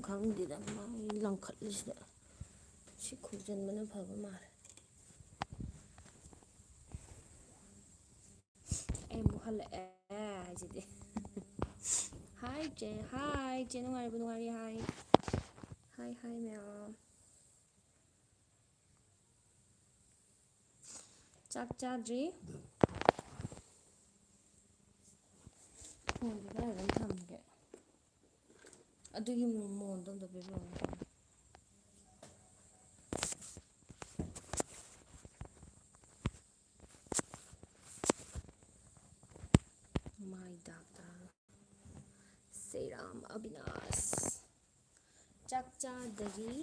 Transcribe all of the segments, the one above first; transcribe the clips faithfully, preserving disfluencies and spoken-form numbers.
ꯈꯪꯗꯦꯗ, ꯃꯥꯒꯤ ꯂꯪꯈꯠꯂꯤꯁꯤꯗ꯫ ꯁꯤ ꯈꯨꯝꯖꯤꯟꯕꯅ ꯐꯕ ꯃꯥꯜꯂꯦ꯫ ꯑꯩ ꯑꯃꯨꯛ ꯍꯜꯂꯛꯑꯦ ꯍꯥꯏꯁꯤꯗꯤ꯫ ꯍꯥꯏ ꯆꯦ, ꯍꯥꯏ ꯆꯦ, ꯅꯨꯡꯉꯥꯏꯔꯤꯕꯣ? ꯅꯨꯡꯉꯥꯏꯔꯤ, ꯍꯥꯏ꯫ ꯍꯥꯏ, ꯍꯥꯏ ꯃꯌꯥꯝ꯫ ꯆꯥꯛ ꯆꯥꯗ꯭ꯔꯤ꯫ ꯐꯣꯟꯁꯦ ꯀꯗꯥꯏꯗ ꯊꯝꯒꯦ? ꯑꯗꯨꯒꯤ ꯃꯣꯟꯗꯣ ꯑꯝꯇ ꯄꯤꯕꯤꯔꯛꯑꯣ꯫ ꯃꯥꯏ ꯗꯥꯛꯇꯔ ꯁꯦꯔꯥꯝ ꯑꯕꯤꯅꯥꯁ꯫ ꯆꯥꯛ ꯆꯥꯗꯔꯤ꯫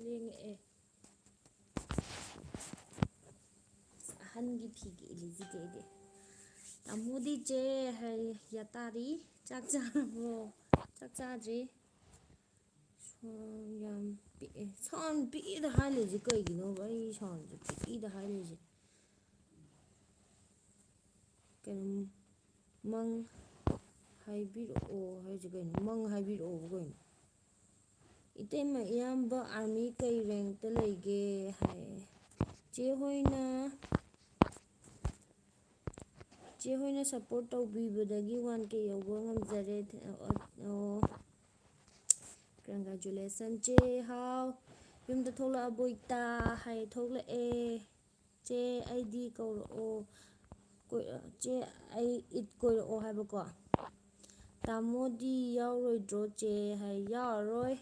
ꯂꯦꯡꯉꯛꯑꯦ꯫ ꯑꯁ, ꯑꯍꯟꯒꯤ ꯐꯤꯒ ꯏꯜꯂꯤꯁꯤꯗꯤ ꯑꯩꯗꯤ꯫ ꯇꯥꯃꯣꯗꯤ ꯆꯦ ꯍꯥꯏ, ꯌꯥꯇꯥꯔꯤ꯫ ꯆꯥꯛ ꯆꯥꯔꯕꯣ? ꯆꯥꯛ ꯆꯥꯗ꯭ꯔꯤ꯫ ꯁꯥꯎꯟ ꯌꯥꯝ ꯄꯤꯛꯑꯦ꯫ ꯁꯥꯎꯟ ꯄꯤꯛꯏꯗ ꯍꯥꯏ ꯂꯩꯁꯦ ꯀꯩꯒꯤꯅꯣꯕ? ꯑꯩ ꯁꯥꯎꯟꯁꯦ ꯄꯤꯛꯏꯗ ꯍꯥꯏ ꯂꯩꯁꯦ꯫ ꯀꯩꯅꯣ, ꯃꯪ ꯍꯥꯏꯕꯤꯔꯛꯑꯣ ꯍꯥꯏꯁꯦ ꯀꯩꯅꯣ? ꯃꯪ ꯍꯥꯏꯕꯤꯔꯛꯑꯣꯕ ꯀꯩꯅꯣ? ꯏꯇꯩꯃ, ꯏꯌꯥꯝꯕ ꯑꯥꯔꯃꯤ ꯀꯩ ꯔꯦꯡꯛꯇ ꯂꯩꯒꯦ ꯍꯥꯏ꯫ ꯆꯦ ꯍꯣꯏꯅ, ꯆꯦ ꯍꯣꯏꯅ ꯁꯞꯄꯣꯔꯠ ꯇꯧꯕꯤꯕꯗꯒꯤ ꯋꯥꯟ ꯀꯦ ꯌꯧꯕ ꯉꯝꯖꯔꯦ꯫ ꯑꯣ, ꯑꯣ꯫ Congratulation ꯆꯦ꯫ ꯍꯥꯎ, ꯌꯨꯝꯗ ꯊꯣꯛꯂꯛꯑꯕꯣ ꯏꯇꯥ? ꯍꯥꯏ, ꯊꯣꯛꯂꯛꯑꯦ꯫ ꯆꯦ, ꯑꯩꯗꯤ ꯀꯧꯔꯛꯑꯣ꯫ ꯀꯣꯏ-, ꯆꯦ, ꯑꯩ ꯏꯠ ꯀꯣꯏꯔꯛꯑꯣ ꯍꯥꯏꯕꯀꯣ꯫ ꯇꯥꯃꯣꯗꯤ ꯌꯥꯎꯔꯣꯏꯗ꯭ꯔꯣ ꯆꯦ? ꯍꯥꯏ, ꯌꯥꯎꯔꯔꯣꯏ꯫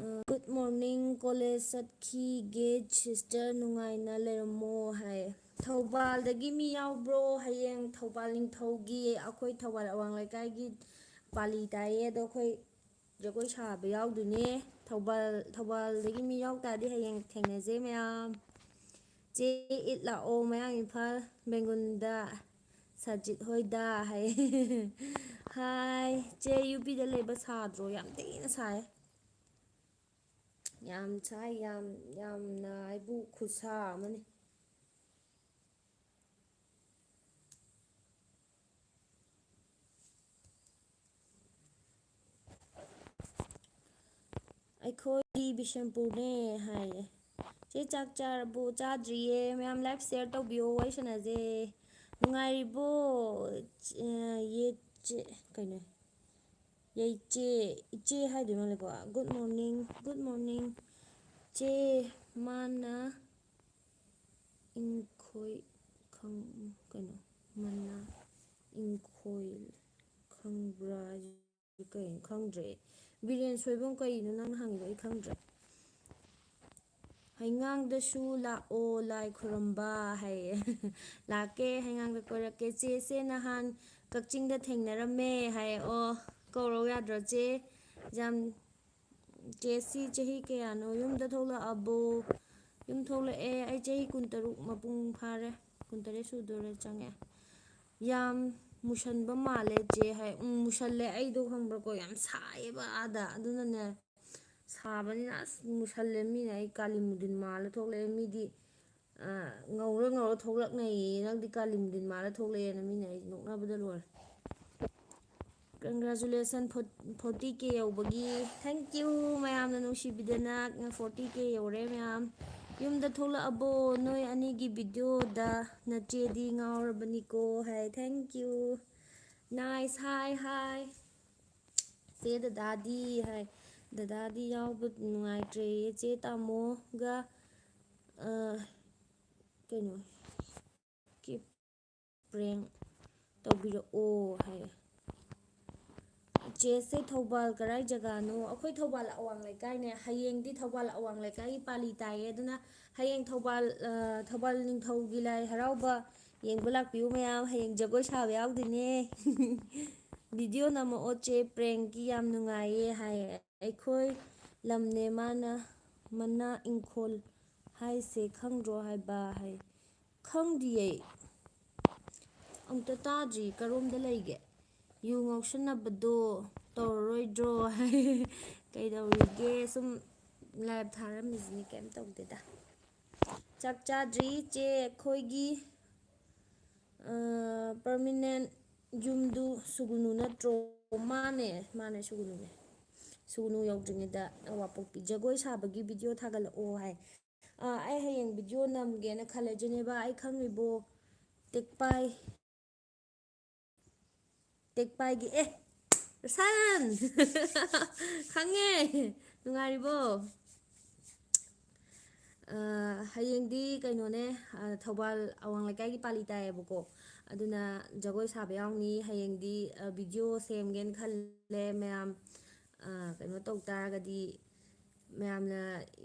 ꯑ, Good morning, college ꯆꯠꯈꯤꯒꯦ sister, ꯅꯨꯡꯉꯥꯏꯅ ꯂꯩꯔꯝꯃꯣ ꯍꯥꯏ꯫ ꯊꯧꯕꯥꯜꯗꯒꯤ ꯃꯤ ꯌꯥꯎꯕ꯭ꯔꯣ? ꯍꯌꯦꯡ ꯊꯧꯕꯥꯜ ꯅꯤꯡꯊꯧꯒꯤ, ꯑꯩꯈꯣꯏ ꯊꯧꯕꯥꯜ ꯑꯋꯥꯡ ꯂꯩꯀꯥꯏꯒꯤ ꯄꯥꯂꯤ ꯇꯥꯏꯌꯦ, ꯑꯗꯣ ꯑꯩꯈꯣꯏ ꯖꯒꯣꯏ ꯁꯥꯕ ꯌꯥꯎꯗꯣꯏꯅꯦ꯫ ꯊꯧꯕꯥꯜ, ꯊꯧꯕꯥꯜꯗꯒꯤ ꯃꯤ ꯌꯥꯎ ꯇꯥꯔꯗꯤ ꯍꯌꯦꯡ ꯊꯦꯡꯅꯁꯦ ꯃꯌꯥꯝ꯫ ꯆꯦ ꯏꯠ ꯂꯥꯛꯑꯣ ꯃꯌꯥꯡ ꯏꯝꯐꯥꯜ ꯕꯦꯡꯒꯨꯟꯗ ꯁꯖꯤꯠ ꯍꯣꯏꯗ ꯍꯥꯏ꯫ ꯍꯥꯏ꯫ ꯆꯦ ꯌꯨ ꯄꯤꯗ ꯂꯩꯕ ꯁꯥꯗ꯭ꯔꯣ? ꯌꯥꯝ ꯊꯤꯅ ꯁꯥꯏ꯫ ꯌꯥꯝ ꯁꯥꯏ, ꯌꯥꯝ, ꯌꯥꯝꯅ ꯍꯥꯏꯕꯨ ꯈꯨꯠꯁꯥ ꯑꯃꯅꯤ꯫ ꯑꯩꯈꯣꯏꯗꯤ ꯕꯤꯁꯦꯝꯄꯨꯔꯅꯦ ꯍꯥꯏꯌꯦ꯫ ꯆꯦ ꯆꯥꯛ ꯆꯥꯔꯕꯣ? ꯆꯥꯗ꯭ꯔꯤꯌꯦ꯫ ꯃꯌꯥꯝ ꯂꯥꯏꯚ ꯁꯤꯌꯔ ꯇꯧꯕꯤꯌꯣ, ꯋꯥꯔꯤ ꯁꯥꯟꯅꯁꯦ꯫ ꯅꯨꯡꯉꯥꯏꯔꯤꯕꯣ? ꯆ-, ꯑ, ꯌꯦ ꯆꯦ, ꯀꯩꯅꯣ? ꯌꯩꯆꯦ, ꯏꯆꯦ ꯍꯥꯏꯗꯣꯏ ꯃꯥꯜꯂꯦꯀꯣ꯫ Good morning, good morning꯫ ꯆꯦ, ꯃꯥꯅ ꯏꯪꯈꯣꯏ ꯈꯪ-, ꯀꯩꯅꯣ? ꯃꯅꯥ ꯏꯪꯈꯣꯏ ꯈꯪꯕ꯭ꯔꯥ? ꯀꯩꯅꯣ ꯈꯪꯗ꯭ꯔꯦ꯫ ꯕꯤꯔꯦꯟ ꯁꯣꯏꯕꯝ, ꯀꯩꯅꯣ ꯅꯪꯅ ꯍꯪꯉꯤꯗꯣ? ꯑꯩ ꯈꯪꯗ꯭ꯔꯦ꯫ "ꯍꯩꯉꯥꯡꯗꯁꯨ ꯂꯥꯛꯑꯣ ꯂꯥꯏ ꯈꯨꯔꯨꯝꯕ" ꯍꯥꯏꯌꯦ꯫ ꯂꯥꯛꯀꯦ, ꯍꯩꯉꯥꯡꯗ ꯀꯣꯏꯔꯛꯀꯦ꯫ ꯆꯦꯁꯦ ꯅꯍꯥꯟ ꯀꯛꯆꯤꯡꯗ ꯊꯦꯡꯅꯔꯝꯃꯦ ꯍꯥꯏꯌꯦ꯫ ꯑꯣ, ꯀꯧꯔꯧ ꯌꯥꯗ꯭ꯔꯣ ꯆꯦ? ꯌꯥꯝ, ꯆꯦ ꯁꯤ ꯆꯍꯤ ꯀꯌꯥꯅꯣ? ꯌꯨꯝꯗ ꯊꯣꯛꯂꯛꯑꯕꯣ? ꯌꯨꯝ ꯊꯣꯛꯂꯛꯑꯦ꯫ ꯑꯩ ꯆꯍꯤ ꯀꯨꯟꯇꯔꯨꯛ ꯃꯄꯨꯡ ꯐꯥꯔꯦ꯫ ꯀꯨꯟꯇꯔꯦꯠ ꯁꯨꯗꯣꯔꯦ, ꯆꯪꯉꯛꯑꯦ꯫ "ꯌꯥꯝ ꯃꯨꯁꯟꯕ ꯃꯥꯜꯂꯦ ꯆꯦ" ꯍꯥꯏ꯫ ꯎꯝ, ꯃꯨꯁꯜꯂꯦ꯫ ꯑꯩꯗꯣ ꯈꯪꯕ꯭ꯔꯥꯀꯣ, ꯌꯥꯝ ꯁꯥꯏꯌꯦꯕ ꯑꯥꯗ꯫ ꯑꯗꯨꯅꯅꯦ, ꯁꯥꯕꯅꯤꯅ ꯑꯁ ꯃꯨꯁꯜꯂꯦ꯫ ꯃꯤꯅ ꯑꯩ ꯀꯥꯂꯤ ꯃꯨꯗꯤꯟ ꯃꯥꯜꯂ ꯊꯣꯛꯂꯛꯑꯦ꯫ ꯃꯤꯗꯤ, ꯑ, ꯉꯧꯔ ꯉꯧꯔ ꯊꯣꯛꯂꯛꯅꯩꯌꯦ, "ꯅꯪꯗꯤ ꯀꯥꯂꯤ ꯃꯨꯗꯤꯟ ꯃꯥꯜꯂ ꯊꯣꯛꯂꯛꯑꯦꯅ" ꯃꯤꯅ ꯑꯩ ꯅꯣꯛꯅꯕꯗ ꯂꯣꯏꯔꯦ꯫ Congratulation, forty K ꯌꯧꯕꯒꯤ꯫ Thank you ꯃꯌꯥꯝꯅ ꯅꯨꯡꯁꯤꯕꯤꯗꯅ꯫ Forty K ꯌꯧꯔꯦ ꯃꯌꯥꯝ꯫ "ꯌꯨꯝꯗ ꯊꯣꯛꯂꯛꯑꯕꯣ? ꯅꯣꯏ ꯑꯅꯤꯒꯤ ꯚꯤꯗꯤꯑꯣꯗ ꯅꯆꯦꯗꯤ ꯉꯥꯎꯔꯕꯅꯤꯀꯣ" ꯍꯥꯏ꯫ Thank you꯫ Nice꯫ Hi, hi꯫ ꯆꯦ ꯗꯗꯥꯗꯤ ꯍꯥꯏ꯫ ꯗꯗꯥꯗꯤ ꯌꯥꯎꯕ ꯅꯨꯡꯉꯥꯏꯇ꯭ꯔꯦꯌꯦ꯫ ꯆꯦ ꯇꯥꯃꯣꯒ, ꯑ, ꯀꯩꯅꯣ, ꯀꯤ ꯄ꯭ꯔꯦꯡ ꯇꯧꯕꯤꯔꯛꯑꯣ ꯍꯥꯏꯌꯦ꯫ ꯆꯦꯁꯦ ꯊꯧꯕꯥꯜ ꯀꯔꯥꯏ ꯖꯒꯥꯅꯣ? ꯑꯩꯈꯣꯏ ꯊꯧꯕꯥꯜ ꯑꯋꯥꯡ ꯂꯩꯀꯥꯏꯅꯦ꯫ ꯍꯌꯦꯡꯗꯤ ꯊꯧꯕꯥꯜ ꯑꯋꯥꯡ ꯂꯩꯀꯥꯏꯒꯤ ꯄꯥꯂꯤ ꯇꯥꯏꯌꯦ꯫ ꯑꯗꯨꯅ ꯍꯌꯦꯡ ꯊꯧꯕꯥꯜ, ꯑ, ꯊꯧꯕꯥꯜ ꯅꯤꯡꯊꯧꯒꯤ ꯂꯥꯏ ꯍꯔꯥꯎꯕ ꯌꯦꯡꯕ ꯂꯥꯛꯄꯤꯌꯨ ꯃꯌꯥꯝ꯫ ꯍꯌꯦꯡ ꯖꯒꯣꯏ ꯁꯥꯕ ꯌꯥꯎꯗꯣꯏꯅꯦ꯫ "ꯚꯤꯗꯤꯑꯣ ꯅꯝꯃꯛꯑꯣ ꯆꯦ, ꯄ꯭ꯔꯦꯡꯀꯤ ꯌꯥꯝ ꯅꯨꯡꯉꯥꯏꯌꯦ" ꯍꯥꯏꯌꯦ꯫ "ꯑꯩꯈꯣꯏ ꯂꯝꯅꯦ ꯃꯥꯅ, ꯃꯅꯥ ꯏꯪꯈꯣꯜ ꯍꯥꯏꯁꯦ ꯈꯪꯗ꯭ꯔꯣ ꯍꯥꯏꯕ" ꯍꯥꯏ꯫ ꯈꯪꯗꯤꯌꯦ꯫ ꯑꯝꯇ ꯇꯥꯗ꯭ꯔꯤ꯫ ꯀꯔꯣꯝꯗ ꯂꯩꯒꯦ? "ꯌꯨ ꯉꯥꯎꯁꯟꯅꯕꯗꯣ ꯇꯧꯔꯔꯣꯏꯗ꯭ꯔꯣ?" ꯀꯩꯗꯧꯔꯤꯒꯦ? ꯁꯨꯝ ꯂꯥꯏꯚ ꯊꯥꯔꯝꯃꯤꯁꯤꯅꯤ, ꯀꯩꯝ ꯇꯧꯗꯦꯗ꯫ ꯆꯥꯛ ꯆꯥꯗ꯭ꯔꯤ ꯆꯦ꯫ ꯑꯩꯈꯣꯏꯒꯤ, ꯑ, permanent ꯌꯨꯝꯗꯨ ꯁꯨꯒꯨꯅꯨ ꯅꯠꯇ꯭ꯔꯣ? ꯃꯥꯅꯦ, ꯃꯥꯅꯦ, ꯁꯨꯒꯨꯅꯨꯅꯦ꯫ ꯁꯨꯅꯨ ꯌꯧꯗ꯭ꯔꯤꯉꯩꯗ ꯋꯥꯄꯣꯛꯄꯤ ꯖꯒꯣꯏ ꯁꯥꯕꯒꯤ ꯚꯤꯗꯤꯑꯣ ꯊꯥꯒꯠꯂꯛꯑꯣ ꯍꯥꯏ꯫ ꯑꯥ, ꯑꯩ ꯍꯌꯦꯡ ꯚꯤꯗꯤꯑꯣ ꯅꯝꯒꯦꯅ ꯈꯜꯂꯦ꯫ ꯖꯦꯅꯦꯕ, ꯑꯩ ꯈꯪꯉꯤꯕꯣ? ꯇꯦꯛꯄꯥꯏ, ꯇꯦꯛꯄꯥꯏꯒꯤ, ꯑꯦ, ꯔꯣꯁꯟ! ꯈꯪꯉꯦ꯫ ꯅꯨꯡꯉꯥꯏꯔꯤꯕꯣ? ꯑ, ꯍꯌꯦꯡꯗꯤ ꯀꯩꯅꯣꯅꯦ, ꯑ, ꯊꯧꯕꯥꯜ ꯑꯋꯥꯡ ꯂꯩꯀꯥꯏꯒꯤ ꯄꯥꯂꯤ ꯇꯥꯏꯌꯦꯕꯀꯣ꯫ ꯑꯗꯨꯅ ꯖꯒꯣꯏ ꯁꯥꯕ ꯌꯥꯎꯅꯤ꯫ ꯍꯌꯦꯡꯗꯤ, ꯑ, ꯚꯤꯗꯤꯑꯣ ꯁꯦꯝꯒꯦꯅ ꯈꯜꯂꯦ ꯃꯌꯥꯝ꯫ ꯑ, ꯀꯩꯅꯣ ꯇꯧ ꯇꯥꯔꯒꯗꯤ, ꯃꯌꯥꯝꯅ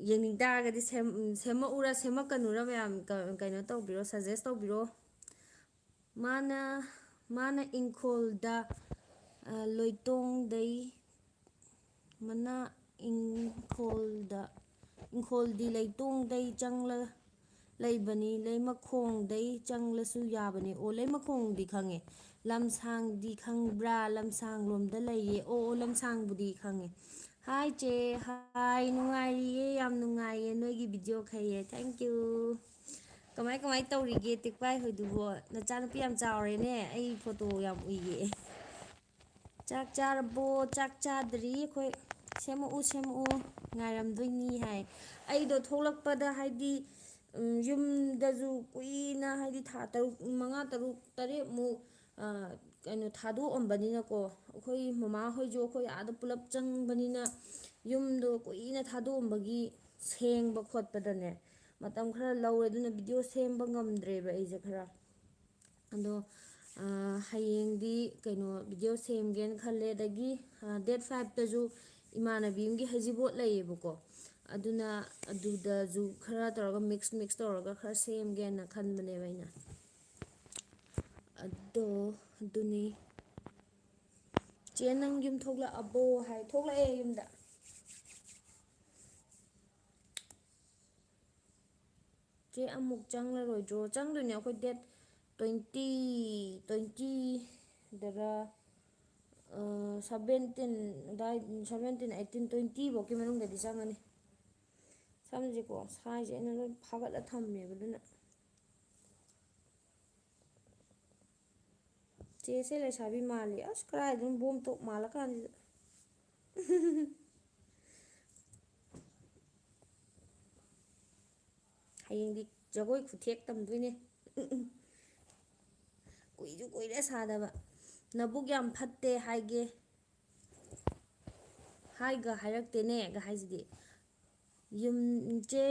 ꯌꯦꯡꯅꯤꯡ ꯇꯥꯔꯒꯗꯤ ꯁꯦꯝ-, ꯁꯦꯝꯃꯛꯎꯔ ꯁꯦꯝꯃꯛꯀꯅꯨꯔ ꯃꯌꯥꯝ ꯀ-, ꯀꯩꯅꯣ ꯇꯧꯕꯤꯔꯣ, suggest ꯇꯧꯕꯤꯔꯣ꯫ ꯃꯥꯅ, ꯃꯥꯅ ꯏꯪꯈꯣꯜꯗ, ꯑ, ꯂꯣꯏꯇꯣꯡꯗꯩ, ꯃꯅꯥ ꯏꯪꯈꯣꯜꯗ, ꯏꯪꯈꯣꯜꯗꯤ ꯂꯩꯇꯣꯡꯗꯩ ꯆꯪꯂ ꯂꯩꯕꯅꯤ, ꯂꯩꯃꯈꯣꯡꯗꯩ ꯆꯪꯂꯁꯨ ꯌꯥꯕꯅꯤ꯫ ꯑꯣ, ꯂꯩꯃꯈꯣꯡꯗꯤ ꯈꯪꯉꯦ꯫ ꯂꯝꯁꯥꯡꯗꯤ ꯈꯪꯕ꯭ꯔꯥ? ꯂꯝꯁꯥꯡ ꯂꯣꯝꯗ ꯂꯩꯌꯦ꯫ ꯑꯣ, ꯑꯣ, ꯂꯝꯁꯥꯡꯕꯨꯗꯤ ꯈꯪꯉꯦ꯫ ꯍꯥꯏ ꯆꯦ, ꯍꯥꯏ, ꯅꯨꯡꯉꯥꯏꯔꯤꯌꯦ, ꯌꯥꯝ ꯅꯨꯡꯉꯥꯏꯌꯦ ꯅꯣꯏꯒꯤ ꯚꯤꯗꯤꯑꯣ ꯈꯩꯌꯦ꯫ Thank you꯫ ꯀꯃꯥꯏ, ꯀꯃꯥꯏ ꯇꯧꯔꯤꯒꯦ ꯇꯦꯛꯄꯥꯏ ꯍꯣꯏꯗꯨꯕꯣ? ꯅꯆꯥꯅꯨꯄꯤ ꯌꯥꯝ ꯆꯥꯎꯔꯦꯅꯦ, ꯑꯩ ꯐꯣꯇꯣ ꯌꯥꯝ ꯎꯏꯌꯦ꯫ ꯆꯥꯛ ꯆꯥꯔꯕꯣ? ꯆꯥꯛ ꯆꯥꯗ꯭ꯔꯤ ꯑꯩꯈꯣꯏ꯫ "ꯁꯦꯝꯃꯛꯎ, ꯁꯦꯝꯃꯛꯎ, ꯉꯥꯏꯔꯝꯗꯣꯏꯅꯤ" ꯍꯥꯏ꯫ ꯑꯩꯗꯣ ꯊꯣꯛꯂꯛꯄꯗ, ꯍꯥꯏꯗꯤ, ꯎꯝ, ꯌꯨꯝꯗꯁꯨ ꯀꯨꯏꯅ, ꯍꯥꯏꯗꯤ, ꯊꯥ ꯇꯔꯨꯛ, ꯃꯉꯥ, ꯇꯔꯨꯛ, ꯇꯔꯦꯠꯃꯨꯛ, ꯑ, ꯀꯩꯅꯣ, ꯊꯥꯗꯣꯛꯑꯝꯕꯅꯤꯅꯀꯣ, ꯑꯩꯈꯣꯏ ꯃꯃꯥ ꯍꯣꯏꯁꯨ ꯑꯩꯈꯣꯏ ꯑꯥꯗ ꯄꯨꯂꯞ ꯆꯪꯕꯅꯤꯅ, ꯌꯨꯝꯗꯣ ꯀꯨꯏꯅ ꯊꯥꯗꯣꯛꯑꯝꯕꯒꯤ ꯁꯦꯡꯕ ꯈꯣꯠꯄꯗꯅꯦ ꯃꯇꯝ ꯈꯔ ꯂꯧꯔꯦ꯫ ꯑꯗꯨꯅ ꯚꯤꯗꯤꯑꯣ ꯁꯦꯝꯕ ꯉꯝꯗ꯭ꯔꯦꯕ ꯑꯩꯁꯦ ꯈꯔ꯫ ꯑꯗꯣ, ꯑ, ꯍꯌꯦꯡꯗꯤ ꯀꯩꯅꯣ, ꯚꯤꯗꯤꯑꯣ ꯁꯦꯝꯒꯦꯅ ꯈꯜꯂꯦ꯫ ꯑꯗꯒꯤ, ꯑ, date fiveꯇꯁꯨ ꯏꯃꯥꯟꯅꯕꯤ ꯑꯃꯒꯤ ꯍꯩꯖꯤꯡꯄꯣꯠ ꯂꯩꯌꯦꯕꯀꯣ꯫ ꯑꯗꯨꯅ ꯑꯗꯨꯗꯁꯨ ꯈꯔ ꯇꯧꯔꯒ, mix mix ꯇꯧꯔꯒ ꯈꯔ ꯁꯦꯝꯒꯦꯅ ꯈꯟꯕꯅꯦꯕ ꯑꯩꯅ꯫ ꯑꯗꯣ, ꯑꯗꯨꯅꯤ꯫ "ꯆꯦ, ꯅꯪ ꯌꯨꯝ ꯊꯣꯛꯂꯛꯑꯕꯣ?" ꯍꯥꯏ꯫ ꯊꯣꯛꯂꯛꯑꯦ ꯌꯨꯝꯗ꯫ "ꯆꯦ, ꯑꯃꯨꯛ ꯆꯪꯂꯔꯣꯏꯗ꯭ꯔꯣ?" ꯆꯪꯗꯣꯏꯅꯦ ꯑꯩꯈꯣꯏ꯫ Date twenty, twenty ꯗꯔ, ꯑ, seventeen ꯑꯗꯥꯏ, seventeen, eighteen, twenty ꯐꯥꯎꯒꯤ ꯃꯅꯨꯡꯗꯗꯤ ꯆꯪꯉꯅꯤ꯫ ꯁꯝꯁꯦꯀꯣ, ꯁꯥꯏꯁꯦ ꯑꯩꯅ ꯂꯣꯏ ꯐꯥꯒꯠꯂ ꯊꯝꯃꯦꯕ, ꯑꯗꯨꯅ꯫ ꯆꯦꯁꯦ ꯂꯩꯁꯥꯕꯤ ꯃꯥꯜꯂꯤ꯫ ꯑꯁ, ꯀꯗꯥꯏꯗꯅꯣ ꯕꯣꯝ ꯇꯣꯛ ꯃꯥꯜꯂꯀꯥꯟꯁꯤꯗ꯫ ꯍꯌꯦꯡꯗꯤ ꯖꯒꯣꯏ ꯈꯨꯊꯦꯛ ꯇꯝꯗꯣꯏꯅꯦ꯫ ꯀꯨꯏꯁꯨ ꯀꯨꯏꯔꯦ ꯁꯥꯗꯕ꯫ "ꯅꯕꯨꯛ ꯌꯥꯝ ꯐꯠꯇꯦ ꯍꯥꯏꯒꯦ, ꯍꯥꯏꯒ ꯍꯥꯏꯔꯛꯇꯦꯅꯦꯒ" ꯍꯥꯏꯁꯤꯗꯤ꯫ "ꯌꯨꯝ ꯆꯦ,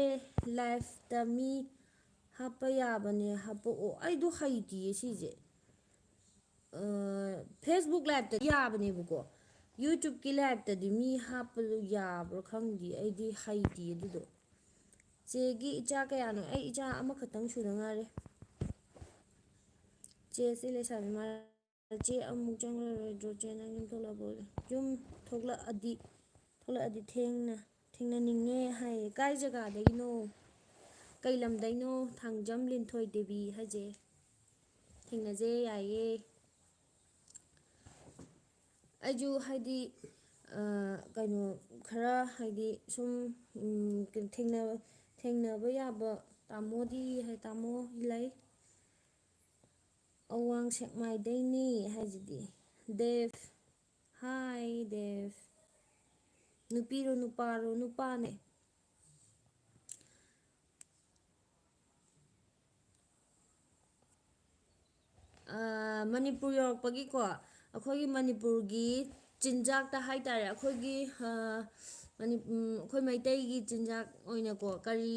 ꯂꯥꯏꯐꯇ ꯃꯤ ꯍꯥꯞꯄ ꯌꯥꯕꯅꯦ, ꯍꯥꯞꯄꯛꯑꯣ"꯫ ꯑꯩꯗꯣ ꯍꯩꯇꯤꯌꯦ ꯁꯤꯁꯦ꯫ ꯐꯦꯁꯕꯨꯛ ꯂꯥꯏꯞꯇꯗꯤ ꯌꯥꯕꯅꯦꯕꯀꯣ, ꯌꯨꯇ꯭ꯌꯨꯕꯀꯤ ꯂꯥꯏꯞꯇꯗꯤ ꯃꯤ ꯍꯥꯞꯄꯗꯣ ꯌꯥꯕ꯭ꯔꯥ ꯈꯪꯗꯦ, ꯑꯩꯗꯤ ꯍꯩꯇꯦ ꯑꯗꯨꯗꯣ꯫ ꯆꯦꯒꯤ ꯏꯆꯥ ꯀꯌꯥꯅꯣ? ꯑꯩ ꯏꯆꯥ ꯑꯃꯈꯛꯇꯪ ꯁꯨꯗ ꯉꯥꯏꯔꯦ꯫ ꯆꯦ, ꯁꯤ ꯂꯩꯁꯥꯕꯤ ꯃꯥ ꯆꯦ ꯑꯃꯨꯛ ꯆꯪꯂꯔꯣꯏꯗ꯭ꯔꯣ? ꯆꯦ, ꯅꯪ ꯌꯨꯝ ꯊꯣꯛꯂꯛꯑꯕꯣ? ꯌꯨꯝ ꯊꯣꯛꯂꯛꯑꯗꯤ, ꯊꯣꯛꯂꯛꯑꯗꯤ ꯊꯦꯡꯅ, ꯊꯦꯡꯅꯅꯤꯡꯉꯦ ꯍꯥꯏꯌꯦ꯫ ꯀꯥꯏ ꯖꯒꯥꯗꯒꯤꯅꯣ? ꯀꯩ ꯂꯝꯗꯩꯅꯣ? ꯊꯥꯡꯖꯝ ꯂꯤꯟꯊꯣꯏ ꯗꯦꯕꯤ ꯍꯥꯏꯁꯦ꯫ ꯊꯦꯡꯅꯖꯦ ꯌꯥꯏꯌꯦ꯫ ꯑꯩꯁꯨ ꯍꯥꯏꯗꯤ, ꯑ, ꯀꯩꯅꯣ, ꯈꯔ ꯍꯥꯏꯗꯤ ꯁꯨꯝ, ꯎꯝ, ꯊꯦꯡꯅ-, ꯊꯦꯡꯅꯕ ꯌꯥꯕ ꯇꯥꯃꯣꯗꯤ ꯍꯥꯏ, ꯇꯥꯃꯣ ꯂꯩ꯫ ꯑꯋꯥꯡ ꯁꯦꯛꯃꯥꯏꯗꯩꯅꯤ ꯍꯥꯏꯁꯤꯗꯤ꯫ ꯗꯦꯞ꯫ ꯍꯥꯏ, ꯗꯦꯞ꯫ ꯅꯨꯄꯤꯔꯣ, ꯅꯨꯄꯥꯔꯣ? ꯅꯨꯄꯥꯅꯦ꯫ ꯑ, ꯃꯅꯤꯄꯨꯔ ꯌꯧꯔꯛꯄꯒꯤꯀꯣ, ꯑꯩꯈꯣꯏꯒꯤ ꯃꯅꯤꯄꯨꯔꯒꯤ ꯆꯤꯟꯖꯥꯛꯇ ꯍꯥꯏꯇꯥꯔꯦ, ꯑꯩꯈꯣꯏꯒꯤ, ꯑ, ꯃꯅꯤ-, ꯎꯝ, ꯑꯩꯈꯣꯏ ꯃꯩꯇꯩꯒꯤ ꯆꯤꯟꯖꯥꯛ ꯑꯣꯏꯅꯀꯣ, ꯀꯔꯤ,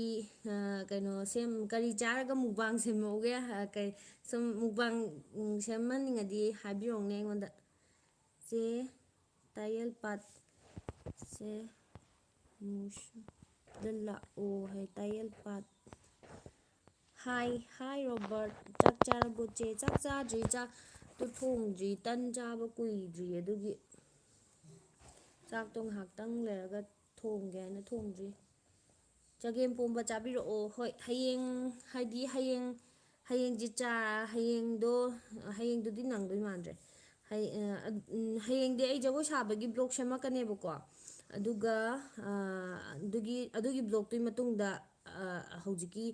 ꯑ, ꯀꯩꯅꯣ ꯁꯦꯝ-, ꯀꯔꯤ ꯆꯥꯔꯒ ꯃꯨꯛꯕꯥꯡ ꯁꯦꯝꯃꯛꯎꯒꯦ? ꯑ, ꯀꯩ, ꯁꯨꯝ ꯃꯨꯛꯕꯥꯡ, ꯎꯝ, ꯁꯦꯝꯍꯟꯅꯤꯡꯉꯗꯤ ꯍꯥꯏꯕꯤꯔꯛꯎꯅꯦ ꯑꯩꯉꯣꯟꯗ꯫ ꯆꯦ ꯇꯥꯌꯦꯜꯄꯥꯠ, ꯆꯦ ꯃꯨꯁꯨꯗ ꯂꯥꯛꯑꯣ ꯍꯥꯏ, ꯇꯥꯌꯦꯜꯄꯥꯠ꯫ ꯍꯥꯏ, ꯍꯥꯏ ꯔꯣꯕꯔꯠ, ꯆꯥꯛ ꯆꯥꯔꯕꯣ ꯆꯦ? ꯆꯥꯛ ꯆꯥꯗ꯭ꯔꯤ, ꯆꯥꯛꯇꯣ ꯊꯣꯡꯗ꯭ꯔꯤ, ꯇꯟ ꯆꯥꯕ ꯀꯨꯏꯗ꯭ꯔꯤ, ꯑꯗꯨꯒꯤ ꯆꯥꯛꯇꯣ ꯉꯥꯏꯍꯥꯛꯇꯪ ꯂꯩꯔꯒ ꯊꯣꯡꯒꯦ ꯍꯥꯏꯅ ꯊꯣꯡꯗ꯭ꯔꯤ꯫ ꯆꯒꯦꯝ ꯄꯣꯝꯕ ꯆꯥꯕꯤꯔꯛꯑꯣ꯫ ꯍꯣꯏ, ꯍꯌꯦꯡ, ꯍꯥꯏꯗꯤ ꯍꯌꯦꯡ, ꯍꯌꯦꯡꯁꯦ ꯆꯥ-, ꯍꯌꯦꯡꯗꯣ, ꯍꯌꯦꯡꯗꯨꯗꯤ ꯅꯪꯗꯣꯏ ꯃꯥꯟꯗ꯭ꯔꯦ꯫ ꯍꯌ-, ꯑ, ꯎꯝ, ꯍꯌꯦꯡꯗꯤ ꯑꯩ ꯖꯒꯣꯏ ꯁꯥꯕꯒꯤ ꯕ꯭ꯂꯣꯛ ꯁꯦꯝꯃꯛꯀꯅꯦꯕꯀꯣ꯫ ꯑꯗꯨꯒ, ꯑ, ꯑꯗꯨꯒꯤ, ꯑꯗꯨꯒꯤ ꯕ꯭ꯂꯣꯛꯇꯨꯒꯤ ꯃꯇꯨꯡꯗ, ꯑ, ꯍꯧꯖꯤꯛꯀꯤ,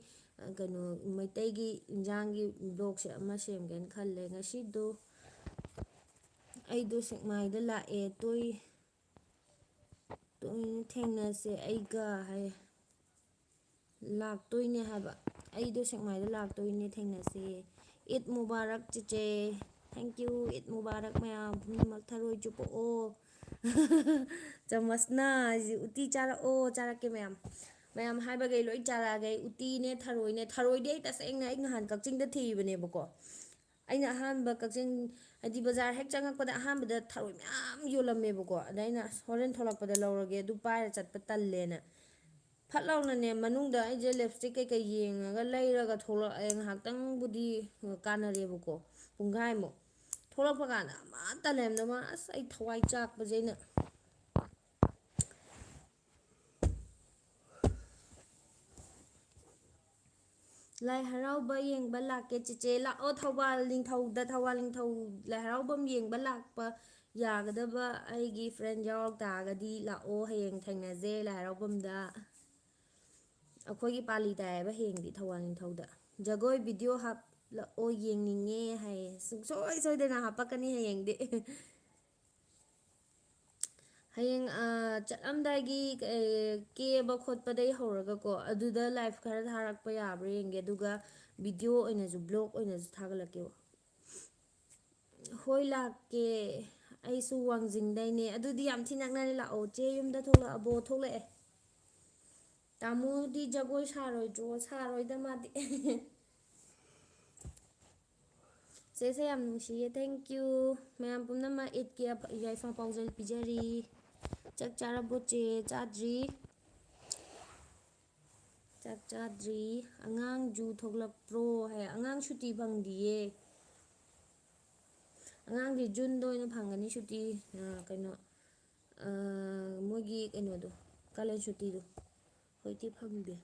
ꯑ, ꯀꯩꯅꯣ, ꯃꯩꯇꯩꯒꯤ ꯏꯟꯖꯥꯡꯒꯤ ꯕ꯭ꯂꯣꯛꯁꯦ ꯑꯃ ꯁꯦꯝꯒꯦꯅ ꯈꯜꯂꯦ꯫ ꯉꯁꯤꯗꯣ ꯑꯩꯗꯣ ꯁꯦꯛꯃꯥꯏꯗ ꯂꯥꯛꯑꯦ, ꯇꯣꯏ-, ꯇꯣꯏꯅ ꯊꯦꯡꯅꯁꯦ ꯑꯩꯒ ꯍꯥꯏ꯫ ꯂꯥꯛꯇꯣꯏꯅꯦ ꯍꯥꯏꯕ꯫ ꯑꯩꯗꯣ ꯁꯦꯛꯃꯥꯏꯗ ꯂꯥꯛꯇꯣꯏꯅꯦ, ꯊꯦꯡꯅꯁꯦ꯫ ꯏꯗ ꯃꯨꯕꯥꯔꯛ ꯆꯤꯆꯦ꯫ Thank you, ꯏꯗ ꯃꯨꯕꯥꯔꯛ ꯃꯌꯥꯝ ꯄꯨꯝꯅꯃꯛ꯫ ꯊꯔꯣꯏ ꯆꯨꯞꯄꯛꯑꯣ꯫ ꯆꯃꯁꯅ ꯍꯥꯏꯁꯤ ꯎꯇꯤ ꯆꯥꯔꯛꯑꯣ꯫ ꯆꯥꯔꯛꯀꯦ ꯃꯌꯥꯝ꯫ ꯃꯌꯥꯝ ꯍꯥꯏꯕꯈꯩ ꯂꯣꯏ ꯆꯥꯔꯛꯑꯒꯦ ꯑꯩ꯫ ꯎꯇꯤꯅꯦ, ꯊꯔꯣꯏꯅꯦ꯫ ꯊꯔꯣꯏꯗꯤ ꯑꯩ ꯇꯁꯦꯡꯅ ꯑꯩ ꯅꯍꯥꯟ ꯀꯛꯆꯤꯡꯗ ꯊꯤꯕꯅꯦꯕꯀꯣ꯫ ꯑꯩꯅ ꯑꯍꯥꯟꯕ ꯀꯛꯆꯤꯡ, ꯍꯥꯏꯗꯤ ꯕꯖꯥꯔ ꯍꯦꯛ ꯆꯪꯉꯛꯄꯗ ꯑꯍꯥꯟꯕꯗ ꯊꯔꯣꯏ ꯃꯌꯥꯝ ꯌꯣꯜꯂꯝꯃꯦꯕꯀꯣ꯫ ꯑꯗ ꯑꯩꯅ "ꯑꯁ, ꯍꯣꯔꯦꯟ ꯊꯣꯛꯂꯛꯄꯗ ꯂꯧꯔꯒꯦ, ꯑꯗꯨ ꯄꯥꯏꯔ ꯆꯠꯄ ꯇꯜꯂꯦꯅ"꯫ ꯐꯠ ꯂꯥꯎꯅꯅꯦ, ꯃꯅꯨꯡꯗ ꯑꯩꯁꯦ ꯂꯤꯞꯁꯇꯤꯛ ꯀꯩꯀꯩ ꯌꯦꯡꯉꯒ ꯂꯩꯔꯒ ꯊꯣꯛꯂꯛꯑꯦ꯫ ꯉꯥꯏꯍꯥꯛꯇꯪꯕꯨꯗꯤ ꯀꯥꯟꯅꯔꯦꯕꯀꯣ, ꯄꯨꯡꯈꯥꯏꯃꯨꯛ꯫ ꯊꯣꯛꯂꯛꯄ ꯀꯥꯟꯗ ꯑꯃꯠꯇ ꯂꯩꯔꯝꯗꯕ꯫ ꯑꯁ, ꯑꯩ ꯊꯋꯥꯏ ꯆꯥꯛꯄꯁꯦ ꯑꯩꯅ꯫ ꯂꯥꯏ ꯍꯔꯥꯎꯕ ꯌꯦꯡꯕ ꯂꯥꯛꯀꯦ ꯆꯤꯆꯦ꯫ ꯂꯥꯛꯑꯣ, ꯊꯧꯕꯥꯜ ꯅꯤꯡꯊꯧꯗ, ꯊꯧꯕꯥꯜ ꯅꯤꯡꯊꯧ ꯂꯥꯏ ꯍꯔꯥꯎꯕꯝ ꯌꯦꯡꯕ ꯂꯥꯛꯄ ꯌꯥꯒꯗꯕ ꯑꯩꯒꯤ ꯐ꯭ꯔꯦꯟ ꯌꯥꯎꯔꯛ ꯇꯥꯔꯒꯗꯤ ꯂꯥꯛꯑꯣ, ꯍꯌꯦꯡ ꯊꯦꯡꯅꯁꯦ ꯂꯥꯏ ꯍꯔꯥꯎꯕꯝꯗ꯫ ꯑꯩꯈꯣꯏꯒꯤ ꯄꯥꯂꯤ ꯇꯥꯏꯌꯦꯕ ꯍꯌꯦꯡꯗꯤ ꯊꯧꯕꯥꯜ ꯅꯤꯡꯊꯧꯗ꯫ "ꯖꯒꯣꯏ ꯚꯤꯗꯤꯑꯣ ꯍꯥꯞꯂꯛꯑꯣ, ꯌꯦꯡꯅꯤꯡꯉꯦ" ꯍꯥꯏꯌꯦ꯫ ꯁꯨꯡꯁꯣꯏ ꯁꯣꯏꯗꯅ ꯍꯥꯄꯛꯀꯅꯤ ꯍꯌꯦꯡꯗꯤ꯫ ꯍꯌꯦꯡ, ꯑ, ꯆꯠꯂꯝꯗꯥꯏꯒꯤ, ꯑ, ꯀꯦꯕ ꯈꯣꯠꯄꯗꯩ ꯍꯧꯔꯒꯀꯣ, ꯑꯗꯨꯗ ꯂꯥꯏꯐ ꯈꯔ ꯊꯥꯔꯛꯄ ꯌꯥꯕ꯭ꯔꯥ ꯌꯦꯡꯒꯦ, ꯑꯗꯨꯒ ꯚꯤꯗꯤꯑꯣ ꯑꯣꯏꯅꯁꯨ, ꯕ꯭ꯂꯣꯒ ꯑꯣꯏꯅꯁꯨ ꯊꯥꯒꯠꯂꯛꯀꯦꯕ꯫ ꯍꯣꯏ, ꯂꯥꯛꯀꯦ꯫ ꯑꯩꯁꯨ ꯋꯥꯡꯖꯤꯡꯗꯩꯅꯦ꯫ ꯑꯗꯨꯗꯤ ꯌꯥꯝ ꯊꯤ ꯅꯛꯅꯔꯦ꯫ ꯂꯥꯛꯑꯣ, ꯆꯦ ꯌꯨꯝꯗ ꯊꯣꯛꯂꯛꯑꯕꯣ? ꯊꯣꯛꯂꯛꯑꯦ꯫ ꯇꯥꯃꯣꯗꯤ ꯖꯒꯣꯏ ꯁꯥꯔꯣꯏꯗ꯭ꯔꯣ? ꯁꯥꯔꯣꯏꯗ ꯃꯥꯗꯤ꯫ ꯆꯦꯁꯦ ꯌꯥꯝ ꯅꯨꯡꯁꯤꯌꯦ꯫ Thank you꯫ ꯃꯌꯥꯝ ꯄꯨꯝꯅꯃꯛ ꯏꯗꯀꯤ ꯑꯐ-, ꯌꯥꯏꯐ ꯄꯥꯎꯖꯦꯜ ꯄꯤꯖꯔꯤ꯫ ꯆꯥꯛ ꯆꯥꯔꯕꯣ ꯆꯦ? ꯆꯥꯗ꯭ꯔꯤ꯫ ꯆꯥꯛ ꯆꯥꯗ꯭ꯔꯤ꯫ "ꯑꯉꯥꯡ ꯖꯨ ꯊꯣꯛꯂꯛꯄ꯭ꯔꯣ?" ꯍꯥꯏ꯫ ꯑꯉꯥꯡ ꯁꯨꯇꯤ ꯐꯪꯗꯤꯌꯦ꯫ ꯑꯉꯥꯡꯗꯤ ꯖꯨꯟꯗ ꯑꯣꯏꯅ ꯐꯪꯒꯅꯤ ꯁꯨꯇꯤ꯫ ꯑ, ꯀꯩꯅꯣ, ꯑ, ꯃꯣꯏꯒꯤ ꯀꯩꯅꯣꯗꯣ, ꯀꯥꯂꯦꯟ ꯁꯨꯇꯤꯗꯣ꯫ ꯍꯧꯖꯤꯛꯇꯤ ꯐꯪꯗꯦ꯫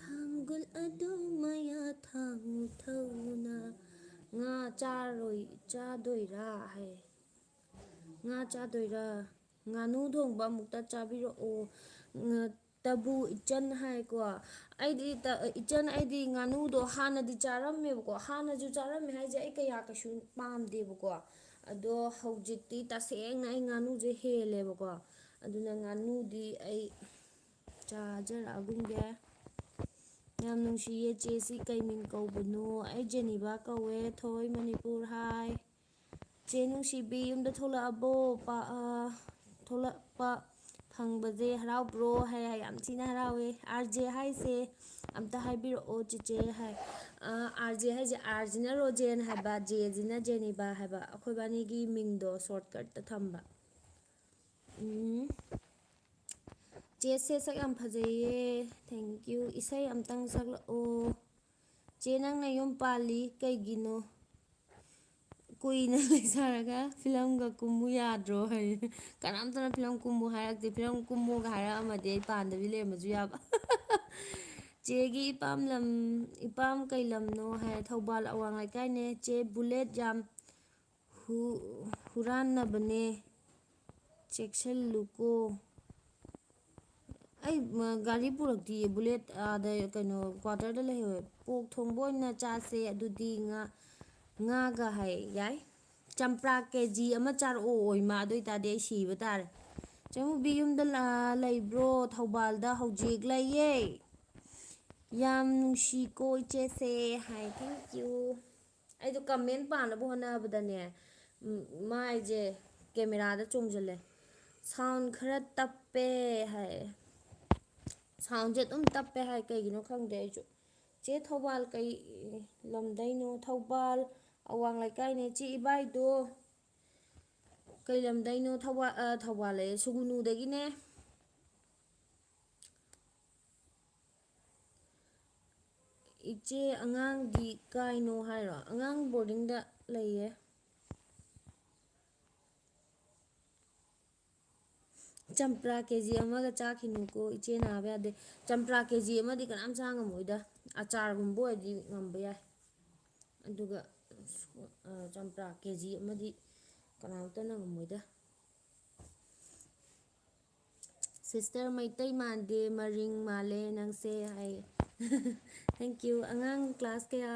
ꯊꯥꯡꯒꯨꯜ ꯑꯗꯨ ꯃꯌꯥ ꯊꯥꯡ ꯊꯧꯅ ꯉꯥ ꯆꯥꯔꯣꯏ-, ꯆꯥꯗꯣꯏꯔꯥ ꯍꯥꯏ꯫ ꯉꯥ ꯆꯥꯗꯣꯏꯔꯥ? ꯉꯥꯅꯨ ꯊꯣꯡꯕ ꯑꯃꯨꯛꯇ ꯆꯥꯕꯤꯔꯛꯑꯣ꯫ ꯉ-, ꯇꯕꯨ ꯏꯆꯟ ꯍꯥꯏꯀꯣ꯫ ꯑꯩꯗꯤ ꯇ-, ꯏꯆꯟ, ꯑꯩꯗꯤ ꯉꯥꯅꯨꯗꯣ ꯍꯥꯟꯅꯗꯤ ꯆꯥꯔꯝꯃꯦꯕꯀꯣ, ꯍꯥꯟꯅꯁꯨ ꯆꯥꯔꯝꯃꯦ ꯍꯥꯏꯁꯦ, ꯑꯩ ꯀꯌꯥ ꯀꯩꯁꯨ ꯄꯥꯝꯗꯦꯕꯀꯣ꯫ ꯑꯗꯣ ꯍꯧꯖꯤꯛꯇꯤ ꯇꯁꯦꯡꯅ ꯑꯩ ꯉꯥꯅꯨꯁꯦ ꯍꯦꯜꯂꯦꯕꯀꯣ꯫ ꯑꯗꯨꯅ ꯉꯥꯅꯨꯗꯤ ꯑꯩ ꯆꯥꯖꯔꯛꯑꯒꯨꯝꯒꯦ꯫ ꯌꯥꯝ ꯅꯨꯡꯁꯤꯌꯦ꯫ ꯆꯦꯁꯤ ꯀꯩ ꯃꯤꯡ ꯀꯧꯕꯅꯣ? ꯑꯩ ꯖꯦꯅꯤꯕꯥ ꯀꯧꯋꯦ, ꯊꯣꯏ ꯃꯅꯤꯄꯨꯔ ꯍꯥꯏ꯫ ꯆꯦ ꯅꯨꯡꯁꯤꯕꯤ, ꯌꯨꯝꯗ ꯊꯣꯛꯂꯛꯑꯕꯣ? ꯄꯥ-, ꯑ, ꯊꯣꯛꯂꯛꯄ ꯐꯪꯕꯁꯦ ꯍꯔꯥꯎꯕ꯭ꯔꯣ? ꯍꯥꯏ, ꯍꯥꯏ, ꯌꯥꯝ ꯊꯤꯅ ꯍꯔꯥꯎꯋꯦ꯫ ꯑꯥꯔ ꯖꯦ ꯍꯥꯏꯁꯦ ꯑꯝꯇ ꯍꯥꯏꯕꯤꯔꯛꯑꯣ, ꯆꯦꯆꯦ ꯍꯥꯏ꯫ ꯑ, ꯑꯥꯔ ꯖꯦ ꯍꯥꯏꯁꯦ, ꯑꯥꯔꯁꯤꯅ ꯔꯣꯖꯦꯟ ꯍꯥꯏꯕ, ꯖꯦꯁꯤꯅ ꯖꯦꯅꯤꯕꯥ ꯍꯥꯏꯕ꯫ ꯑꯩꯈꯣꯏꯕꯥꯅꯤꯒꯤ ꯃꯤꯡꯗꯣ ꯁꯣꯔꯠꯀꯠꯇ ꯊꯝꯕ꯫ ꯎꯝ꯫ ꯆꯦꯁꯦ ꯁꯛ ꯌꯥꯝ ꯐꯖꯩꯌꯦ꯫ Thank you꯫ ꯏꯁꯩ ꯑꯝꯇꯪ ꯁꯛꯂꯛꯑꯣ꯫ ꯆꯦ, ꯅꯪꯅ ꯌꯨꯝ ꯄꯥꯜꯂꯤ ꯀꯩꯒꯤꯅꯣ? ꯀꯨꯏꯅ ꯂꯩꯁꯥꯔꯒ ꯐꯤꯂꯝꯒ ꯀꯨꯝꯃꯨ ꯌꯥꯗ꯭ꯔꯣ ꯍꯥꯏ꯫ ꯀꯅꯥꯝꯇꯅ ꯐꯤꯂꯝ ꯀꯨꯝꯃꯨ ꯍꯥꯏꯔꯛꯇꯦ꯫ ꯐꯤꯂꯝ ꯀꯨꯝꯃꯣꯒ ꯍꯥꯏꯔꯛꯑꯝꯃꯗꯤ ꯑꯩ ꯄꯥꯟꯗꯕꯤ ꯂꯩꯔꯝꯕꯁꯨ ꯌꯥꯕ꯫ ꯆꯦꯒꯤ ꯏꯄꯥꯝ ꯂꯝ, ꯏꯄꯥꯝ ꯀꯩ ꯂꯝꯅꯣ ꯍꯥꯏ꯫ ꯊꯧꯕꯥꯜ ꯑꯋꯥꯡ ꯂꯩꯀꯥꯏꯅꯦ꯫ ꯆꯦ ꯕꯨꯂꯦꯠ ꯌꯥꯝ ꯍꯨ-, ꯍꯨꯔꯥꯟꯅꯕꯅꯦ, ꯆꯦꯛꯁꯤꯜꯂꯨꯀꯣ꯫ ꯑꯩ, ꯃ, ꯒꯥꯔꯤ ꯄꯨꯔꯛꯇꯤꯌꯦ, ꯕꯨꯂꯦꯠ ꯑꯥꯗ, ꯀꯩꯅꯣ, ꯀ꯭ꯋꯥꯇꯔꯗ ꯂꯩꯍꯧꯋꯦ꯫ ꯄꯣꯛ ꯊꯣꯡꯕ ꯑꯣꯏꯅ ꯆꯥꯁꯦ ꯑꯗꯨꯗꯤ, ꯉꯥ, ꯉꯥꯒ ꯍꯥꯏ, ꯌꯥꯏ꯫ ꯆꯝꯄ꯭ꯔꯥ ꯀꯦ ꯖꯤ ꯑꯃ ꯆꯥꯔꯛꯑꯣ, ꯑꯣꯏꯃ, ꯑꯗꯨ ꯑꯣꯏꯇꯥꯔꯗꯤ ꯑꯩ ꯁꯤꯕ ꯇꯥꯔꯦ꯫ ꯆꯦꯃꯨꯕꯤ ꯌꯨꯝꯗ ꯂ-, ꯂꯩꯕ꯭ꯔꯣ? ꯊꯧꯕꯥꯜꯗ ꯍꯧꯖꯤꯛ ꯂꯩꯌꯦ꯫ ꯌꯥꯝ ꯅꯨꯡꯁꯤꯀꯣ ꯏꯆꯦꯁꯦ ꯍꯥꯏ, thank you꯫ ꯑꯩꯗꯣ comment ꯄꯥꯅꯕ ꯍꯣꯠꯅꯕꯗꯅꯦ, ꯎꯝ, ꯃꯥꯏꯁꯦ cameraꯗ ꯆꯣꯡꯁꯤꯜꯂꯦ꯫ Sound ꯈꯔ ꯇꯞꯄꯦ ꯍꯥꯏ꯫ Soundꯁꯦ ꯑꯗꯨꯝ ꯇꯞꯄꯦ ꯍꯥꯏ, ꯀꯩꯒꯤꯅꯣ ꯈꯪꯗꯦ ꯑꯩꯁꯨ꯫ ꯆꯦ, ꯊꯧꯕꯥꯜ ꯀꯩ ꯂꯝꯗꯩꯅꯣ? ꯊꯧꯕꯥꯜ ꯑꯋꯥꯡ ꯂꯩꯀꯥꯏꯅꯦ꯫ ꯆꯦ, ꯏꯕꯥꯏꯗꯣ ꯀꯩ ꯂꯝꯗꯩꯅꯣ? ꯊꯧꯕꯥꯜ, ꯑ, ꯊꯧꯕꯥꯜ ꯑꯌꯦ, ꯁꯨꯒꯨꯅꯨꯗꯒꯤꯅꯦ꯫ ꯏꯆꯦ, ꯑꯉꯥꯡꯗꯤ ꯀꯥꯏꯅꯣ ꯍꯥꯏꯔꯣ? ꯑꯉꯥꯡ boardingꯗ ꯂꯩꯌꯦ꯫ ꯆꯝꯄ꯭ꯔꯥ ꯀꯦ ꯖꯤ ꯑꯃꯒ ꯆꯥꯈꯤꯅꯨꯀꯣ, ꯏꯆꯦ ꯅꯥꯕ ꯌꯥꯗꯦ꯫ ꯆꯝꯄ꯭ꯔꯥ ꯀꯦ ꯖꯤ ꯑꯃꯗꯤ ꯀꯅꯥꯝ ꯆꯥ ꯉꯝꯃꯣꯏꯗ꯫ ꯑꯆꯥꯔꯒꯨꯝꯕ ꯑꯣꯏꯔꯗꯤ ꯉꯝꯕ ꯌꯥꯏ꯫ ꯑꯗꯨꯒ, ꯑ, ꯆꯝꯄ꯭ꯔꯥ ꯀꯦ ꯖꯤ ꯑꯃꯗꯤ ꯀꯅꯥꯝꯇꯅ ꯉꯝꯃꯣꯏꯗ꯫ Sister, ꯃꯩꯇꯩ ꯃꯥꯟꯗꯦ, ꯃꯔꯤꯡ ꯃꯥꯜꯂꯦ ꯅꯪꯁꯦ ꯍꯥꯏ꯫ Thank you꯫ ꯑꯉꯥꯡ class ꯀꯌꯥ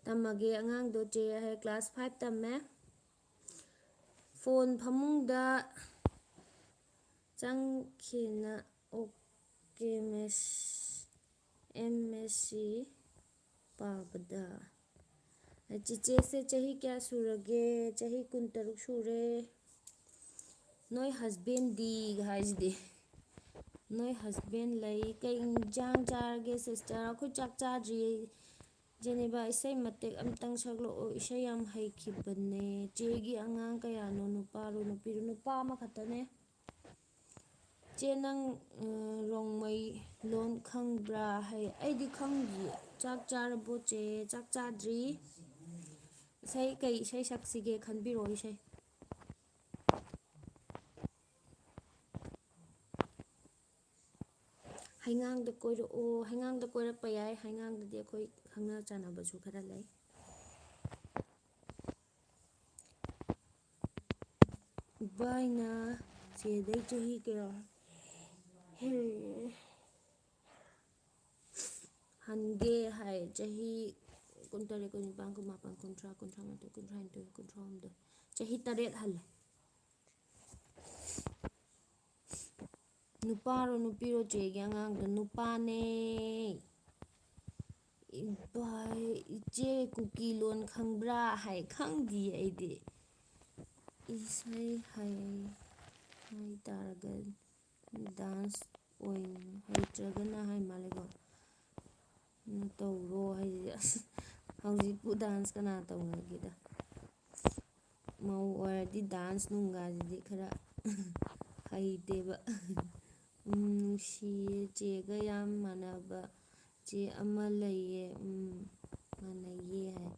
ꯇꯝꯃꯒꯦ? ꯑꯉꯥꯡꯗꯣ ꯆꯦ ꯍꯥꯏ class five ꯇꯝꯃꯦ꯫ Phone ꯐꯃꯨꯡꯗ ꯆꯪꯈꯤꯅ ꯑꯣꯀꯦ ꯃꯦꯁ ꯑꯦꯝ ꯑꯦꯁ ꯁꯤ ꯄꯥꯕꯗ꯫ ꯆꯤꯆꯦꯁꯦ ꯆꯍꯤ ꯀꯌꯥ ꯁꯨꯔꯒꯦ? ꯆꯍꯤ ꯀꯨꯟꯇꯔꯨꯛ ꯁꯨꯔꯦ꯫ ꯅꯣꯏ husbandꯗꯤ ꯍꯥꯏꯁꯤꯗꯤ꯫ ꯅꯣꯏ husband ꯂꯩ꯫ ꯀꯩ ꯏꯟꯖꯥꯡ ꯆꯥꯔꯒꯦ sister? ꯑꯩꯈꯣꯏ ꯆꯥꯛ ꯆꯥꯗ꯭ꯔꯤꯌꯦ꯫ ꯖꯦꯅꯤꯕꯥ, ꯏꯁꯩ ꯃꯇꯦꯛ ꯑꯝꯇꯪ ꯁꯛꯂꯛꯑꯣ꯫ ꯏꯁꯩ ꯌꯥꯝ ꯍꯩꯈꯤꯕꯅꯦ꯫ ꯆꯦꯒꯤ ꯑꯉꯥꯡ ꯀꯌꯥꯅꯣ? ꯅꯨꯄꯥꯔꯣ ꯅꯨꯄꯤꯔꯣ? ꯅꯨꯄꯥ ꯑꯃꯈꯛꯇꯅꯦ꯫ ꯆꯦ, ꯅꯪ, ꯑ, ꯔꯣꯡꯃꯩ ꯂꯣꯟ ꯈꯪꯕ꯭ꯔꯥ? ꯍꯥꯏ꯫ ꯑꯩꯗꯤ ꯈꯪꯗꯤꯌꯦ꯫ ꯆꯥꯛ ꯆꯥꯔꯕꯣ ꯆꯦ? ꯆꯥꯛ ꯆꯥꯗ꯭ꯔꯤ꯫ ꯏꯁꯩ, ꯀꯩ ꯏꯁꯩ ꯁꯛꯁꯤꯒꯦ? ꯈꯟꯕꯤꯔꯛꯑꯣ ꯏꯁꯩ꯫ ꯍꯩꯉꯥꯡꯗ ꯀꯣꯏꯔꯛꯑꯣ꯫ ꯍꯩꯉꯥꯡꯗ ꯀꯣꯏꯔꯛꯄ ꯌꯥꯏ꯫ ꯍꯩꯉꯥꯡꯗꯗꯤ ꯑꯩꯈꯣꯏ ꯈꯪꯅ ꯆꯥꯟꯅꯕꯁꯨ ꯈꯔ ꯂꯩ꯫ ꯏꯕꯥꯏꯅ ꯆꯦꯗꯩ ꯆꯍꯤ ꯀꯌꯥ ꯍꯦꯜꯂꯤ? ꯍꯟꯒꯦ ꯍꯥꯏ꯫ ꯆꯍꯤ ꯀꯨꯟꯇꯔꯦꯠ, ꯀꯨꯟꯅꯤꯄꯥꯟ, ꯀꯨꯟꯃꯥꯄꯟ, ꯀꯨꯟꯊ꯭ꯔꯥ, ꯀꯨꯟꯊ꯭ꯔꯥꯃꯥꯊꯣꯏ, ꯀꯨꯟꯊ꯭ꯔꯥꯅꯤꯊꯣꯏ, ꯀꯨꯟꯊ꯭ꯔꯥꯍꯨꯝꯗꯣꯏ꯫ ꯆꯍꯤ ꯇꯔꯦꯠ ꯍꯜꯂꯦ꯫ ꯅꯨꯄꯥꯔꯣ ꯅꯨꯄꯤꯔꯣ ꯆꯦꯒꯤ ꯑꯉꯥꯡꯗꯣ? ꯅꯨꯄꯥꯅꯦ꯫ ꯏꯕꯥꯏ, ꯏꯆꯦ ꯀꯨꯀꯤ ꯂꯣꯟ ꯈꯪꯕ꯭ꯔꯥ ꯍꯥꯏ꯫ ꯈꯪꯗꯤꯌꯦ ꯑꯩꯗꯤ꯫ ꯏꯁꯩ ꯍꯩ ꯍꯥꯏ ꯇꯥꯔꯒ dance ꯑꯣꯏꯅ ꯍꯩꯇ꯭ꯔꯒꯅ ꯍꯥꯏ ꯃꯥꯜꯂꯦꯀꯣ꯫ ꯅ ꯇꯧꯔꯣ ꯍꯥꯏꯁꯤꯗꯤ꯫ ꯑꯁ, ꯍꯧꯖꯤꯛꯄꯨ dance ꯀꯅꯥ ꯇꯧꯅꯒꯦꯗ? ꯃꯧ ꯑꯣꯏꯔꯗꯤ dance ꯅꯨꯡꯒꯥꯁꯤꯗꯤ ꯈꯔ ꯍꯩꯇꯦꯕ꯫ ꯎꯝ, ꯅꯨꯡꯁꯤꯌꯦ, ꯆꯦꯒ ꯌꯥꯝ ꯃꯥꯟꯅꯕ ꯆꯦ ꯑꯃ ꯂꯩꯌꯦ꯫ ꯎꯝ, ꯃꯥꯟꯅꯩꯌꯦ ꯍꯥꯏ꯫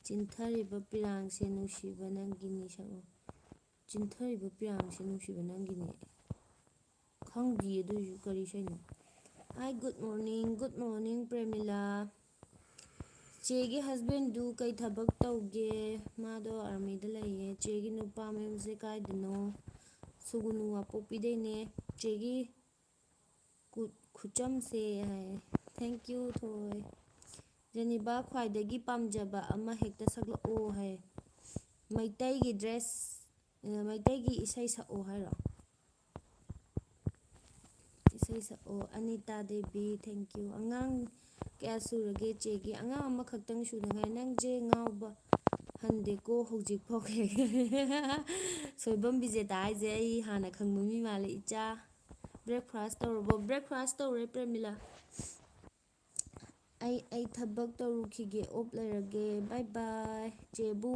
ꯆꯤꯟꯊꯔꯤꯕ ꯄꯤꯔꯥꯡꯁꯦ ꯅꯨꯡꯁꯤꯕ ꯅꯪꯒꯤꯅꯤ ꯁꯛꯂꯣ꯫ ꯆꯤꯟꯊꯔꯤꯕ ꯄꯤꯔꯥꯡꯁꯦ ꯅꯨꯡꯁꯤꯕ ꯅꯪꯒꯤꯅꯤ꯫ ꯈꯪꯗꯤꯌꯦ ꯑꯗꯨꯏꯁꯨ ꯀꯔꯤ ꯏꯁꯩꯅꯣ꯫ Hi, good morning, good morning, ꯄ꯭ꯔꯦꯃꯤꯂꯥ꯫ ꯆꯦꯒꯤ husbandꯗꯨ ꯀꯩ ꯊꯕꯛ ꯇꯧꯒꯦ? ꯃꯥꯗꯣ armyꯗ ꯂꯩꯌꯦ꯫ ꯆꯦꯒꯤ ꯅꯨꯄꯥ ꯃꯌꯨꯝꯁꯦ ꯀꯥꯏꯗꯅꯣ? ꯁꯨꯒꯨꯅꯨ ꯋꯥꯡꯄꯣꯛꯄꯤꯗꯩꯅꯦ꯫ ꯆꯦꯒꯤ ꯈꯨꯠ ꯈꯨꯆꯝꯁꯦ ꯍꯥꯏ꯫ Thank you ꯊꯣꯏ꯫ ꯖꯦꯅꯤꯕꯥ, ꯈ꯭ꯋꯥꯏꯗꯒꯤ ꯄꯥꯝꯖꯕ ꯑꯃ ꯍꯦꯛꯇ ꯁꯛꯂꯛꯑꯣ ꯍꯥꯏ꯫ ꯃꯩꯇꯩꯒꯤ ꯗ꯭ꯔꯦꯁ, ꯃꯩꯇꯩꯒꯤ ꯏꯁꯩ ꯁꯛꯑꯣ ꯍꯥꯏꯔꯣ? ꯏꯁꯩ ꯁꯛꯑꯣ꯫ Anita Devi, thank you꯫ ꯑꯉꯥꯡ ꯀꯌꯥ ꯁꯨꯔꯒꯦ ꯆꯦꯒꯤ? ꯑꯉꯥꯡ ꯑꯃꯈꯛꯇꯪ ꯁꯨꯗ ꯉꯥꯏ꯫ ꯅꯪꯁꯦ ꯉꯥꯎꯕ ꯍꯟꯗꯦꯀꯣ ꯍꯧꯖꯤꯛꯐꯥꯎ꯫ ꯁꯣꯏꯕꯝ ꯕꯤꯖꯦꯇꯥ ꯍꯥꯏꯁꯦ ꯑꯩ ꯍꯥꯟꯅ ꯈꯪꯕ ꯃꯤ ꯃꯥꯜꯂꯦ ꯏꯆꯥ꯫ Breakfast ꯇꯧꯔꯕꯣ? Breakfast ꯇꯧꯔꯦ ꯄ꯭ꯔꯦꯃꯤꯂꯥ꯫ ꯑꯩ ꯑꯩ ꯊꯕꯛ ꯇꯧꯔꯨꯈꯤꯒꯦ, off ꯂꯩꯔꯒꯦ, bye bye꯫ ꯆꯦꯕꯨ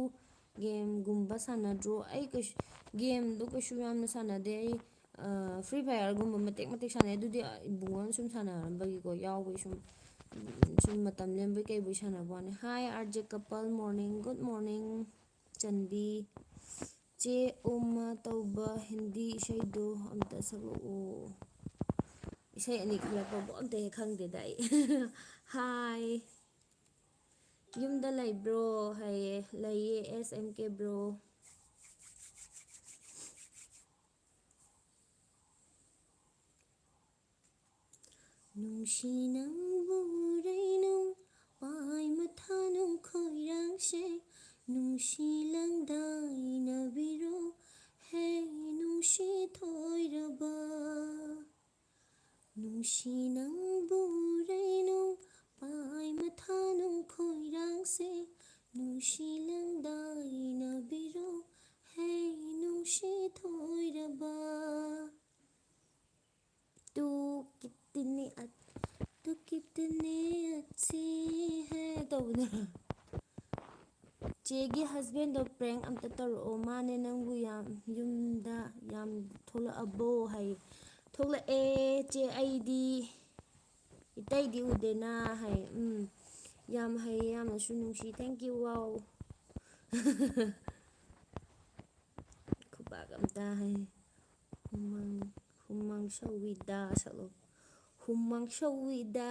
ꯒꯦꯝꯒꯨꯝꯕ ꯁꯥꯟꯅꯗ꯭ꯔꯣ? ꯑꯩ ꯀꯩꯁꯨ ꯒꯦꯝꯗꯣ ꯀꯩꯁꯨ ꯌꯥꯝꯅ ꯁꯥꯟꯅꯗꯦ꯫ ꯑꯩ Free Fireꯒꯨꯝꯕ ꯃꯇꯦꯛ ꯃꯇꯦꯛ ꯁꯥꯟꯅꯩ꯫ ꯑꯗꯨꯗꯤ ꯏꯕꯨꯡꯉꯣꯅ ꯁꯨꯝ ꯁꯥꯟꯅꯔꯝꯕꯒꯤꯀꯣ, ꯌꯥꯎꯕꯒꯤ ꯁꯨꯝ ꯁꯨꯝ ꯃꯇꯝ ꯂꯦꯟꯕꯩ ꯀꯩꯕꯨꯏ ꯁꯥꯟꯅꯕ ꯋꯥꯅꯤ꯫ Hi R J couple, morning, good morning꯫ ꯆꯟꯕꯤ꯫ ꯆꯦ ꯎꯃ ꯇꯧꯕ ꯍꯤꯟꯗꯤ ꯏꯁꯩꯗꯣ ꯑꯝꯇ ꯁꯛꯂꯛꯑꯣ꯫ ꯏꯁꯩ ꯑꯅꯤ ꯈꯜꯂꯛꯄꯕꯨ ꯑꯝꯇ ꯍꯦꯛ ꯈꯪꯗꯦꯗ ꯑꯩ꯫ Hi꯫ ꯌꯨꯝꯗ ꯂꯩꯕ꯭ꯔꯣ ꯍꯥꯏꯌꯦ꯫ ꯂꯩꯌꯦ, S M K bro꯫ ꯅꯨꯡꯁꯤ ꯅꯪꯕꯨ ꯎꯔꯩꯅꯨꯡ ꯄꯥꯏ ꯃꯊꯥꯅꯨꯡ ꯈꯣꯏꯔꯥꯡꯁꯦ ꯅꯨꯡꯁꯤ ꯂꯪꯗꯥꯏꯅꯕꯤꯔꯣ ꯍꯦ ꯅꯨꯡꯁꯤ ꯊꯣꯏꯔꯕ꯫ ꯅꯨꯡꯁꯤ ꯅꯪꯕꯨ ꯎꯔꯩꯅꯨꯡ ꯄꯥꯏ ꯃꯊꯥꯅꯨꯡ ꯈꯣꯏꯔꯥꯡꯁꯦ ꯅꯨꯡꯁꯤ ꯂꯪꯗꯥꯏꯅꯕꯤꯔꯣ ꯍꯦ ꯅꯨꯡꯁꯤ ꯊꯣꯏꯔꯕ꯫ ꯇꯨ ꯀꯤꯇꯅꯦ ꯑ-, ꯇꯨ ꯀꯤꯇꯅꯦ ꯑꯆꯤ ꯍꯦ ꯇꯧꯕꯗꯣ꯫ ꯆꯦꯒꯤ husbandꯗꯣ prank ꯑꯝꯇ ꯇꯧꯔꯛꯑꯣ꯫ ꯃꯥꯅꯦ ꯅꯪꯕꯨ ꯌꯥꯝ ꯌꯨꯝꯗ ꯌꯥꯝ ꯊꯣꯛꯂꯛꯑꯕꯣ ꯍꯥꯏ꯫ ꯊꯣꯛꯂꯛꯑꯦ ꯆꯦ ꯑꯩꯗꯤ꯫ ꯏꯇꯩꯗꯤ ꯎꯗꯦꯅ ꯍꯥꯏ꯫ ꯎꯝ꯫ ꯌꯥꯝ ꯍꯩ, ꯌꯥꯝꯅꯁꯨ ꯅꯨꯡꯁꯤ꯫ Thank you, wow꯫ ꯈꯨꯕꯥꯛ ꯑꯝꯇ ꯍꯥꯏ꯫ ꯍꯨꯃꯥꯡ, ꯍꯨꯃꯥꯡ ꯁꯧꯋꯤꯗ ꯁꯛꯂꯣ꯫ ꯍꯨꯃꯥꯡ ꯁꯧꯋꯤꯗ,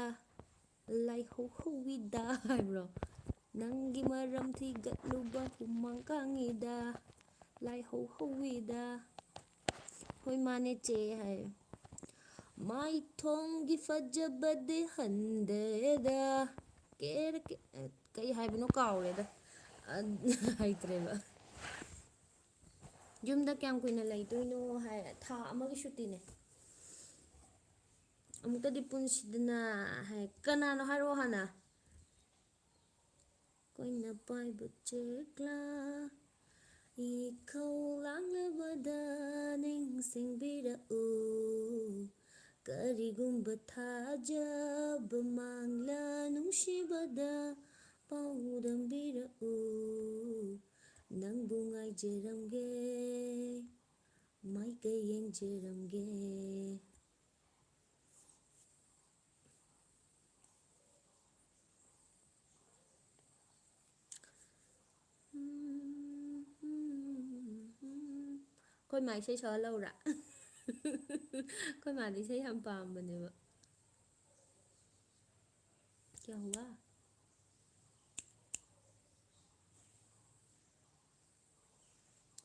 ꯂꯥꯏꯍꯧ ꯍꯧꯋꯤꯗ ꯍꯥꯏꯕ꯭ꯔꯣ? ꯅꯪꯒꯤ ꯃꯔꯝ ꯊꯤꯒꯠꯂꯨꯕ ꯍꯨꯃꯥꯡ ꯀꯥꯡꯉꯤꯗ, ꯂꯥꯏꯍꯧ ꯍꯧꯋꯤꯗ꯫ ꯍꯣꯏ, ꯃꯥꯅꯦ ꯆꯦ ꯍꯥꯏ꯫ ꯃꯥꯏꯊꯣꯡꯒꯤ ꯐꯖꯕꯗꯤ ꯍꯟꯗꯦꯗ꯫ ꯀꯦꯔ ꯀꯦ-, ꯀꯩ ꯍꯥꯏꯕꯅꯣ ꯀꯥꯎꯔꯦꯗ꯫ ꯑ, ꯍꯩꯇ꯭ꯔꯦꯕ꯫ ꯌꯨꯝꯗ ꯀꯌꯥꯝ ꯀꯨꯏꯅ ꯂꯩꯗꯣꯏꯅꯣ ꯍꯥꯏ, ꯊꯥ ꯑꯃꯒꯤ ꯁꯨꯇꯤꯅꯦ꯫ ꯑꯃꯨꯛꯇꯗꯤ ꯄꯨꯟꯁꯤꯗꯅ ꯍꯥꯏ, ꯀꯅꯥꯅꯣ ꯍꯥꯏꯔꯛꯑꯣ ꯍꯥꯟꯅ꯫ ꯀꯣꯏꯅ ꯄꯥꯏꯕ ꯆꯦꯛꯂꯥ, ꯏꯈꯧ ꯂꯥꯡꯂꯕꯗ ꯅꯤꯡꯁꯤꯡꯕꯤꯔꯛꯎ꯫ ꯀꯔꯤꯒꯨꯝꯕ ꯊꯥꯖꯕ ꯃꯥꯡꯂ ꯅꯨꯡꯁꯤꯕꯗ ꯄꯥꯎꯗꯝꯕꯤꯔꯛꯎ꯫ ꯅꯪꯕꯨ ꯉꯥꯏꯖꯔꯝꯒꯦ, ꯃꯥꯏꯀꯩ ꯌꯦꯡꯖꯔꯝꯒꯦ꯫ ꯑꯩꯈꯣꯏ ꯃꯥ ꯏꯁꯩ ꯁꯛꯍꯜꯂꯧꯔꯥ? ꯑꯩꯈꯣꯏ ꯃꯥꯗꯤ ꯏꯁꯩ ꯌꯥꯝ ꯄꯥꯝꯕꯅꯦꯕ꯫ ꯀꯌꯥ ꯍꯨꯋꯥ?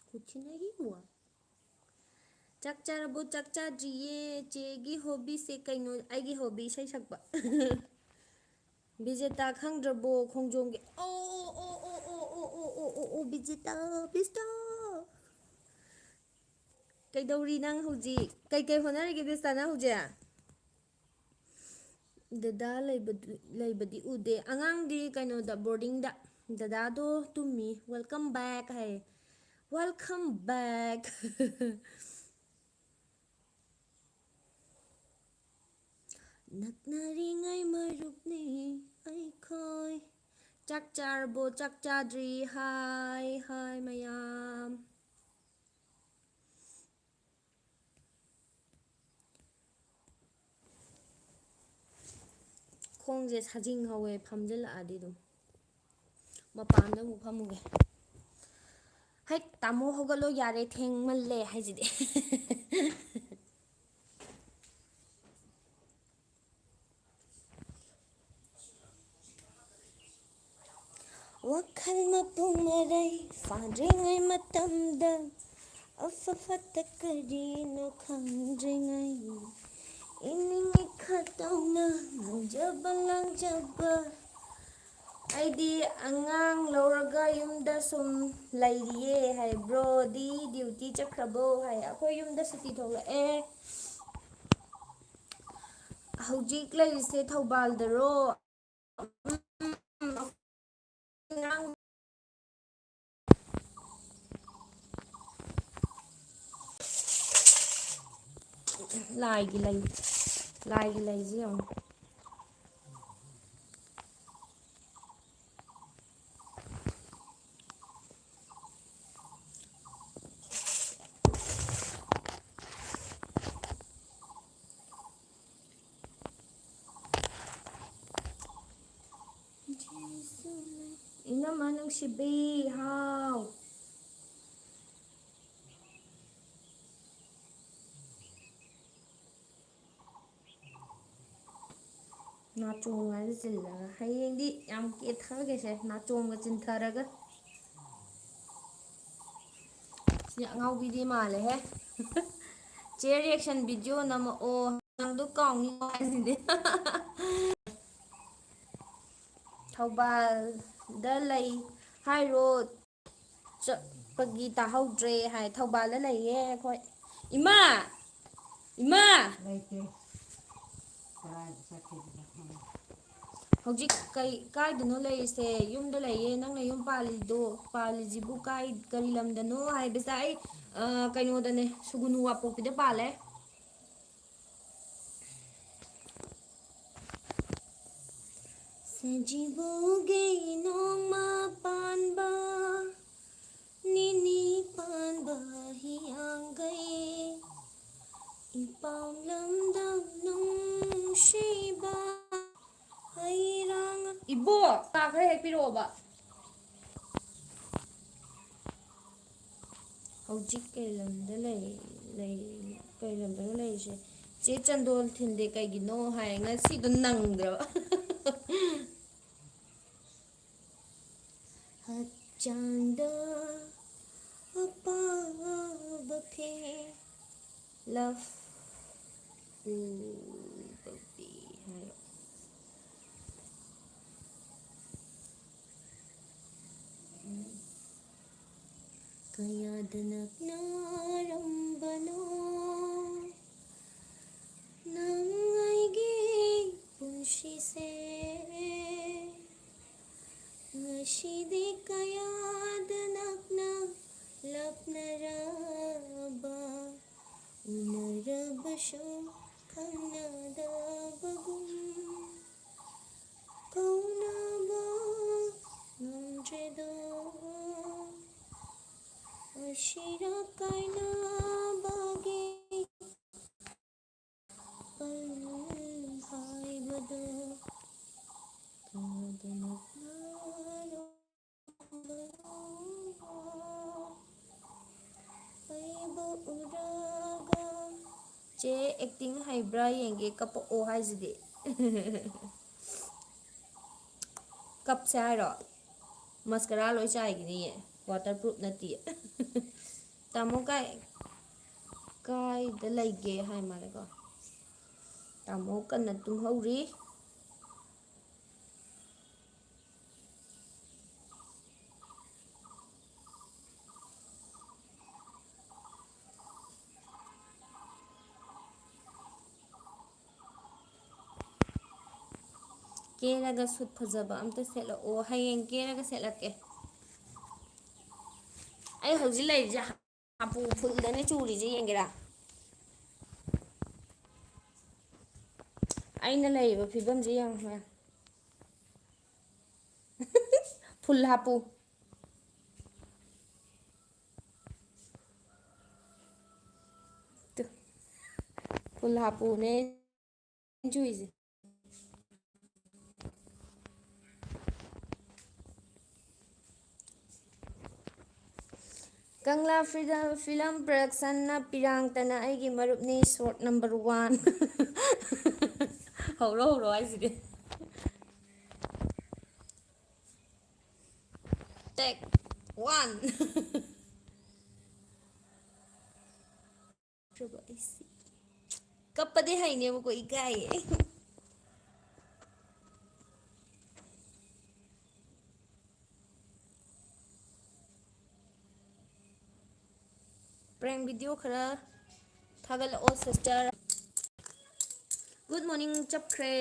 ꯀꯨꯆ ꯅꯍꯤ ꯍꯨꯋꯥ꯫ ꯆꯥꯛ ꯆꯥꯔꯕꯣ? ꯆꯥꯛ ꯆꯥꯗ꯭ꯔꯤꯌꯦ꯫ ꯆꯦꯒꯤ ꯍꯣꯕꯤꯁꯦ ꯀꯩꯅꯣ? ꯑꯩꯒꯤ ꯍꯣꯕꯤ ꯏꯁꯩ ꯁꯛꯄ꯫ ꯕꯤꯖꯦꯇꯥ ꯈꯪꯗ꯭ꯔꯕꯣ ꯈꯣꯡꯖꯣꯝꯒꯤ? ꯑꯣ, ꯑꯣ, ꯑꯣ, ꯕꯤꯖꯦꯇꯥ, ꯕꯤꯖꯦꯇꯥ꯫ ꯀꯩꯗꯧꯔꯤ ꯅꯪ ꯍꯧꯖꯤꯛ? ꯀꯩꯀꯩ ꯍꯣꯠꯅꯔꯤꯒꯦ ꯕꯤꯖꯦꯇꯥ ꯅꯪ ꯍꯧꯖꯤꯛ? ꯗꯗꯥ ꯂꯩꯕꯗꯨ-, ꯂꯩꯕꯗꯤ ꯎꯗꯦ꯫ ꯑꯉꯥꯡꯗꯤ ꯀꯩꯅꯣꯗ, ꯕꯣꯔꯗꯤꯡꯗ꯫ ꯗꯗꯥꯗꯣ ꯇꯨꯝꯃꯤ꯫ Welcome back ꯍꯥꯏꯌꯦ꯫ Welcome back꯫ ꯅꯛꯅꯔꯤꯉꯩ ꯃꯔꯨꯞꯅꯤ ꯑꯩꯈꯣꯏ꯫ ꯆꯥꯛ ꯆꯥꯔꯕꯣ? ꯆꯥꯛ ꯆꯥꯗ꯭ꯔꯤ꯫ Hi, hi ꯃꯌꯥꯝ꯫ ꯈꯣꯡꯁꯦ ꯁꯥꯖꯤꯡ ꯍꯧꯋꯦ, ꯐꯝꯖꯤꯜꯂꯛꯑꯗꯤ ꯑꯗꯨꯝ꯫ ꯃꯄꯥꯟꯗ ꯑꯃꯨꯛ ꯐꯝꯃꯨꯒꯦ꯫ ꯍꯦꯛ ꯇꯥꯃꯣ ꯍꯧꯒꯠꯂꯣ ꯌꯥꯔꯦ, ꯊꯦꯡꯃꯜꯂꯦ ꯍꯥꯏꯁꯤꯗꯤ꯫ ꯋꯥꯈꯜ ꯃꯄꯨꯡ ꯃꯔꯩ ꯐꯥꯗ꯭ꯔꯤꯉꯩ ꯃꯇꯝꯗ, ꯑꯐ ꯐꯠꯇ ꯀꯔꯤꯅꯣ ꯈꯪꯗ꯭ꯔꯤꯉꯩ, ꯏꯅꯤꯡ ꯏꯈꯠ ꯇꯧꯅ ꯉꯥꯡꯖꯕ ꯂꯥꯡꯖꯕ꯫ ꯑꯩꯗꯤ ꯑꯉꯥꯡ ꯂꯧꯔꯒ ꯌꯨꯝꯗ ꯁꯨꯝ ꯂꯩꯔꯤꯌꯦ ꯍꯥꯏ꯫ ꯕ꯭ꯔꯣꯗꯤ ꯗ꯭ꯌꯨꯇꯤ ꯆꯠꯈ꯭ꯔꯕꯣ ꯍꯥꯏ꯫ ꯑꯩꯈꯣꯏ ꯌꯨꯝꯗ ꯁꯨꯇꯤ ꯊꯣꯛꯂꯛꯑꯦ꯫ ꯍꯧꯖꯤꯛ ꯂꯩꯔꯤꯁꯦ ꯊꯧꯕꯥꯜꯗꯔꯣ? ꯎꯝ, ꯂꯥꯏꯒꯤ ꯂꯩ, ꯂꯥꯏꯒꯤ ꯂꯩꯁꯦ ꯌꯦꯡꯉꯣ꯫ ꯏꯅꯝꯃ ꯅꯨꯡꯁꯤꯕꯤ, ꯍꯥꯎ꯫ ꯅꯥꯆꯣꯝꯒꯁꯦ ꯆꯤꯜꯂꯒ ꯍꯌꯦꯡꯗꯤ ꯌꯥꯝ ꯀꯦꯊꯒꯦꯁꯦ, ꯅꯥꯆꯣꯝꯒ ꯆꯤꯟꯊꯔꯒ꯫ ꯁꯤ ꯑꯉꯥꯎꯕꯤꯗꯤ ꯃꯥꯜꯂꯦꯍꯦ꯫ ꯆꯦ reaction video ꯅꯝꯃꯛꯑꯣ, ꯅꯪꯗꯣ ꯀꯥꯎꯅꯤ ꯍꯥꯏꯁꯤꯗꯤ꯫ ꯊꯧꯕꯥꯜꯗ ꯂꯩ ꯍꯥꯏꯔꯣ? ꯆꯠꯄꯒꯤ ꯇꯥꯍꯧꯗ꯭ꯔꯦ ꯍꯥꯏ꯫ ꯊꯧꯕꯥꯜꯗ ꯂꯩꯌꯦ ꯑꯩꯈꯣꯏ꯫ ꯏꯃꯥ! ꯏꯃꯥ! ꯂꯩꯇꯦ꯫ ꯀꯗꯥꯏꯗ ꯆꯠꯈꯤꯕꯅꯣ ꯈꯪꯗꯦ꯫ ꯍꯧꯖꯤꯛ ꯀꯩ, ꯀꯥꯏꯗꯅꯣ ꯂꯩꯔꯤꯁꯦ? ꯌꯨꯝꯗ ꯂꯩꯌꯦ꯫ ꯅꯪꯅ ꯌꯨꯝ ꯄꯥꯜꯂꯤꯗꯣ, ꯄꯥꯜꯂꯤꯁꯤꯕꯨ ꯀꯥꯏ, ꯀꯔꯤ ꯂꯝꯗꯅꯣ ꯍꯥꯏꯕꯁꯦ ꯑꯩ, ꯑ, ꯀꯩꯅꯣꯗꯅꯦ, ꯁꯨꯒꯨꯅꯨ ꯋꯥꯄꯣꯛꯄꯤꯗ ꯄꯥꯜꯂꯦ꯫ ꯁꯖꯤꯕꯨꯒꯤ ꯅꯣꯡꯃ ꯄꯥꯟꯕ, ꯅꯤꯅꯤ ꯄꯥꯟꯕ ꯍꯤꯌꯥꯡꯒꯩ, ꯏꯄꯥꯝ ꯂꯝꯗꯝ ꯅꯨꯡꯁꯤꯕ, ꯍꯩꯔꯥꯡ꯫ ꯏꯕꯣ, ꯆꯥ ꯈꯔ ꯍꯦꯛ ꯄꯤꯔꯛꯑꯣꯕ꯫ ꯍꯧꯖꯤꯛ ꯀꯩ ꯂꯝꯗ ꯂꯩ, ꯂꯩ, ꯀꯩ ꯂꯝꯗꯅꯣ ꯂꯩꯔꯤꯁꯦ? ꯆꯦ ꯆꯟꯗꯣꯜ ꯊꯤꯟꯗꯦ ꯀꯩꯒꯤꯅꯣ ꯍꯥꯏ, ꯉꯁꯤꯗꯣ ꯅꯪꯗ꯭ꯔꯕ꯫ ꯍꯛꯆꯥꯡꯗ ꯑꯄꯥꯕ ꯐꯦ꯫ Love꯫ ꯎꯕꯕꯤ ꯍꯥꯏꯔꯣ꯫ ꯎꯝ꯫ ꯀꯌꯥꯗ ꯅꯛꯅꯔꯝꯕꯅꯣ ꯅꯪ ꯑꯩꯒꯤ ꯄꯨꯟꯁꯤꯁꯦ꯫ ꯉꯁꯤꯗꯤ ꯀꯌꯥꯗ ꯅꯛꯅ ꯂꯥꯞꯅꯔꯕ, ꯎꯅꯔꯕꯁꯨ ꯈꯪꯅꯗꯕꯒꯨꯝ ꯀꯧꯅꯕ ꯉꯝꯗ꯭ꯔꯦꯗꯣ꯫ ꯑꯁꯤꯔ ꯀꯥꯏꯅꯕꯒꯤ ꯄꯜ ꯍꯥꯏꯕꯗꯣ ꯀꯌꯥꯗ ꯅꯛꯅꯔꯣ꯫ ꯑꯩꯕꯨ ꯎꯔꯒ꯫ ꯆꯦ, ꯑꯦꯛꯇꯤꯡ ꯍꯩꯕ꯭ꯔꯥ ꯌꯦꯡꯒꯦ, ꯀꯞꯄꯛꯑꯣ ꯍꯥꯏꯁꯤꯗꯤ꯫ ꯀꯞꯁꯦ ꯍꯥꯏꯔꯣ? ꯃꯁꯀꯔꯥ ꯂꯣꯏ ꯆꯥꯏꯒꯤꯅꯤꯌꯦ, ꯋꯥꯇꯔ ꯄ꯭ꯔꯨꯐ ꯅꯠꯇꯤꯌꯦ꯫ ꯇꯥꯃꯣ ꯀꯥꯏ, ꯀꯥꯏꯗ ꯂꯩꯒꯦ ꯍꯥꯏ ꯃꯥꯜꯂꯦꯀꯣ꯫ ꯇꯥꯃꯣ ꯀꯟꯅ ꯇꯨꯝꯍꯧꯔꯤ꯫ ꯀꯦꯔꯒ ꯁꯨꯠ ꯐꯖꯕ ꯑꯝꯇ ꯁꯦꯠꯂꯛꯑꯣ꯫ ꯍꯌꯦꯡ ꯀꯦꯔꯒ ꯁꯦꯠꯂꯛꯀꯦ꯫ ꯑꯩ ꯍꯧꯖꯤꯛ ꯂꯩꯔꯤꯁꯦ ꯍꯥꯄꯨ ꯐꯨꯜꯗꯅꯦ ꯆꯨꯔꯤꯁꯦ, ꯌꯦꯡꯒꯦꯔꯥ? ꯑꯩꯅ ꯂꯩꯔꯤꯕ ꯐꯤꯕꯝꯁꯦ ꯌꯦꯡꯉꯨ꯫ ꯐꯨꯜ ꯍꯥꯄꯨ꯫ ꯇꯨ꯫ ꯐꯨꯜ ꯍꯥꯄꯨꯅꯦ ꯆꯨꯏꯁꯦ꯫ ꯀꯪꯂꯥ ꯐ꯭ꯔꯤꯗꯝ ꯐꯤꯂꯝ ꯄ꯭ꯔꯗꯛꯁꯟꯅ ꯄꯤꯔꯥꯡꯇꯅ ꯑꯩꯒꯤ ꯃꯔꯨꯞꯅꯤ, ꯁꯣꯔꯠ ꯅꯝꯕꯔ ꯋꯥꯟ꯫ ꯍꯧꯔꯣ, ꯍꯧꯔꯣ ꯍꯥꯏꯁꯤꯗꯤ꯫ ꯇꯦꯛ ꯋꯥꯟ꯫ ꯅꯠꯇ꯭ꯔꯕ ꯑꯩꯁꯤ꯫ ꯀꯞꯄꯗꯤ ꯍꯩꯅꯦꯕꯀꯣ, ꯏꯀꯥꯏꯌꯦ꯫ Prank video ꯈꯔ ꯊꯥꯒꯠꯂꯛꯑꯣ sister꯫ Good morning ꯆꯞꯈ꯭ꯔꯦ꯫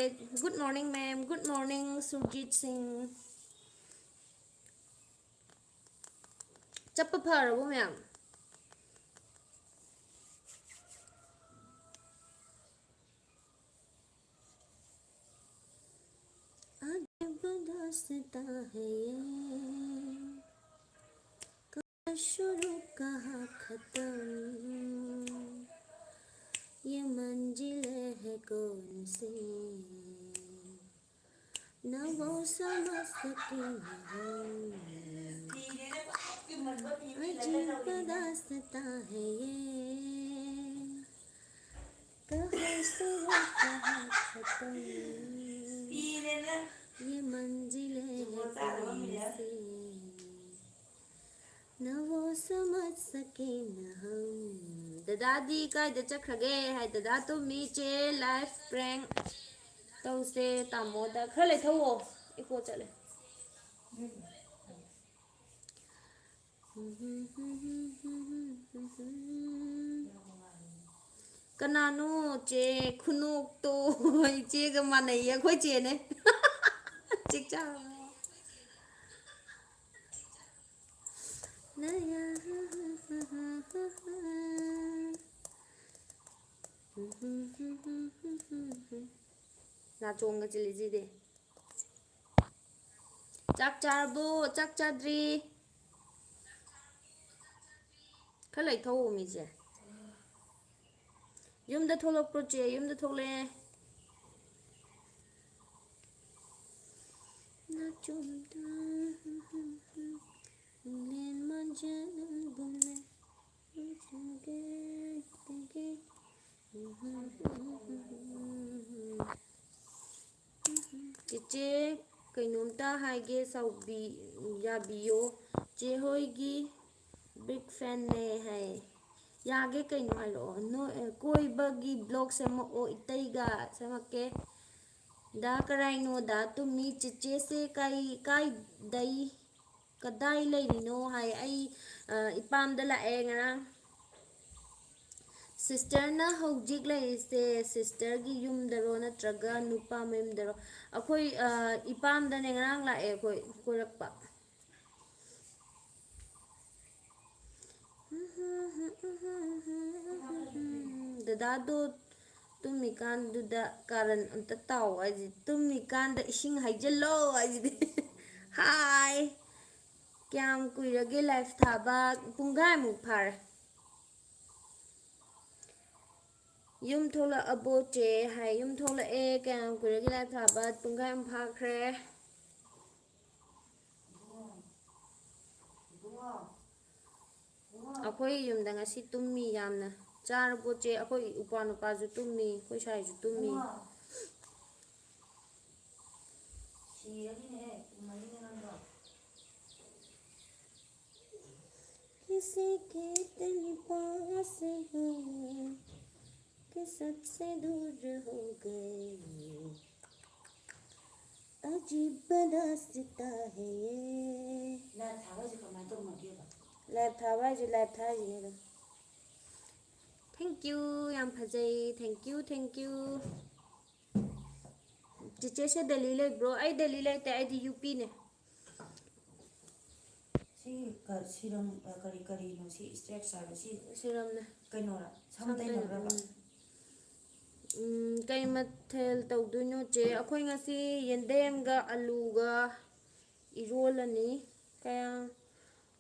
Good morning ma'am, good morning Surjit ꯁꯤꯡ꯫ ꯆꯞꯄ ꯐꯔꯕꯣ ꯃꯌꯥꯝ? अजब दास्तां है ये, कहाँ शुरू कहाँ खत्म, ये मंजिलें हैं कौन सी, ना वो समझ सके ना हम। अजीब दास्तां है ये, कहाँ शुरू कहाँ खत्म, ये मंजिलें हैं कौन सी, ना वो समझ सके ना हम। ꯗꯗꯥꯗꯤ ꯀꯥꯏꯗ ꯆꯠꯈ꯭ꯔꯒꯦ ꯍꯥꯏ? ꯗꯗꯥ ꯇꯨꯝꯃꯤ꯫ ꯆꯦ live prank ꯇꯧꯁꯦ ꯇꯥꯃꯣꯗ꯫ ꯈꯔ ꯂꯩꯊꯧꯑꯣ, echo ꯆꯠꯂꯦ꯫ ꯀꯅꯥꯅꯣ ꯆꯦ? ꯈꯨꯅꯣꯛꯇꯣ ꯏꯆꯦꯒ ꯃꯥꯟꯅꯩꯌꯦ, ꯑꯩꯈꯣꯏ ꯆꯦꯅꯦ꯫ ꯆꯤꯛꯆꯥ꯫ ꯅꯥꯆꯣꯡꯒ ꯆꯤꯜꯂꯤꯁꯤꯗꯤ꯫ ꯆꯥꯛ ꯆꯥꯔꯕꯣ? ꯆꯥꯛ ꯆꯥꯗ꯭ꯔꯤ꯫ ꯈꯔ ꯂꯩꯊꯧꯑꯣ ꯃꯤꯁꯦ꯫ ꯌꯨꯝꯗ ꯊꯣꯛꯂꯛꯄ꯭ꯔꯣ ꯆꯦ? ꯌꯨꯝꯗ ꯊꯣꯛꯂꯛꯑꯦ꯫ ꯅꯥꯆꯣꯝꯗ ꯂꯦꯟ ꯃꯥꯟꯖꯅꯒꯨꯝꯅ ꯆꯤꯆꯦ, ꯀꯩꯅꯣꯝꯇ ꯍꯥꯏꯒꯦ, ꯁꯥꯎꯕꯤ-, ꯌꯥꯕꯤꯌꯣ꯫ ꯆꯦ ꯍꯣꯏꯒꯤ big fan ꯅꯦ ꯍꯥꯏ꯫ ꯌꯥꯒꯦ ꯀꯩꯅꯣ ꯍꯥꯏꯔꯛꯑꯣ꯫ ꯅꯣꯏ, ꯑ, ꯀꯣꯏꯕꯒꯤ vlog ꯁꯦꯝꯃꯛꯑꯣ ꯏꯇꯩꯒ꯫ ꯁꯦꯝꯃꯛꯀꯦ꯫ ꯗꯥ ꯀꯔꯥꯏꯅꯣ ꯗꯥ ꯇꯨꯝꯃꯤ? ꯆꯤꯆꯦꯁꯦ ꯀꯥꯏ, ꯀꯥꯏꯗꯩ, ꯀꯗꯥꯏ ꯂꯩꯔꯤꯅꯣ ꯍꯥꯏ꯫ ꯑꯩ, ꯑ, ꯏꯄꯥꯝꯗ ꯂꯥꯛꯑꯦ ꯉꯔꯥꯡ꯫ Sisterꯅ ꯍꯧꯖꯤꯛ ꯂꯩꯔꯤꯁꯦ sisterꯒꯤ ꯌꯨꯝꯗꯔꯣ ꯅꯠꯇ꯭ꯔꯒ ꯅꯨꯄꯥ ꯃꯌꯨꯝꯗꯔꯣ? ꯑꯩꯈꯣꯏ, ꯑ, ꯏꯄꯥꯝꯗꯅꯦ, ꯉꯔꯥꯡ ꯂꯥꯛꯑꯦ ꯑꯩꯈꯣꯏ ꯀꯣꯏꯔꯛꯄ꯫ ꯗꯗꯥꯗꯣ ꯇꯨꯝꯃꯤꯀꯥꯟꯗꯨꯗ ꯀꯥꯔꯟ ꯑꯝꯇ ꯇꯥꯎ ꯍꯥꯏꯁꯦ, ꯇꯨꯝꯃꯤꯀꯥꯟꯗ ꯏꯁꯤꯡ ꯍꯩꯖꯤꯜꯂꯣ ꯍꯥꯏꯁꯤꯗꯤ꯫ ꯍꯥꯏ꯫ ꯀꯌꯥꯝ ꯀꯨꯏꯔꯒꯦ live ꯊꯥꯕ? ꯄꯨꯡꯈꯥꯏꯃꯨꯛ ꯐꯥꯔꯦ꯫ ꯌꯨꯝ ꯊꯣꯛꯂꯛꯑꯕꯣ ꯆꯦ ꯍꯥꯏ꯫ ꯌꯨꯝ ꯊꯣꯛꯂꯛꯑꯦ꯫ ꯀꯌꯥꯝ ꯀꯨꯏꯔꯒꯦ live ꯊꯥꯕ? ꯄꯨꯡꯈꯥꯏ ꯑꯃ ꯐꯥꯈ꯭ꯔꯦ꯫ ꯑꯩꯈꯣꯏ ꯌꯨꯝꯗ ꯉꯁꯤ ꯇꯨꯝꯃꯤ ꯌꯥꯝꯅ꯫ ꯆꯥꯔꯕꯣ ꯆꯦ? ꯑꯩꯈꯣꯏ ꯏꯄ꯭ꯋꯥ ꯅꯨꯄꯥꯁꯨ ꯇꯨꯝꯃꯤ, ꯑꯩꯈꯣꯏ ꯁꯥꯏꯁꯨ ꯇꯨꯝꯃꯤ꯫ ꯁꯤꯔꯅꯤꯅꯦꯍꯦ, ꯄꯨꯝꯃꯅꯤꯅꯦ ꯅꯪꯗꯣ꯫ किसी के दिल पास हो, कि सबसे दूर हो गए। अजीब दास्तां है ये। Live ꯊꯥꯕ ꯍꯥꯏꯁꯦ ꯀꯃꯥꯏꯅ ꯇꯧꯅꯒꯦꯕ? Live ꯊꯥꯕ ꯍꯥꯏꯁꯦ live ꯊꯥꯔꯤꯅꯦ ꯑꯗꯨꯝ꯫ Thank you, ꯌꯥꯝ ꯐꯖꯩ꯫ Thank you, thank you꯫ ꯆꯤꯆꯦꯁꯦ Delhi ꯂꯩꯕ꯭ꯔꯣ? ꯑꯩ ꯗꯦꯜꯂꯤ ꯂꯩꯇꯦ, ꯑꯩꯗꯤ ꯌꯨ ꯄꯤꯅꯦ꯫ ꯁꯤ ꯀ-, ꯁꯤꯔꯝ, ꯑ, ꯀꯔꯤ, ꯀꯔꯤꯅꯣ ꯁꯤ structure ꯁꯤ? ꯁꯤꯔꯝꯅꯦ꯫ ꯀꯩꯅꯣꯔꯥ? ꯁꯝ ꯁꯝ ꯇꯩꯅꯕ꯭ꯔꯕ? ꯇꯩꯅꯕ, ꯎꯝ꯫ ꯎꯝ, ꯀꯩ ꯃꯊꯦꯜ ꯇꯧꯗꯣꯏꯅꯣ ꯆꯦ? ꯑꯩꯈꯣꯏ ꯉꯁꯤ ꯌꯦꯟꯗꯦꯝꯒ ꯑꯂꯨꯒ ꯏꯔꯣꯜꯂꯅꯤ꯫ ꯀꯌꯥꯝ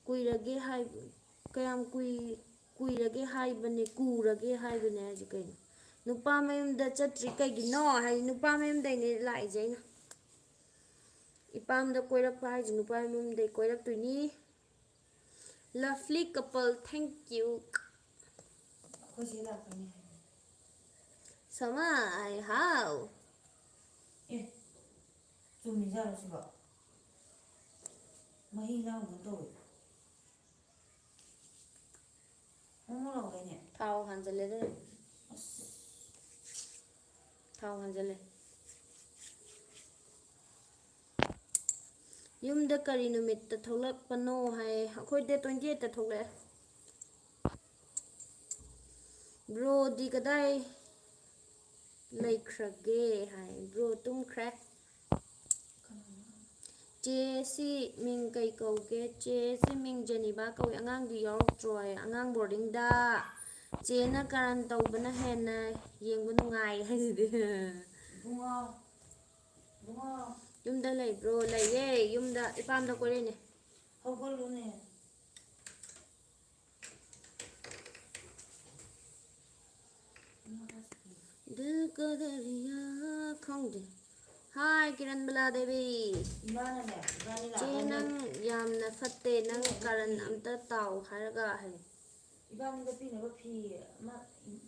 ꯀꯨꯏꯔꯒꯦ ꯍꯥꯏ-, ꯀꯌꯥꯝ ꯀꯨꯏ-, ꯀꯨꯏꯔꯒꯦ ꯍꯥꯏꯕꯅꯦ, ꯀꯨꯔꯒꯦ ꯍꯥꯏꯕꯅꯦ ꯍꯥꯏꯁꯦ ꯀꯩꯅꯣ? ꯅꯨꯄꯥ ꯃꯌꯨꯝꯗ ꯆꯠꯇ꯭ꯔꯤ ꯀꯩꯒꯤꯅꯣ ꯍꯥꯏꯗꯤ, ꯅꯨꯄꯥ ꯃꯌꯨꯝꯗꯩꯅꯦ ꯂꯥꯛꯏꯁꯦ ꯑꯩꯅ꯫ ꯏꯄꯥꯝꯗ ꯀꯣꯏꯔꯛꯄ ꯍꯥꯏꯁꯦ ꯅꯨꯄꯥ ꯃꯌꯨꯝꯗꯩ ꯀꯣꯏꯔꯛꯇꯣꯏꯅꯤ꯫ Lovely couple, thank you꯫ ꯑꯩꯈꯣꯏ ꯆꯦ ꯂꯥꯛꯄꯩꯅꯦ ꯍꯥꯏꯕꯅꯦ꯫ ꯁꯃꯥꯏ, ꯍꯥꯎ꯫ ꯑꯦ, ꯆꯨꯝꯃꯤꯖꯥꯠꯂꯣ ꯁꯤꯕꯣ? ꯃꯍꯤ ꯂꯥꯡꯗꯧ ꯇꯧꯋꯦ꯫ ꯃꯣꯃꯣ ꯂꯧꯒꯦ ꯍꯥꯟꯖꯜꯂꯦ ꯑꯗꯨꯅ꯫ ꯑꯁ꯫ ꯊꯥꯎ ꯍꯥꯟꯖꯜꯂꯦ꯫ ꯌꯨꯝꯗ ꯀꯔꯤ ꯅꯨꯃꯤꯠꯇ ꯊꯣꯛꯂꯛꯄꯅꯣ ꯍꯥꯏ? ꯑꯩꯈꯣꯏ ꯗꯦꯠ ꯇ꯭ꯋꯦꯟꯇꯤ ꯑꯩꯠꯇ ꯊꯣꯛꯂꯛꯑꯦ꯫ ꯕ꯭ꯔꯣꯗꯤ ꯀꯗꯥꯏ ꯂꯩꯈ꯭ꯔꯒꯦ ꯍꯥꯏ? ꯕ꯭ꯔꯣ ꯇꯨꯝꯈ꯭ꯔꯦ꯫ ꯆꯦ ꯁꯤ ꯃꯤꯡ ꯀꯩ ꯀꯧꯒꯦ? ꯆꯦ ꯁꯤ ꯃꯤꯡ ꯖꯦꯅꯤꯕꯥ ꯀꯧꯏ꯫ ꯑꯉꯥꯡꯗꯤ ꯌꯥꯎꯔꯛꯇ꯭ꯔꯣ ꯍꯥꯏ? ꯑꯉꯥꯡ ꯕꯣꯔꯗꯤꯡꯗ꯫ ꯆꯦꯅ ꯀꯥꯔꯟ ꯇꯧꯕꯅ ꯍꯦꯟꯅ ꯌꯦꯡꯕ ꯅꯨꯡꯉꯥꯏ ꯍꯥꯏꯁꯤꯗꯤ꯫ ꯏꯕꯨꯡꯉꯣ, ꯏꯕꯨꯡꯉꯣ꯫ ꯌꯨꯝꯗ ꯂꯩꯕ꯭ꯔꯣ? ꯂꯩꯌꯦ, ꯌꯨꯝꯗ ꯏꯄꯥꯝꯗ ꯀꯣꯏꯔꯛꯏꯅꯦ꯫ ꯍꯧꯒꯠꯂꯨꯅꯦ꯫ ꯗꯤꯜ ꯀꯗꯔꯤꯌꯥ ꯈꯪꯗꯦ꯫ ꯍꯥꯏ ꯀꯤꯔꯟꯕꯂꯥ ꯗꯦꯕꯤ꯫ ꯏꯃꯥꯅꯅꯦ, ꯏꯕꯥꯅꯤ ꯆꯦ ꯂꯥꯛꯀꯥꯟꯗ ꯅꯪ ꯌꯥꯝꯅ ꯐꯠꯇꯦ, ꯅꯪ ꯏꯃꯥꯅ ꯀꯥꯔꯟ ꯐꯤ, ꯑꯝꯇ ꯇꯥꯎ ꯍꯥꯏꯔꯒ ꯍꯥꯏ꯫ ꯏꯕꯥꯅꯤꯗ ꯄꯤꯅꯕ ꯐꯤ ꯑꯃ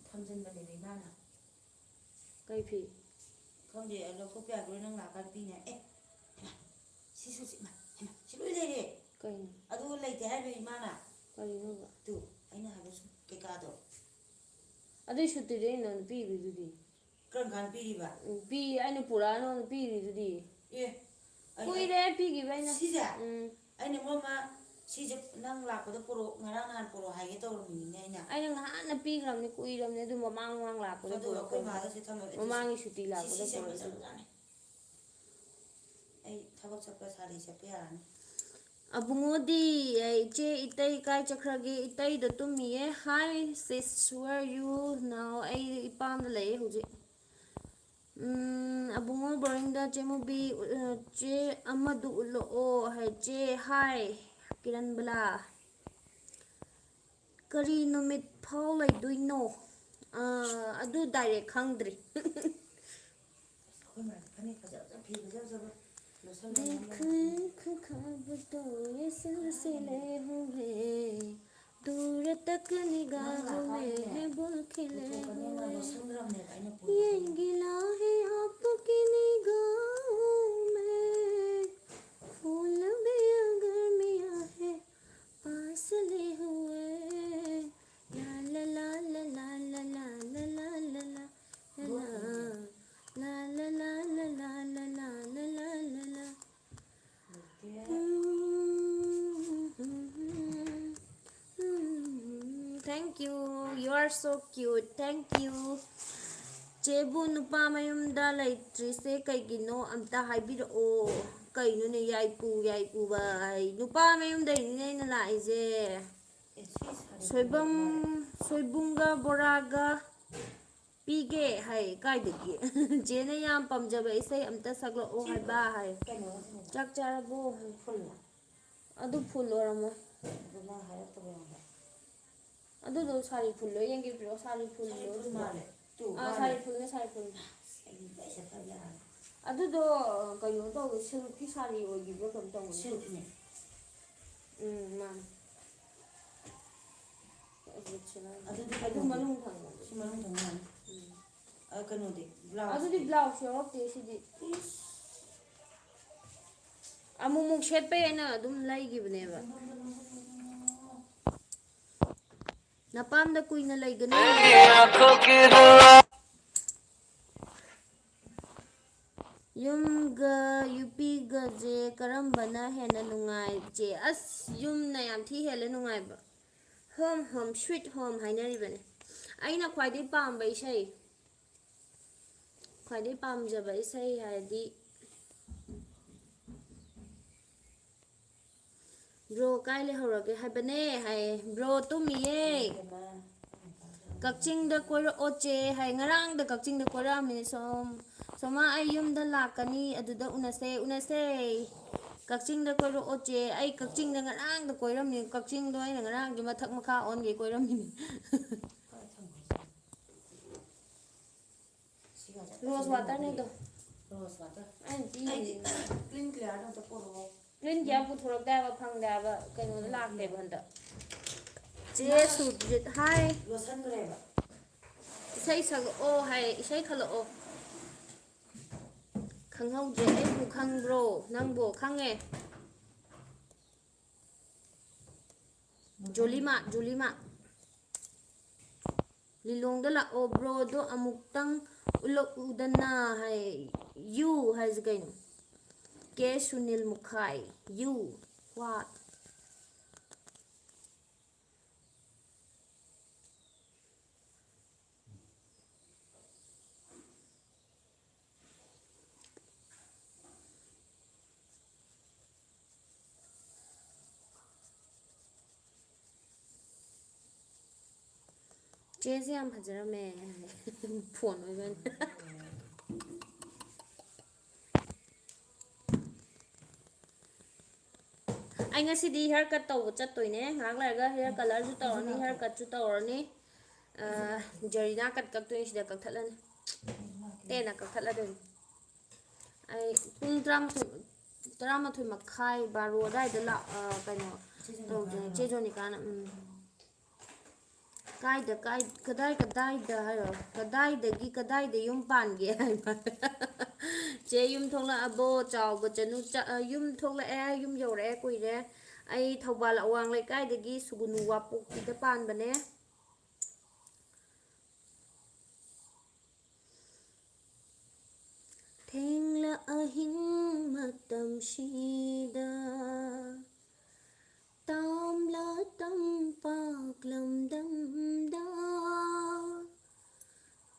ꯊꯝꯖꯤꯟꯕꯅꯦꯕ ꯏꯃꯥꯅ꯫ ꯀꯩ ꯐꯤ? ꯈꯪꯗꯦ, ꯑꯗꯣ ꯂꯧꯊꯣꯛꯄ ꯌꯥꯈꯤꯔꯣꯏ, ꯅꯪ ꯂꯥꯛꯑꯀꯥꯟꯗ ꯄꯤꯅꯦ꯫ ꯑꯦ, ꯍꯩꯃꯥ, ꯁꯤꯁꯨ ꯁꯤ, ꯏꯃꯥ, ꯍꯩꯃꯥ, ꯁꯤ ꯂꯣꯏ ꯂꯩꯔꯦ꯫ ꯀꯩꯅꯣ? ꯑꯗꯨ ꯂꯩꯇꯦ ꯍꯥꯏꯕ ꯏꯃꯥꯅ꯫ ꯀꯔꯤꯅꯣꯕ? ꯇꯨ, ꯑꯩꯅ ꯍꯥꯏꯕ ꯁꯨꯝ ꯀꯩꯀꯥꯗꯣ꯫ ꯑꯗꯨꯏ ꯁꯨꯠꯇꯨꯗꯤ ꯑꯩꯅ ꯅꯉꯣꯟꯗ ꯄꯤꯈ꯭ꯔꯤꯗꯨꯗꯤ꯫ ꯀꯔꯝ ꯀꯥꯟꯗ ꯄꯤꯔꯤꯕ? ꯎꯝ, ꯄꯤ, ꯑꯩꯅ ꯄꯨꯔꯛꯑ ꯅꯉꯣꯟꯗ ꯄꯤꯈ꯭ꯔꯤꯗꯨꯗꯤ꯫ ꯑꯦ, ꯑꯩ, ꯀꯨꯏꯔꯦ ꯄꯤꯈꯤꯕ ꯑꯩꯅ꯫ ꯁꯤꯁꯦ? ꯎꯝ꯫ ꯑꯩꯅ ꯃꯃꯥ, ꯁꯤꯁꯦ ꯅꯪ ꯂꯥꯛꯄꯗ ꯄꯨꯔꯛꯑꯣ, ꯉꯔꯥꯡ ꯅꯍꯥꯟ ꯄꯨꯔꯛꯑꯣ ꯍꯥꯏꯒꯦ ꯇꯧꯔꯝꯃꯤꯅꯤꯅꯦ ꯑꯩꯅ꯫ ꯑꯩꯅ ꯉꯍꯥꯟꯅ ꯄꯤꯈ꯭ꯔꯕꯅꯤ, ꯀꯨꯏꯔꯕꯅꯤ ꯑꯗꯨ, ꯃꯃꯥꯡ ꯃꯃꯥꯡ ꯂꯥꯛꯄꯗ ꯑꯗꯨ ꯑꯩꯈꯣꯏ ꯄꯨꯔꯛꯄꯅꯤ꯫ ꯃꯥꯗ ꯁꯤ ꯊꯝꯃꯝꯃꯦ꯫ ꯃꯃꯥꯡꯒꯤ ꯁꯨꯇꯤ ꯁꯤ, ꯂꯥꯛꯄꯗ ꯁꯤꯁꯦ ꯄꯨꯔꯛꯄꯅꯤ꯫ ꯐꯖꯕꯖꯥꯠꯅꯤ꯫ ꯑꯩ ꯊꯕꯛ ꯆꯠꯄ ꯁꯥꯔꯤ ꯆꯠꯄ ꯌꯥꯔꯅꯤ꯫ ꯑꯕꯨꯡꯉꯣꯗꯤ, ꯑꯩ, ꯏꯆꯦ ꯏꯇꯩ ꯀꯥꯏ ꯆꯠꯈ꯭ꯔꯒꯦ? ꯏꯇꯩꯗꯣ ꯇꯨꯝꯃꯤꯌꯦ꯫ Hi sis, where you now? ꯑꯩ ꯏꯄꯥꯝꯗ ꯂꯩꯌꯦ ꯍꯧꯖꯤꯛ꯫ ꯎꯝ, ꯑꯕꯨꯡꯉꯣ ꯕꯣꯔꯤꯡꯗ ꯆꯦ ꯃꯨꯕꯤ, ꯑ, ꯆꯦ ꯑꯃꯗꯨ ꯎꯠꯂꯛꯑꯣ ꯍꯥꯏ꯫ ꯆꯦ, hi ꯀꯤꯔꯟꯕꯂꯥ꯫ ꯀꯔꯤ ꯅꯨꯃꯤꯠ ꯐꯥꯎ ꯂꯩꯗꯣꯏꯅꯣ? ꯑ, ꯑꯗꯨ direct ꯈꯪꯗ꯭ꯔꯤ꯫ ꯑꯩꯈꯣꯏ ꯃꯥꯗꯤ ꯐꯅꯦꯛ ꯐꯖ ꯐꯖꯕ, ꯐꯤ ꯐꯖ ꯐꯖꯕ ꯂꯣꯠꯁꯜꯂꯒ ꯌꯥꯝ ꯂꯩ꯫ देखो, खख्वाब तो ये सिलसिले हुए, दूर तक निगाहों में है बुलखिले हुए। ये गिला है आपकी निगाहों में, फूल भी अगर मिया है पास ले हुए। ला ला ला ला ला। Thank you. You are so cute. Thank you. ꯆꯦꯕꯨ, ꯅꯨꯄꯥ ꯃꯌꯨꯝꯗ ꯂꯩꯇ꯭ꯔꯤꯁꯦ ꯀꯩꯒꯤꯅꯣ? ꯑꯝꯇ ꯍꯥꯏꯕꯤꯔꯛꯑꯣ꯫ ꯀꯩꯅꯣꯅꯦ, ꯌꯥꯏꯄꯨ ꯌꯥꯏꯄꯨꯕ ꯍꯥꯏ? ꯅꯨꯄꯥ ꯃꯌꯨꯝꯗꯩꯅꯤꯅꯦ ꯑꯩꯅ ꯂꯥꯛꯏꯁꯦ꯫ ꯁꯣꯏꯕꯝ, ꯁꯣꯏꯕꯨꯝꯒ ꯕꯣꯔꯥꯒ ꯄꯤꯒꯦ ꯍꯥꯏ꯫ ꯀꯥꯏꯗꯒꯤ? ꯆꯦꯅ ꯌꯥꯝ ꯄꯥꯝꯖꯕ ꯏꯁꯩ ꯑꯝꯇ ꯁꯛꯂꯛꯑꯣ ꯍꯥꯏꯕ ꯍꯥꯏ꯫ ꯆꯥꯛ ꯆꯥꯔꯕꯣ ꯍꯥꯏ꯫ ꯑꯗꯨ ꯐꯨꯜ ꯑꯣꯏꯔꯝꯃꯣꯏ꯫ ꯑꯗꯨ ꯅꯪ ꯍꯥꯏꯔꯛꯇꯕ ꯌꯥꯝꯕ꯫ ꯑꯗꯨꯗꯣ ꯁꯥꯔꯤ ꯐꯨꯜꯂꯣ? ꯌꯦꯡꯒꯦ ꯄꯤꯔꯛꯑꯣ, ꯁꯥꯔꯤ ꯐꯨꯜꯂꯣ꯫ ꯁꯥꯔꯤ ꯐꯨꯜ ꯃꯥꯜꯂꯦ꯫ ꯇꯨ, ꯑꯥ, ꯃꯥꯅꯦ꯫ ꯁꯥꯔꯤ ꯐꯨꯜꯅꯦ, ꯁꯥꯔꯤ ꯐꯨꯜ꯫ ꯑꯁ, ꯑꯩꯗꯤ ꯂꯣꯏ ꯆꯠꯈ꯭ꯔꯕ ꯌꯥꯔꯅꯤ꯫ ꯑꯗꯨꯗꯣ ꯀꯩꯅꯣ ꯇꯧꯋꯦ, ꯁꯤꯜꯛꯀꯤ ꯁꯥꯔꯤ ꯑꯣꯏꯈꯤꯕ꯭ꯔꯥ ꯀꯩꯅꯣ ꯇꯧꯕꯅꯦ꯫ ꯁꯤꯜꯛꯅꯦ꯫ ꯎꯝ, ꯃꯥꯅꯦ꯫ ꯑꯗꯨꯗꯤ ꯑꯗꯨ ꯀꯩꯅꯣꯗꯤ? ꯃꯅꯨꯡ ꯊꯪꯕ꯫ ꯁꯤ ꯃꯅꯨꯡ ꯊꯪꯕ ꯃꯥꯜꯂꯦ꯫ ꯎꯝ꯫ ꯑ, ꯀꯩꯅꯣꯗꯤ, ꯕ꯭ꯂꯥꯎꯁꯇꯤ? ꯑꯗꯨꯗꯤ ꯕ꯭ꯂꯥꯎꯁ ꯌꯥꯎꯔꯛꯇꯦ ꯁꯤꯗꯤ꯫ ꯏꯁ꯫ ꯑꯃꯨꯛꯃꯨꯛ ꯁꯦꯠꯄꯩ ꯑꯩꯅ ꯑꯗꯨꯝ ꯂꯩꯒꯤꯕꯅꯦꯕ꯫ ꯅꯄꯥꯝꯗ ꯀꯨꯏꯅ ꯂꯩꯒꯅꯨ꯫ ꯌꯨꯝꯒ ꯌꯨꯄꯤꯒꯁꯦ ꯀꯔꯝꯕꯅ ꯍꯦꯟꯅ ꯅꯨꯡꯉꯥꯏ, ꯆꯦ? ꯑꯁ, ꯌꯨꯝꯅ ꯌꯥꯝ ꯊꯤ ꯍꯦꯜꯂꯦ ꯅꯨꯡꯉꯥꯏꯕ꯫ Home, home, sweet home ꯍꯥꯏꯅꯔꯤꯕꯅꯦ꯫ ꯑꯩꯅ ꯈ꯭ꯋꯥꯏꯗꯩ ꯄꯥꯝꯕ ꯏꯁꯩ, ꯈ꯭ꯋꯥꯏꯗꯩ ꯄꯥꯝꯖꯕ ꯏꯁꯩ ꯍꯥꯏꯔꯗꯤ, "Bro, ꯀꯥꯏ ꯂꯩꯍꯧꯔꯒꯦ ꯍꯥꯏꯕꯅꯦ?" ꯍꯥꯏꯌꯦ꯫ Bro ꯇꯨꯝꯃꯤꯌꯦ꯫ ꯀꯛꯆꯤꯡꯗ ꯀꯣꯏꯔꯛꯑꯣ ꯆꯦ ꯍꯥꯏ꯫ ꯉꯔꯥꯡꯗ ꯀꯛꯆꯤꯡꯗ ꯀꯣꯏꯔꯛꯑꯝꯃꯤꯅꯦ ꯁꯣꯝ꯫ "ꯁꯣꯃꯥ, ꯑꯩ ꯌꯨꯝꯗ ꯂꯥꯛꯀꯅꯤ, ꯑꯗꯨꯗ ꯎꯅꯁꯦ, ꯎꯅꯁꯦ꯫ ꯀꯛꯆꯤꯡꯗ ꯀꯣꯏꯔꯛꯑꯣ ꯆꯦ꯫" ꯑꯩ ꯀꯛꯆꯤꯡꯗ ꯉꯔꯥꯡꯗ ꯀꯣꯏꯔꯝꯃꯤ꯫ ꯀꯛꯆꯤꯡꯗꯣ ꯑꯩꯅ ꯉꯔꯥꯡꯒꯤ ꯃꯊꯛ ꯃꯈꯥ ꯑꯣꯟꯒꯦ ꯀꯣꯏꯔꯝꯃꯤꯅꯤ꯫ Rose waterꯅꯦ ꯑꯗꯣ꯫ Rose water꯫ ꯑꯩꯅ ꯄꯤꯔꯤꯅꯦ꯫ ꯑꯩꯗꯤ clean clearꯗꯣ ꯑꯝꯇ ꯄꯨꯔꯛꯑꯣ꯫ Clean clear ꯄꯨꯊꯣꯔꯛꯇꯦ ꯍꯥꯏꯕ, ꯐꯪꯗꯦ ꯍꯥꯏꯕ, ꯀꯩꯅꯣꯗ ꯂꯥꯛꯇꯦꯕ ꯍꯟꯗꯛ꯫ ꯆꯦ ꯁꯨꯔꯖꯤꯠ, ꯍꯥꯏ꯫ ꯂꯣꯠꯁꯟꯈ꯭ꯔꯦꯕ꯫ ꯏꯁꯩ ꯁꯛꯂꯛꯑꯣ ꯍꯥꯏ, ꯏꯁꯩ ꯈꯜꯂꯛꯑꯣ꯫ ꯈꯪꯍꯧꯗ꯭ꯔꯦ, ꯑꯩꯕꯨ ꯈꯪꯕ꯭ꯔꯣ? ꯅꯪꯕꯨ ꯈꯪꯉꯦ꯫ ꯖꯣꯂꯤꯃꯥ, ꯖꯣꯂꯤꯃꯥ꯫ "ꯂꯤꯂꯣꯡꯗ ꯂꯥꯛꯑꯣ ꯕ꯭ꯔꯣꯗꯣ ꯑꯃꯨꯛꯇꯪ ꯎꯠꯂꯛꯎꯗꯅ" ꯍꯥꯏ꯫ "You" ꯍꯥꯏꯁꯦ ꯀꯩꯅꯣ? ꯀꯦ ꯁꯨꯅꯤꯜ ꯃꯨꯈꯥꯏ꯫ "You what?" ꯆꯦꯁꯦ ꯌꯥꯝ ꯐꯖꯔꯝꯃꯦ ꯍꯥꯏ꯫ ꯐꯣꯟ ꯑꯣꯏꯕꯩꯅꯦ꯫ ꯑꯩ ꯉꯁꯤꯗꯤ ꯍꯤꯌꯔ ꯀꯠ ꯇꯧꯕ ꯆꯠꯇꯣꯏꯅꯦ꯫ ꯉꯥꯏꯍꯥꯛ ꯂꯩꯔꯒ ꯍꯤꯌꯔ ꯀꯂꯔꯁꯨ ꯇꯧꯔꯅꯤ, ꯍꯤꯌꯔ ꯀꯠꯁꯨ ꯇꯧꯔꯅꯤ꯫ ꯑ, ꯖꯔꯤꯅꯥ ꯀꯠ ꯀꯛꯇꯣꯏꯅꯤ, ꯁꯤꯗ ꯀꯛꯊꯠꯂꯅꯤ꯫ ꯇꯦꯟꯅ ꯀꯛꯊꯠꯂꯗꯣꯏꯅꯤ꯫ ꯑꯩ ꯄꯨꯡ ꯇꯔꯥꯃꯥꯊꯣꯏ, ꯇꯔꯥꯃꯥꯊꯣꯏ ꯃꯈꯥꯏ, ꯕꯥꯔꯣ ꯑꯗꯥꯏꯗ ꯂꯥꯛ-, ꯑ, ꯀꯩꯅꯣ ꯇꯧꯗꯣꯏꯅꯦ, ꯆꯦ ꯖꯣꯅꯤꯀꯥꯅ꯫ ꯎꯝ꯫ ꯀꯥꯏꯗ, ꯀꯥꯏ-, ꯀꯗꯥꯏ, ꯀꯗꯥꯏꯗ ꯍꯥꯏꯔꯣ? ꯀꯗꯥꯏꯗꯒꯤ ꯀꯗꯥꯏꯗ ꯌꯨꯝ ꯄꯥꯟꯒꯦ ꯍꯥꯏꯕ? ꯆꯦ, ꯌꯨꯝ ꯊꯣꯛꯂꯛꯑꯕꯣ? ꯆꯥꯎꯕ ꯆꯅꯨ ꯆ-, ꯑ, ꯌꯨꯝ ꯊꯣꯛꯂꯛꯑꯦ, ꯌꯨꯝ ꯌꯧꯔꯛꯑꯦ ꯀꯨꯏꯔꯦ꯫ ꯑꯩ ꯊꯧꯕꯥꯜ ꯑꯋꯥꯡ ꯂꯩꯀꯥꯏꯗꯒꯤ ꯁꯨꯒꯨꯅꯨ ꯋꯥꯄꯣꯛꯄꯤꯗ ꯄꯥꯟꯕꯅꯦ꯫ ꯊꯦꯡꯂ ꯑꯍꯤꯡ ꯃꯇꯝꯁꯤꯗ ꯇꯥꯝꯂ ꯇꯝꯄꯥꯛ ꯂꯝꯗꯝꯗ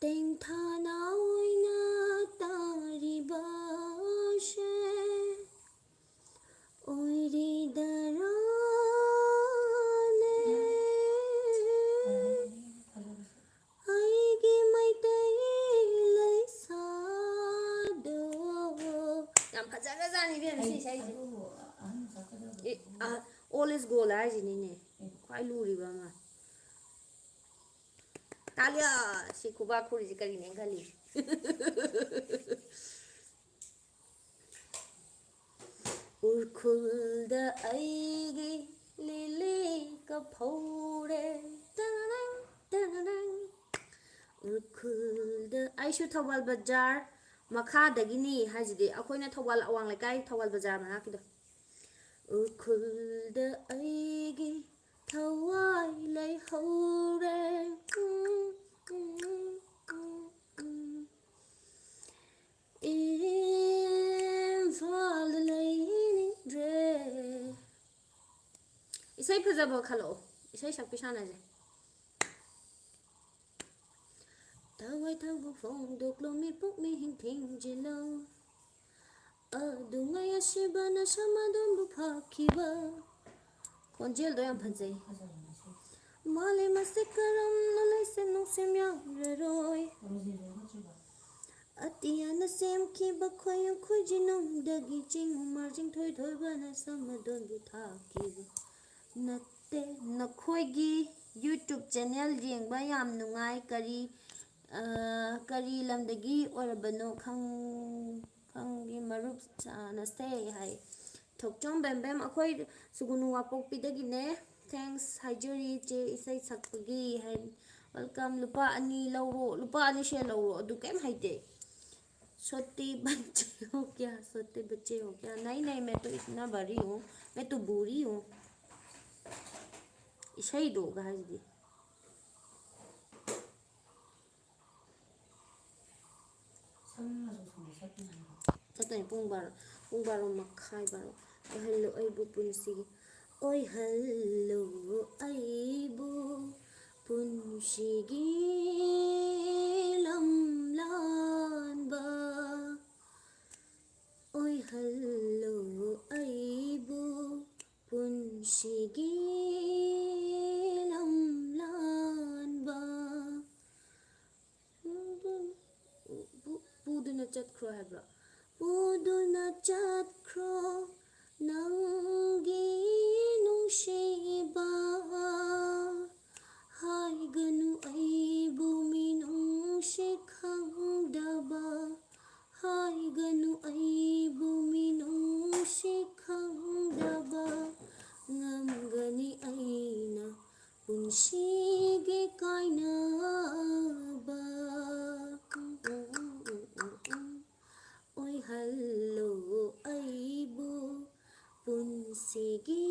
ꯇꯦꯡꯊꯥꯅ ꯑꯣꯏꯅ ꯇꯥꯔꯤꯕꯁꯦ ꯑꯣꯏꯔꯤꯗꯔꯥꯅꯦ? ꯑꯩꯒꯤ ꯃꯩꯇꯩ ꯂꯩꯁꯥꯗꯣ꯫ ꯌꯥꯝ ꯐꯖꯈ꯭ꯔꯖꯥꯠꯅꯤ ꯏꯕꯦꯝꯃ ꯁꯤ ꯏꯁꯩꯁꯦ꯫ ꯑꯦ, ꯑ, all is gold ꯍꯥꯏꯁꯤꯅꯤꯅꯦ꯫ ꯈ꯭ꯋꯥꯏ ꯂꯨꯔꯤꯕ ꯑꯃ꯫ ꯇꯥꯂꯤꯌꯥ! ꯁꯤ ꯈꯨꯕꯥꯛ ꯈꯨꯔꯤꯁꯤ ꯀꯔꯤꯅꯦ ꯈꯜꯂꯤ? ꯎꯔꯈꯨꯜꯗ ꯑꯩꯒꯤ ꯂꯤꯂꯤ ꯀꯐꯧꯔꯦ꯫ ꯇꯔꯪ, ꯇꯔꯪ꯫ ꯎꯔꯈꯨꯜꯗ ꯑꯩꯁꯨ ꯊꯧꯕꯥꯜ ꯕꯖꯥꯔ ꯃꯈꯥꯗꯒꯤꯅꯤ ꯍꯥꯏꯁꯤꯗꯤ, ꯑꯩꯈꯣꯏꯅ ꯊꯧꯕꯥꯜ ꯑꯋꯥꯡ ꯂꯩꯀꯥꯏ, ꯊꯧꯕꯥꯜ ꯕꯖꯥꯔ ꯃꯅꯥꯛꯀꯤꯗꯣ꯫ ꯎꯔꯈꯨꯜꯗ ꯑꯩꯒꯤ ꯊꯋꯥꯏ ꯂꯩꯍꯧꯔꯦ꯫ ꯎꯝ, ꯎꯝ, ꯎꯝ, ꯎꯝ, ꯎꯝ꯫ ꯏꯝꯐꯥꯜꯗ ꯂꯩꯅꯤꯡꯗ꯭ꯔꯦ꯫ ꯏꯁꯩ ꯐꯖꯕ ꯈꯜꯂꯛꯑꯣ, ꯏꯁꯩ ꯁꯛꯄꯤ ꯁꯥꯟꯅꯁꯦ꯫ ꯊꯋꯥꯏ ꯊꯧꯕ ꯐꯣꯡꯗꯣꯛꯂꯣ, ꯃꯤꯄꯨꯝ ꯃꯤꯍꯤꯡ ꯊꯤꯡꯖꯤꯜꯂꯣ꯫ ꯑꯗꯨꯉꯩ ꯑꯁꯤꯕꯅ ꯁꯝ ꯑꯗꯣꯝꯕꯨ ꯐꯥꯈꯤꯕ꯫ ꯈꯣꯟꯖꯦꯜꯗꯣ ꯌꯥꯝ ꯐꯖꯩ꯫ ꯃꯥꯂꯦꯝ ꯑꯁꯤ ꯀꯔꯝꯅ ꯂꯩꯁꯦꯝ ꯅꯨꯡꯁꯦꯝ ꯌꯥꯎꯔꯔꯣꯏ? ꯑꯇꯤꯌꯥꯅ ꯁꯦꯝꯈꯤꯕ ꯈꯣꯏꯌꯨꯝ ꯈꯣꯏꯖꯤꯅꯨꯡꯗꯒꯤ ꯆꯤꯡ ꯃꯥꯔ ꯆꯤꯡꯊꯣꯏ ꯊꯣꯏꯕꯅ ꯁꯃꯗꯣꯟꯕꯨ ꯊꯥꯈꯤꯕ ꯅꯠꯇꯦ꯫ ꯅꯈꯣꯏꯒꯤ YouTube channel ꯌꯦꯡꯕ ꯌꯥꯝ ꯅꯨꯡꯉꯥꯏ꯫ ꯀꯔꯤ, ꯑ, ꯀꯔꯤ ꯂꯝꯗꯒꯤ ꯑꯣꯏꯔꯕꯅꯣ ꯈꯪ-, ꯈꯪꯒꯤ ꯃꯔꯨꯞ ꯁꯥꯟꯅꯁꯦ ꯍꯥꯏ꯫ ꯊꯣꯛꯆꯣꯝ ꯕꯦꯝꯕꯦꯝ, ꯑꯩꯈꯣꯏ ꯁꯨꯒꯨꯅꯨ ꯋꯥꯄꯣꯛꯄꯤꯗꯒꯤꯅꯦ꯫ Thanks ꯍꯥꯏꯖꯔꯤ ꯏꯆꯦ, ꯏꯁꯩ ꯁꯛꯄꯒꯤ ꯍꯥꯏ꯫ Welcome꯫ ꯂꯨꯄꯥ ꯑꯅꯤ ꯂꯧꯔꯣ, ꯂꯨꯄꯥ ꯑꯅꯤ ꯁꯦ ꯂꯧꯔꯣ, ꯑꯗꯨ ꯀꯩꯝ ꯍꯩꯇꯦ꯫ ꯁꯣꯇꯤ ꯕꯆꯦ ꯍꯣ ꯀꯌꯥ, ꯁꯣꯇꯤ ꯕꯆꯦ ꯍꯣ ꯀꯌꯥ? ꯅꯍꯤ ꯅꯍꯤ, ꯃꯦ ꯇꯣ ꯏꯇꯅꯥ ꯕꯔꯤ ꯍꯨ, ꯃꯦ ꯇꯣ ꯕꯨꯔꯤ ꯍꯨ꯫ ꯏꯁꯩꯗꯣꯒ ꯍꯥꯏꯁꯤꯗꯤ꯫ ꯆꯠꯇꯣꯏꯅꯦ ꯄꯨꯡ ꯕꯥꯔꯣ, ꯄꯨꯡ ꯕꯥꯔꯣ ꯃꯈꯥꯏ, ꯕꯥꯔꯣ꯫ ꯑꯣꯏꯍꯜꯂꯨ ꯑꯩꯕꯨ ꯄꯨꯟꯁꯤꯒꯤ, ꯑꯣꯏꯍꯜꯂꯨ ꯑꯩꯕꯨ ꯄꯨꯟꯁꯤꯒꯤ ꯂꯝꯂꯥꯟꯕ꯫ ꯑꯣꯏꯍꯜꯂꯨ ꯑꯩꯕꯨ ꯄꯨꯟꯁꯤꯒꯤ ꯂꯝꯂꯥꯟꯕ꯫ ꯄꯨꯗꯨꯅ ꯆꯠꯈ꯭ꯔꯣ ꯍꯥꯏꯕ꯭ꯔꯣ? ꯄꯨꯗꯨꯅ ꯆꯠꯈ꯭ꯔꯣ ꯅꯪꯒꯤ ꯅꯨꯡꯁꯤꯕ꯫ ꯍꯥꯏꯒꯅꯨ ꯑꯩꯕꯨ ꯃꯤꯅꯨꯡꯁꯤ ꯈꯪꯗꯕ꯫ ꯍꯥꯏꯒꯅꯨ ꯑꯩꯕꯨ ꯃꯤꯅꯨꯡꯁꯤ ꯈꯪꯗꯕ꯫ ꯉꯝꯒꯅꯤ ꯑꯩꯅ ꯄꯨꯟꯁꯤꯒꯤ ꯀꯥꯏꯅꯕ꯫ ꯑꯣꯏꯍꯜꯂꯨ ꯑꯩꯕꯨ ꯄꯨꯟꯁꯤꯒꯤ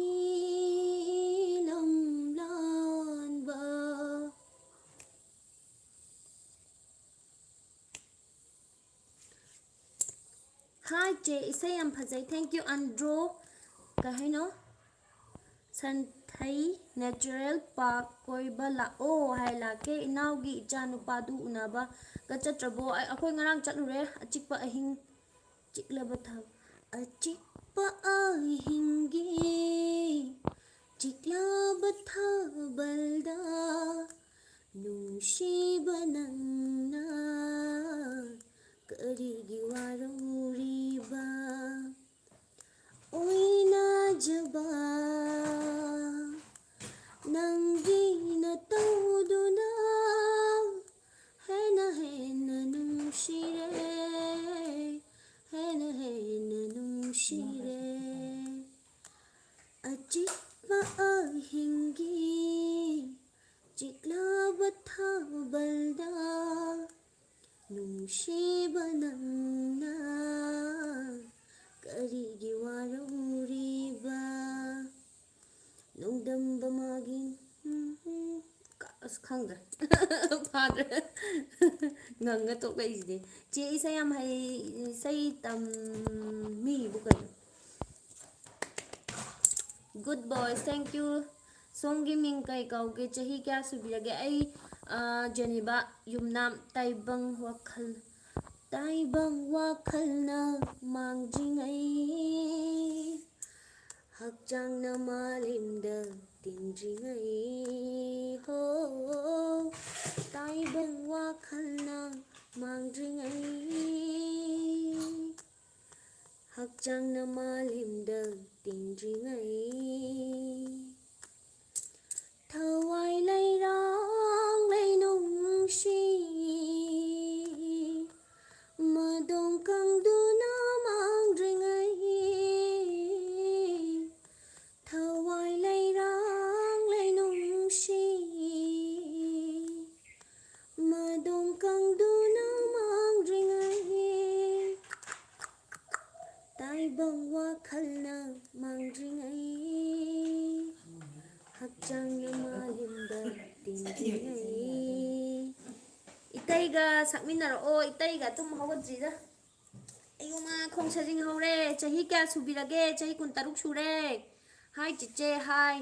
ꯂꯝꯂꯥꯟꯕ꯫ Hi ꯆꯦ, ꯏꯁꯩ ꯌꯥꯝ ꯐꯖꯩ꯫ Thank you, Andro. ꯀꯩ ꯍꯥꯏꯅꯣ? ꯁꯟꯊꯩ Natural Park ꯀꯣꯏꯕ ꯂꯥꯛꯑꯣ ꯍꯥꯏ꯫ ꯂꯥꯛꯀꯦ꯫ ꯏꯅꯥꯎꯒꯤ ꯏꯆꯥ ꯅꯨꯄꯥꯗꯨ ꯎꯅꯕꯒ ꯆꯠꯇ꯭ꯔꯕꯣ? ꯑꯩ-, ꯑꯩꯈꯣꯏ ꯉꯔꯥꯡ ꯆꯠꯂꯨꯔꯦ꯫ ꯑꯆꯤꯛꯄ ꯑꯍꯤꯡ, ꯆꯤꯛꯂꯕ ꯊꯥ-, ꯑꯆꯤꯛꯄ ꯑꯍꯤꯡꯒꯤ ꯆꯤꯛꯂꯕ ꯊꯥꯕꯜꯗ ꯅꯨꯡꯁꯤꯕ ꯅꯪꯅ ꯀꯔꯤꯒꯤ ꯋꯥꯔꯧꯔꯤꯕ? ꯑꯣꯏꯅꯖꯕ ꯅꯪꯒꯤ ꯅꯇꯧꯗꯨꯅ ꯍꯦꯟꯅ ꯍꯦꯟꯅ ꯅꯨꯡꯁꯤꯔꯦ, ꯍꯦꯟꯅ ꯍꯦꯟꯅ ꯅꯨꯡꯁꯤꯔꯦ꯫ ꯑꯆꯤꯛꯄ ꯑꯍꯤꯡꯒꯤ ꯆꯤꯛꯂꯕ ꯊꯥꯕꯜꯗ ꯅꯨꯡꯁꯤꯕ ꯅꯪꯅ ꯀꯔꯤꯒꯤ ꯋꯥꯔꯧꯔꯤꯕ? ꯅꯣꯡꯗꯝꯕ ꯃꯥꯒꯤ, ꯎꯝ, ꯎꯝ, ꯀ-, ꯑꯁ, ꯈꯪꯗ꯭ꯔꯦ꯫ ꯐꯥꯗ꯭ꯔꯦ꯫ ꯉꯪꯉ ꯇꯣꯛꯂꯛꯏꯁꯤꯗꯤ꯫ ꯆꯦ ꯏꯁꯩ ꯌꯥꯝ ꯍꯩ, ꯏꯁꯩ ꯇꯝꯃꯤꯕꯨ ꯀꯩꯅꯣ? Good boys, thank you. ꯁꯣꯝꯒꯤ ꯃꯤꯡ ꯀꯩ ꯀꯧꯒꯦ? ꯆꯍꯤ ꯀꯌꯥ ꯁꯨꯕꯤꯔꯒꯦ? ꯑꯩ, ꯑ, ꯖꯦꯅꯤꯕꯥ ꯌꯨꯝꯅꯥꯝ꯫ ꯇꯥꯏꯕꯪ ꯋꯥꯈꯜ, ꯇꯥꯏꯕꯪ ꯋꯥꯈꯜꯅ ꯃꯥꯡꯗ꯭ꯔꯤꯉꯩ, ꯍꯛꯆꯥꯡꯅ ꯃꯥꯂꯦꯝꯗ ꯇꯤꯟꯗ꯭ꯔꯤꯉꯩ, ꯍꯣ, ꯇꯥꯏꯕꯪ ꯋꯥꯈꯜꯅ ꯃꯥꯡꯗ꯭ꯔꯤꯉꯩ, ꯍꯛꯆꯥꯡꯅ ꯃꯥꯂꯦꯝꯗ ꯇꯤꯟꯗ꯭ꯔꯤꯉꯩ, ꯊꯋꯥꯏ ꯂꯩꯔꯥꯡ ꯂꯩꯅꯨꯡꯁꯤ ꯃꯗꯣꯝ ꯀꯪꯗꯨꯅ ꯃꯥꯡꯗ꯭ꯔꯤꯉꯩ, ꯊꯋꯥꯏ ꯂꯩꯔꯥꯡ ꯂꯩꯅꯨꯡꯁꯤ ꯃꯗꯣꯝ ꯀꯪꯗꯨꯅ ꯃꯥꯡꯗ꯭ꯔꯤꯉꯩ, ꯇꯥꯏꯕꯪ ꯋꯥꯈꯜꯅ ꯃꯥꯡꯗ꯭ꯔꯤꯉꯩ, ꯍꯛꯆꯥꯡꯅ ꯃꯥꯂꯦꯝꯗ ꯇꯤꯟꯗ꯭ꯔꯤꯉꯩ꯫ ꯏꯇꯩꯒ ꯁꯛꯃꯤꯟꯅꯔꯛꯑꯣ, ꯏꯇꯩꯒ ꯇꯨꯝ ꯍꯧꯒꯠꯇ꯭ꯔꯤꯗ꯫ ꯑꯌꯨꯃ ꯈꯣꯡ ꯁꯥꯖꯤꯡ ꯍꯧꯔꯦ꯫ ꯆꯍꯤ ꯀꯌꯥ ꯁꯨꯕꯤꯔꯒꯦ? ꯆꯍꯤ ꯀꯨꯟꯇꯔꯨꯛ ꯁꯨꯔꯦ꯫ ꯍꯥꯏ ꯆꯤꯆꯦ, ꯍꯥꯏ꯫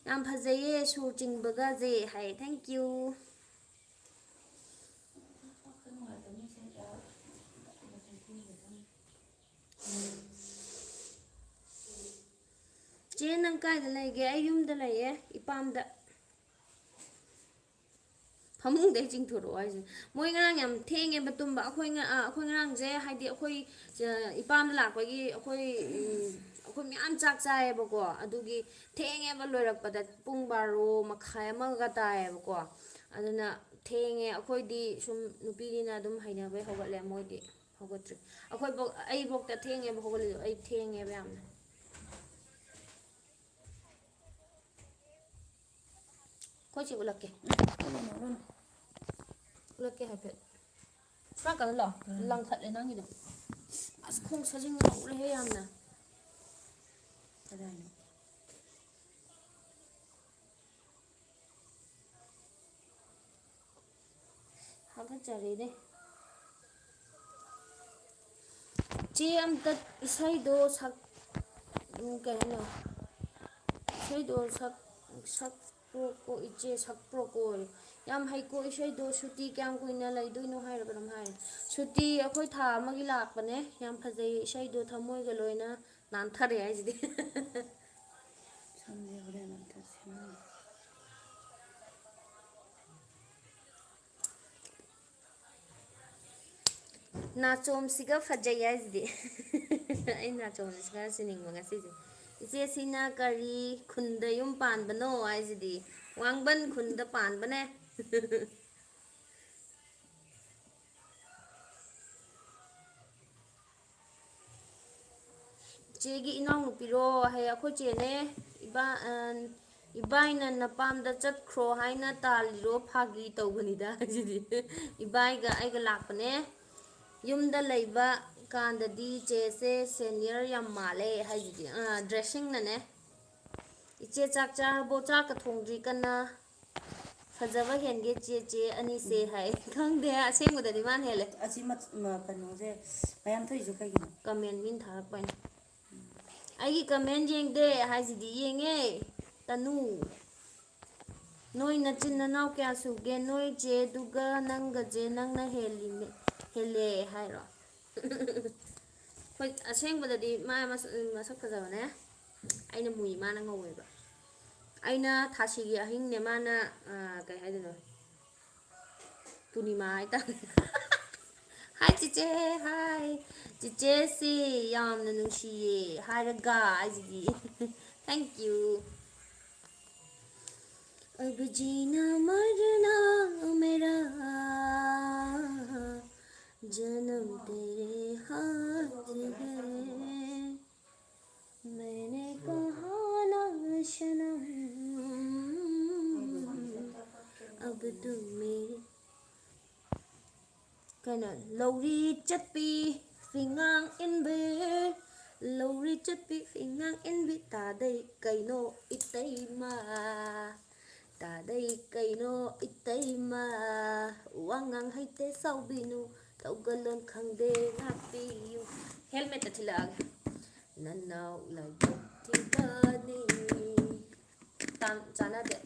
ꯌꯥꯝ ꯐꯖꯩꯌꯦ ꯁꯨꯔ ꯆꯤꯡꯕꯒꯁꯦ ꯍꯥꯏ꯫ Thank you꯫ ꯆꯦ, ꯅꯪ ꯀꯥꯏꯗ ꯂꯩꯒꯦ? ꯑꯩ ꯌꯨꯝꯗ ꯂꯩꯌꯦ, ꯏꯄꯥꯝꯗ꯫ ꯐꯃꯨꯡꯗꯩ ꯆꯤꯡꯊꯣꯔꯛꯑꯣ ꯍꯥꯏꯁꯦ꯫ ꯃꯣꯏ ꯉꯔꯥꯡ ꯌꯥꯝ ꯊꯦꯡꯉꯦꯕ ꯇꯨꯝꯕ꯫ ꯑꯩꯈꯣꯏ ꯉ-, ꯑ, ꯑꯩꯈꯣꯏ ꯉꯔꯥꯡꯁꯦ, ꯍꯥꯏꯗꯤ ꯑꯩꯈꯣꯏ, ꯑ, ꯏꯄꯥꯝꯗ ꯂꯥꯛꯄꯒꯤ ꯑꯩꯈꯣꯏ, ꯎꯝ, ꯑꯩꯈꯣꯏ ꯃꯌꯥꯝ ꯆꯥꯛ ꯆꯥꯏꯌꯦꯕꯀꯣ꯫ ꯑꯗꯨꯒꯤ ꯊꯦꯡꯉꯦꯕ ꯂꯣꯏꯔꯛꯄꯗ, ꯄꯨꯡ ꯕꯥꯔꯣ ꯃꯈꯥꯏ ꯑꯃꯒ ꯇꯥꯏꯌꯦꯕꯀꯣ꯫ ꯑꯗꯨꯅ ꯊꯦꯡꯉꯦ꯫ ꯑꯩꯈꯣꯏꯗꯤ ꯁꯨꯝ ꯅꯨꯄꯤꯅꯤꯅ ꯑꯗꯨꯝ ꯍꯩꯅꯕꯩ ꯍꯧꯒꯠꯂꯦ, ꯃꯣꯏꯗꯤ ꯍꯧꯒꯠꯇ꯭ꯔꯤ꯫ ꯑꯩꯈꯣꯏꯐꯧ-, ꯑꯩꯐꯧꯇ ꯊꯦꯡꯉꯦꯕ ꯍꯧꯒꯠꯂꯤꯗꯣ, ꯑꯩ ꯊꯦꯡꯉꯦꯕ ꯌꯥꯝꯅ꯫ ꯑꯩꯈꯣꯏ ꯆꯦ ꯎꯠꯂꯛꯀꯦ꯫ ꯎꯠꯂꯛꯀꯦ ꯍꯥꯏꯐꯦꯠ꯫ ꯁꯨꯃꯥꯏ ꯀꯩꯅꯣ ꯂꯥꯛꯑꯣ꯫ ꯂꯪꯈꯠꯂꯦ ꯅꯪꯒꯤꯗꯣ꯫ ꯑꯁ, ꯈꯣꯡ ꯁꯥꯖꯤꯡ ꯌꯥꯎꯔꯦꯍꯦ ꯌꯥꯝꯅ꯫ ꯀꯗꯥꯏꯅꯣ? ꯍꯥꯒꯠꯆꯔꯦꯅꯦ꯫ ꯆꯦ, ꯑꯝꯇ ꯏꯁꯩꯗꯣ ꯁꯛ-, ꯎꯝ, ꯀꯩ ꯍꯥꯏꯅꯣ? ꯏꯁꯩꯗꯣ ꯁꯛ-, ꯁꯛꯄ꯭ꯔꯣꯀꯣ, ꯏꯆꯦ, ꯁꯛꯄ꯭ꯔꯣꯀꯣ꯫ ꯌꯥꯝ ꯍꯩꯀꯣ ꯏꯁꯩꯗꯣ꯫ ꯁꯨꯇꯤ ꯀꯌꯥꯝ ꯀꯨꯏꯅ ꯂꯩꯗꯣꯏꯅꯣ ꯍꯥꯏꯔ ꯀꯩꯅꯣꯝ ꯍꯥꯏ꯫ ꯁꯨꯇꯤ ꯑꯩꯈꯣꯏ ꯊꯥ ꯑꯃꯒꯤ ꯂꯥꯛꯄꯅꯦ꯫ ꯌꯥꯝ ꯐꯖꯩ ꯏꯁꯩꯗꯣ, ꯊꯃꯣꯏꯒ ꯂꯣꯏꯅ ꯅꯥꯟꯊꯔꯦ ꯍꯥꯏꯁꯤꯗꯤ꯫ ꯁꯝꯁꯦ ꯍꯣꯔꯦꯟ ꯑꯝꯇ ꯁꯦꯝꯍꯟꯒꯦ꯫ ꯅꯥꯆꯣꯝꯁꯤꯒ ꯐꯖꯩ ꯍꯥꯏꯁꯤꯗꯤ꯫ ꯑꯩ ꯅꯥꯆꯣꯝꯁꯤ ꯈꯔ ꯁꯤꯅꯤꯡꯕ ꯉꯁꯤꯁꯦ꯫ "ꯏꯆꯦꯁꯤꯅ ꯀꯔꯤ ꯈꯨꯟꯗ ꯌꯨꯝ ꯄꯥꯟꯕꯅꯣ?" ꯍꯥꯏꯁꯤꯗꯤ꯫ ꯋꯥꯡꯕꯟ ꯈꯨꯟꯗ ꯄꯥꯟꯕꯅꯦ꯫ ꯆꯦꯒꯤ ꯏꯅꯥꯎꯅꯨꯄꯤꯔꯣ? ꯍꯥꯏ, ꯑꯩꯈꯣꯏ ꯆꯦꯅꯦ꯫ ꯏꯕꯥ-, ꯑ, ꯏꯕꯥꯏꯅ ꯅꯄꯥꯝꯗ ꯆꯠꯈ꯭ꯔꯣ ꯍꯥꯏꯅ ꯇꯥꯜꯂꯤꯔꯣ? ꯐꯥꯒꯤ ꯇꯧꯕꯅꯤꯗ ꯍꯥꯏꯁꯤꯗꯤ꯫ ꯏꯕꯥꯏꯒ ꯑꯩꯒ ꯂꯥꯛꯄꯅꯦ꯫ ꯌꯨꯝꯗ ꯂꯩꯕ ꯀꯥꯟꯗꯗꯤ ꯆꯦꯁꯦ senior ꯌꯥꯝ ꯃꯥꯜꯂꯦ ꯍꯥꯏꯁꯤꯗꯤ꯫ ꯑ, dressingꯅꯅꯦ꯫ "ꯏꯆꯦ ꯆꯥꯛ ꯆꯥꯔꯕꯣ?" "ꯆꯥꯛꯀ ꯊꯣꯡꯗ꯭ꯔꯤ, ꯀꯟꯅ ꯐꯖꯕ ꯍꯦꯟꯒꯦ ꯆꯦ, ꯆꯦ ꯑꯅꯤꯁꯦ", ꯎꯝ꯫ ꯍꯥꯏ꯫ ꯈꯪꯗꯦ, ꯑꯁꯦꯡꯕꯗꯗꯤ ꯃꯥꯅ ꯍꯦꯜꯂꯦ꯫ ꯑꯁꯤ ꯃꯠ-, ꯃ-, ꯀꯩꯅꯣꯁꯦ ꯃꯌꯥꯝ ꯊꯣꯛꯏꯁꯦ ꯀꯩꯒꯤꯅꯣ? Comment ꯃꯤꯅ ꯊꯥꯔꯛꯄ ꯍꯥꯏꯅ꯫ ꯎꯝ꯫ "ꯑꯩꯒꯤ comment ꯌꯦꯡꯗꯦ" ꯍꯥꯏꯁꯤꯗꯤ ꯌꯦꯡꯉꯦ, ꯇꯅꯨ꯫ "ꯅꯣꯏ ꯅꯆꯤꯟ ꯅꯅꯥꯎ ꯀꯌꯥ ꯁꯨꯒꯦ? ꯅꯣꯏ ꯆꯦꯗꯨꯒ ꯅꯪꯒꯁꯦ ꯅꯪꯅ ꯍꯦꯜꯂꯤꯅꯦ, ꯍꯦꯜꯂꯦ" ꯍꯥꯏꯔꯣ? ꯍꯣꯏ, ꯑꯁꯦꯡꯕꯗꯗꯤ ꯃꯥ ꯃꯁ-, ꯃꯁꯛ ꯐꯖꯕꯅꯦ꯫ ꯑꯩꯅ ꯃꯨꯏ, ꯃꯥꯅ ꯉꯧꯋꯦꯕ꯫ ꯑꯩꯅ ꯊꯥꯁꯤꯒꯤ ꯑꯍꯤꯡꯅꯦ, ꯃꯥꯅ, ꯑ, ꯀꯩ ꯍꯥꯏꯗꯣꯏꯅꯣ, ꯄꯨꯔꯅꯤꯃꯥ ꯍꯥꯏꯇꯥꯔꯦ꯫ ꯍꯥꯏ ꯆꯤꯆꯦ, ꯍꯥꯏ꯫ ꯆꯤꯆꯦꯁꯤ ꯌꯥꯝꯅ ꯅꯨꯡꯁꯤꯌꯦ ꯍꯥꯏꯔꯒ ꯑꯩꯁꯤꯗꯤ꯫ Thank you. अब जीना मरना मेरा जन्म तेरे हाथ है। मैंने कहा ना सनम, अब तुम मेरे, ꯀꯩꯅꯣ, ꯂꯧꯔꯤ ꯆꯠꯄꯤ ꯐꯤꯉꯥꯡ ꯏꯟꯕꯤ, ꯂꯧꯔꯤ ꯆꯠꯄꯤ ꯐꯤꯉꯥꯡ ꯏꯟꯕꯤ, ꯇꯥꯗꯩ ꯀꯩꯅꯣ ꯏꯇꯩꯃ, ꯇꯥꯗꯩ ꯀꯩꯅꯣ ꯏꯇꯩꯃ, ꯋꯥ ꯉꯥꯡ ꯍꯩꯇꯦ ꯁꯥꯎꯕꯤꯅꯨ, ꯇꯧꯒꯜꯂꯣꯟ ꯈꯪꯗꯦ ꯉꯥꯛꯄꯤꯌꯨ꯫ Helmet ꯊꯤꯜꯂꯛꯑꯒꯦ꯫ ꯅꯅꯥꯎ ꯂꯥꯏꯕꯛ ꯊꯤꯕꯅꯤ꯫ ꯇꯥꯟ-, ꯆꯥꯟꯅꯗꯦ꯫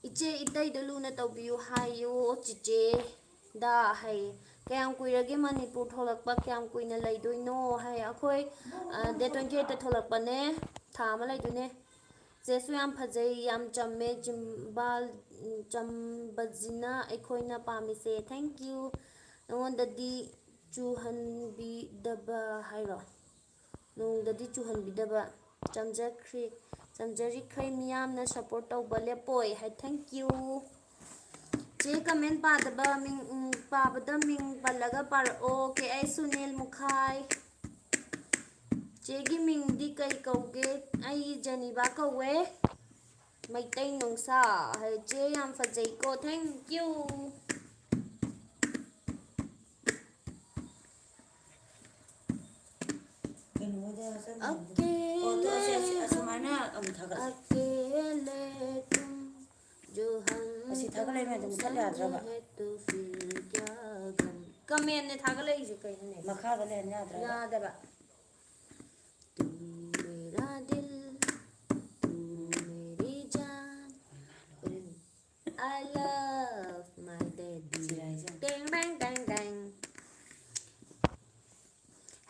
ꯏꯆꯦ ꯏꯇꯩꯗꯣ ꯂꯨꯅ ꯇꯧꯕꯤꯌꯨ ꯍꯥꯏꯌꯨ ꯆꯤꯆꯦꯗ ꯍꯥꯏꯌꯦ꯫ ꯀꯌꯥꯝ ꯀꯨꯏꯔꯒꯦ ꯃꯅꯤꯄꯨꯔ ꯊꯣꯛꯂꯛꯄ? ꯀꯌꯥꯝ ꯀꯨꯏꯅ ꯂꯩꯗꯣꯏꯅꯣ ꯍꯥꯏ꯫ ꯑꯩꯈꯣꯏ, ꯑ, date twenty eight ꯊꯣꯛꯂꯛꯄꯅꯦ꯫ ꯊꯥ ꯑꯃ ꯂꯩꯗꯣꯏꯅꯦ꯫ ꯆꯦꯁꯨ ꯌꯥꯝ ꯐꯖꯩ, ꯌꯥꯝ ꯆꯝꯃꯦ, ꯆꯤꯝꯕꯥꯜ, ꯎꯝ, ꯆꯝꯕꯁꯤꯅ ꯑꯩꯈꯣꯏꯅ ꯄꯥꯝꯃꯤꯁꯦ꯫ Thank you꯫ ꯅꯉꯣꯟꯗꯗꯤ ꯆꯨꯍꯟꯕꯤꯗꯕ ꯍꯥꯏꯔꯣ? ꯅꯣꯡꯗꯗꯤ ꯆꯨꯍꯟꯕꯤꯗꯕ꯫ ꯆꯝꯖꯈ꯭ꯔꯤ-, ꯆꯝꯖꯔꯤꯈꯩ ꯃꯤꯌꯥꯝꯅ support ꯇꯧꯕ ꯂꯦꯞꯄꯣꯏ ꯍꯥꯏ꯫ Thank you꯫ ꯆꯦ, comment ꯄꯥꯗꯕ ꯃꯤꯡ, ꯎꯝ, ꯄꯥꯕꯗ ꯃꯤꯡ ꯄꯜꯂꯒ ꯄꯥꯔꯛꯑꯣ꯫ ꯀꯦ ꯑꯩ ꯁꯨꯅꯤꯜ ꯃꯨꯈꯥꯏ꯫ ꯆꯦꯒꯤ ꯃꯤꯡꯗꯤ ꯀꯩ ꯀꯧꯒꯦ? ꯑꯩ ꯖꯦꯅꯤꯕꯥ ꯀꯧꯋꯦ꯫ ꯃꯩꯇꯩ ꯅꯨꯡꯁꯥ ꯍꯥꯏ꯫ ꯆꯦ, ꯌꯥꯝ ꯐꯖꯩꯀꯣ꯫ Thank you꯫ ꯀꯩꯅꯣꯗ ꯆꯪꯉꯤꯗꯣ꯫ ꯑꯣ, ꯇꯣ, ꯑꯁꯤ, ꯑꯁꯤ, ꯑꯁꯨꯃꯥꯏꯅ ꯑꯃꯨꯛ ꯊꯥꯒꯠꯂꯦ꯫ ꯑꯁꯤ ꯊꯥꯒꯠꯂꯛꯏ ꯃꯌꯥꯝꯗꯣ ꯃꯨꯊꯠ ꯌꯥꯗ꯭ꯔꯕ? Commentꯅꯦ ꯊꯥꯒꯠꯂꯛꯏꯁꯦ ꯀꯩꯅꯣꯅꯦ? ꯃꯈꯥꯗ ꯂꯩꯍꯟ ꯌꯥꯗ꯭ꯔꯕ? ꯌꯥꯗꯕ꯫ I love my daddy꯫ ꯁꯤꯔꯥꯏꯁꯦ꯫ ꯇꯦꯡ ꯕꯦꯡ ꯇꯦꯡ ꯇꯦꯡ꯫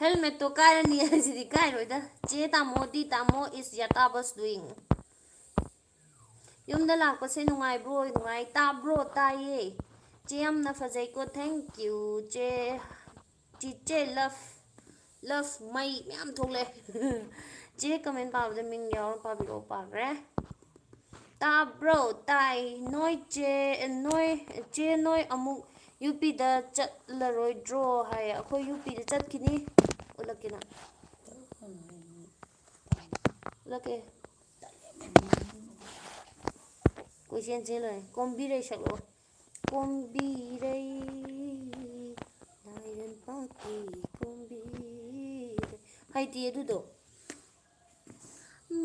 ꯍꯦꯜ ꯃꯦꯠꯇꯣ ꯀꯥꯏꯔꯅꯤ ꯍꯥꯏꯁꯤꯗꯤ ꯀꯥꯏꯔꯣꯏꯗ꯫ ꯆꯦ ꯇꯥꯃꯣꯗꯤ, ꯇꯥꯃꯣ is Yatabas doing? ꯌꯨꯝꯗ ꯂꯥꯛꯄꯁꯦ ꯅꯨꯡꯉꯥꯏꯕ꯭ꯔꯣ? ꯅꯨꯡꯉꯥꯏ꯫ ꯇꯥꯕ꯭ꯔꯣ? ꯇꯥꯏꯌꯦ꯫ ꯆꯦ ꯌꯥꯝꯅ ꯐꯖꯩꯀꯣ꯫ Thank you꯫ ꯆꯦ, ꯆꯤꯆꯦ love, love ꯃꯩ ꯃꯌꯥꯝ ꯊꯣꯛꯂꯛꯑꯦ꯫ ꯆꯦ comment ꯄꯥꯕꯗ ꯃꯤꯡ ꯌꯥꯎꯔ ꯄꯥꯕꯤꯔꯛꯑꯣ꯫ ꯄꯥꯈ꯭ꯔꯦ꯫ ꯇꯥꯕ꯭ꯔꯣ? ꯇꯥꯏ꯫ ꯅꯣꯏ ꯆꯦ, ꯅꯣꯏ ꯆꯦ, ꯅꯣꯏ ꯑꯃꯨꯛ ꯌꯨ ꯄꯤꯗ ꯆꯠꯂꯔꯣꯏꯗ꯭ꯔꯣ ꯍꯥꯏ꯫ ꯑꯩꯈꯣꯏ ꯌꯨ ꯄꯤꯗ ꯆꯠꯈꯤꯅꯤ꯫ ꯎꯠꯂꯛꯀꯦ ꯅꯪ꯫ ꯎꯠꯂꯛꯀꯦ꯫ ꯀꯣꯏꯆꯦꯟ ꯆꯦꯜ ꯂꯣꯏꯔꯦ꯫ ꯀꯣꯝꯕꯤꯔꯩ ꯁꯛꯂꯛꯑꯣ꯫ ꯀꯣꯝꯕꯤꯔꯩ, ꯂꯥꯏꯔꯟ ꯄꯥꯛꯄꯤ ꯀꯣꯝꯕꯤꯔꯩ꯫ ꯍꯩꯇꯦ ꯑꯗꯨꯗꯣ꯫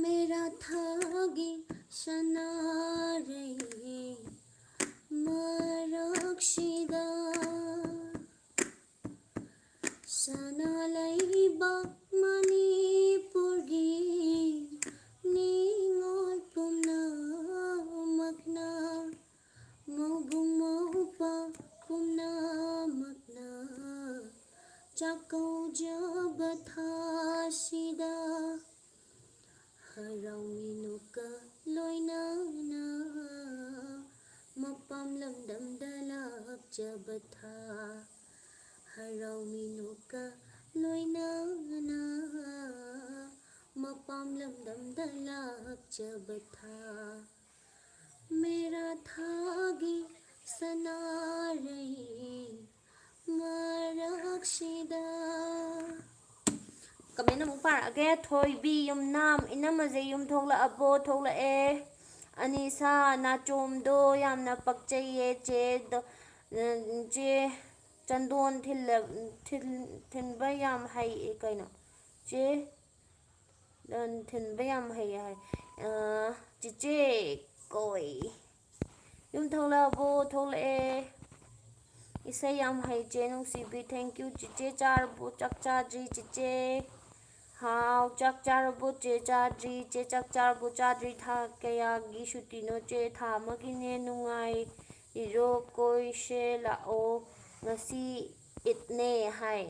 ꯃꯦꯔꯥ ꯊꯥꯒꯤ ꯁꯅꯥꯔꯩ ꯃꯔꯛꯁꯤꯗ, ꯁꯅꯥ ꯂꯩꯕꯥꯛ ꯃꯅꯤꯄꯨꯔꯒꯤ ꯅꯤꯉꯣꯜ ꯄꯨꯝꯅꯃꯛꯅ, ꯃꯧꯕꯨꯡ ꯃꯧꯄ꯭ꯋꯥ ꯄꯨꯝꯅꯃꯛꯅ ꯆꯥꯛꯀꯧꯖꯕ ꯊꯥꯁꯤꯗ, ꯍꯔꯥꯎ ꯃꯤꯅꯣꯛꯀ ꯂꯣꯏꯅꯅ ꯃꯄꯥꯝ ꯂꯝꯗꯝꯗ ꯂꯥꯛꯆꯕ ꯊꯥ, ꯍꯔꯥꯎ ꯃꯤꯅꯣꯛꯀ ꯂꯣꯏꯅꯅ ꯃꯄꯥꯝ ꯂꯝꯗꯝꯗ ꯂꯥꯛꯆꯕ ꯊꯥ꯫ ꯃꯦꯔꯥ ꯊꯥꯒꯤ ꯁꯅꯥꯔꯩ ꯃꯔꯛꯁꯤꯗ꯫ Comment ꯑꯃꯨꯛ ꯄꯥꯔꯛꯑꯒꯦ꯫ ꯊꯣꯏꯕꯤ ꯌꯨꯝꯅꯥꯝ, ꯏꯅꯝꯃꯁꯦ ꯌꯨꯝ ꯊꯣꯛꯂꯛꯑꯕꯣ? ꯊꯣꯛꯂꯛꯑꯦ꯫ ꯑꯅꯤꯁꯥ, ꯅꯥꯆꯣꯝꯗꯣ ꯌꯥꯝꯅ ꯄꯛꯆꯩꯌꯦ꯫ ꯆꯦꯗꯣ, ꯆꯦ ꯆꯟꯗꯣꯟ ꯊꯤꯜꯂ-, ꯊꯤꯟ-, ꯊꯤꯟꯕ ꯌꯥꯝ ꯍꯩ ꯀꯩꯅꯣ꯫ ꯆꯦ ꯗꯣꯟ ꯊꯤꯟꯕ ꯌꯥꯝ ꯍꯩ ꯍꯥꯏ꯫ ꯑ, ꯆꯤꯆꯦ ꯀꯣꯏ꯫ ꯌꯨꯝ ꯊꯣꯛꯂꯛꯑꯕꯣ? ꯊꯣꯛꯂꯛꯑꯦ꯫ ꯏꯁꯩ ꯌꯥꯝ ꯍꯩ ꯆꯦ ꯅꯨꯡꯁꯤꯕꯤ꯫ Thank you꯫ ꯆꯤꯆꯦ ꯆꯥꯔꯕꯣ? ꯆꯥꯛ ꯆꯥꯗ꯭ꯔꯤ ꯆꯤꯆꯦ꯫ ꯍꯥꯎ, ꯆꯥꯛ ꯆꯥꯔꯕꯣ ꯆꯦ? ꯆꯥꯗ꯭ꯔꯤ꯫ ꯆꯦ ꯆꯥꯛ ꯆꯥꯔꯕꯣ? ꯆꯥꯗ꯭ꯔꯤ꯫ ꯊꯥ ꯀꯌꯥꯒꯤ ꯁꯨꯇꯤꯅꯣ ꯆꯦ? ꯊꯥ ꯑꯃꯒꯤꯅꯦ꯫ ꯅꯨꯡꯉꯥꯏꯔꯤꯔꯣ? ꯀꯣꯏꯁꯦ ꯂꯥꯛꯑꯣ꯫ ꯉꯁꯤ ꯏꯠꯅꯦ ꯍꯥꯏ꯫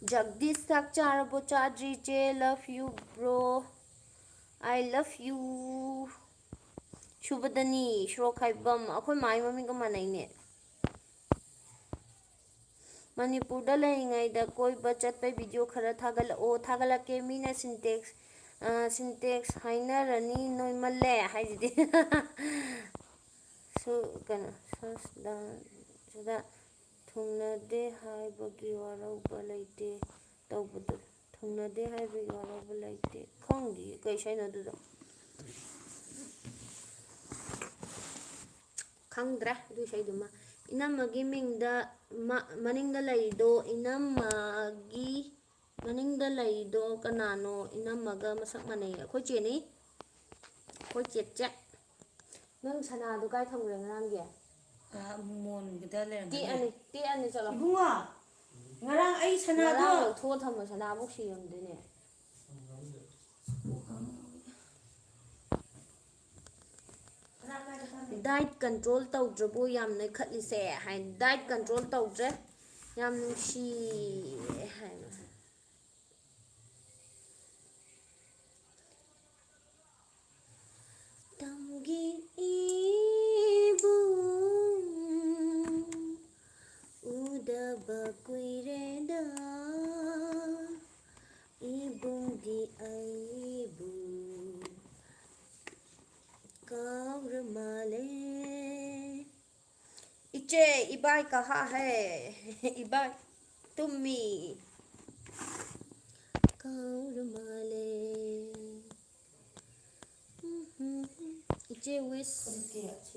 ꯖꯒꯗꯤꯁ ꯆꯥꯛ ꯆꯥꯔꯕꯣ? ꯆꯥꯗ꯭ꯔꯤ ꯏꯆꯦ꯫ Love you bro. I love you. ꯁꯨꯕꯗꯅꯤ, ꯁꯣꯔꯣꯛꯈꯥꯏꯕꯝ꯫ ꯑꯩꯈꯣꯏ ꯃꯥꯏ ꯃꯃꯤꯡꯒ ꯃꯥꯟꯅꯩꯅꯦ꯫ ꯃꯅꯤꯄꯨꯔꯗ ꯂꯩꯔꯤꯉꯩꯗ ꯀꯣꯏꯕ ꯆꯠꯄꯩ video ꯈꯔ ꯊꯥꯒꯠꯂꯛꯑꯣ꯫ ꯊꯥꯒꯠꯂꯛꯀꯦ꯫ ꯃꯤꯅ Sintex, ꯑ, Sintex ꯍꯥꯏꯅꯔꯅꯤ ꯅꯣꯏꯃꯜꯂꯦ ꯍꯥꯏꯁꯤꯗꯤ꯫ ꯁꯨ-, ꯀꯩꯅꯣ, ꯁꯨꯗ ꯊꯨꯡꯅꯗꯦ ꯍꯥꯏꯕꯒꯤ ꯋꯥꯔꯧꯕ ꯂꯩꯇꯦ ꯇꯧꯕꯗꯣ꯫ ꯊꯨꯡꯅꯗꯦ ꯍꯥꯏꯕꯒꯤ ꯋꯥꯔꯧꯕ ꯂꯩꯇꯦ꯫ ꯈꯪꯗꯤꯌꯦ ꯀꯩ ꯏꯁꯩꯅꯣ ꯑꯗꯨꯗꯣ꯫ ꯈꯪꯗ꯭ꯔꯦ ꯑꯗꯨ ꯏꯁꯩꯗꯨꯃ꯫ ꯏꯅꯝꯃꯒꯤ ꯃꯤꯡꯗ ꯃ-, ꯃꯅꯤꯡꯗ ꯂꯩꯔꯤꯗꯣ ꯏꯅꯝꯃꯒꯤ ꯃꯅꯤꯡꯗ ꯂꯩꯔꯤꯗꯣ ꯀꯅꯥꯅꯣ? ꯏꯅꯝꯃꯒ ꯃꯁꯛ ꯃꯥꯟꯅꯩ꯫ ꯑꯩꯈꯣꯏ ꯆꯦꯅꯤ꯫ ꯑꯩꯈꯣꯏ ꯆꯦꯠ ꯆꯦꯠ꯫ ꯅꯪ ꯁꯅꯥꯗꯣ ꯀꯥꯏ ꯊꯝꯈ꯭ꯔꯦ ꯉꯔꯥꯡꯒꯤ? ꯑꯥ, ꯃꯣꯟꯒꯤꯗ ꯂꯩꯔꯝꯒꯅꯤ꯫ ꯇꯦꯛꯑꯅꯤ, ꯇꯦꯛꯑꯅꯤ, ꯆꯠꯂꯣ꯫ ꯏꯕꯨꯡꯉꯣ, ꯉꯔꯥꯡ ꯑꯩ ꯁꯅꯥꯗꯣ ꯉꯔꯥꯡ ꯂꯧꯊꯣꯛꯑ ꯊꯝꯃꯣ, ꯁꯅꯥꯃꯨꯛ ꯁꯤꯔꯝꯗꯣꯏꯅꯦ꯫ Diet control ꯇꯧꯗ꯭ꯔꯕꯨ ꯌꯥꯝ ꯅꯣꯏꯈꯠꯂꯤꯁꯦ ꯍꯥꯏ꯫ Diet control ꯇꯧꯗ꯭ꯔꯦ, ꯌꯥꯝ ꯅꯨꯡꯁꯤꯌꯦ ꯍꯥꯏꯕ꯫ ꯇꯝꯒꯤ ꯏꯕꯨꯡ, ꯎꯗꯕ ꯀꯨꯏꯔꯦꯗ, ꯏꯕꯨꯡꯗꯤ ꯑꯩꯕꯨ ꯀꯥꯎꯔ ꯃꯥꯜꯂꯦ꯫ ꯏꯆꯦ, ꯏꯕꯥꯏ ꯀꯍꯥ ꯍꯦ? ꯏꯕꯥꯏ ꯇꯨꯝꯃꯤ꯫ ꯀꯥꯎꯔ ꯃꯥꯜꯂꯦ꯫ ꯏꯆꯦ wish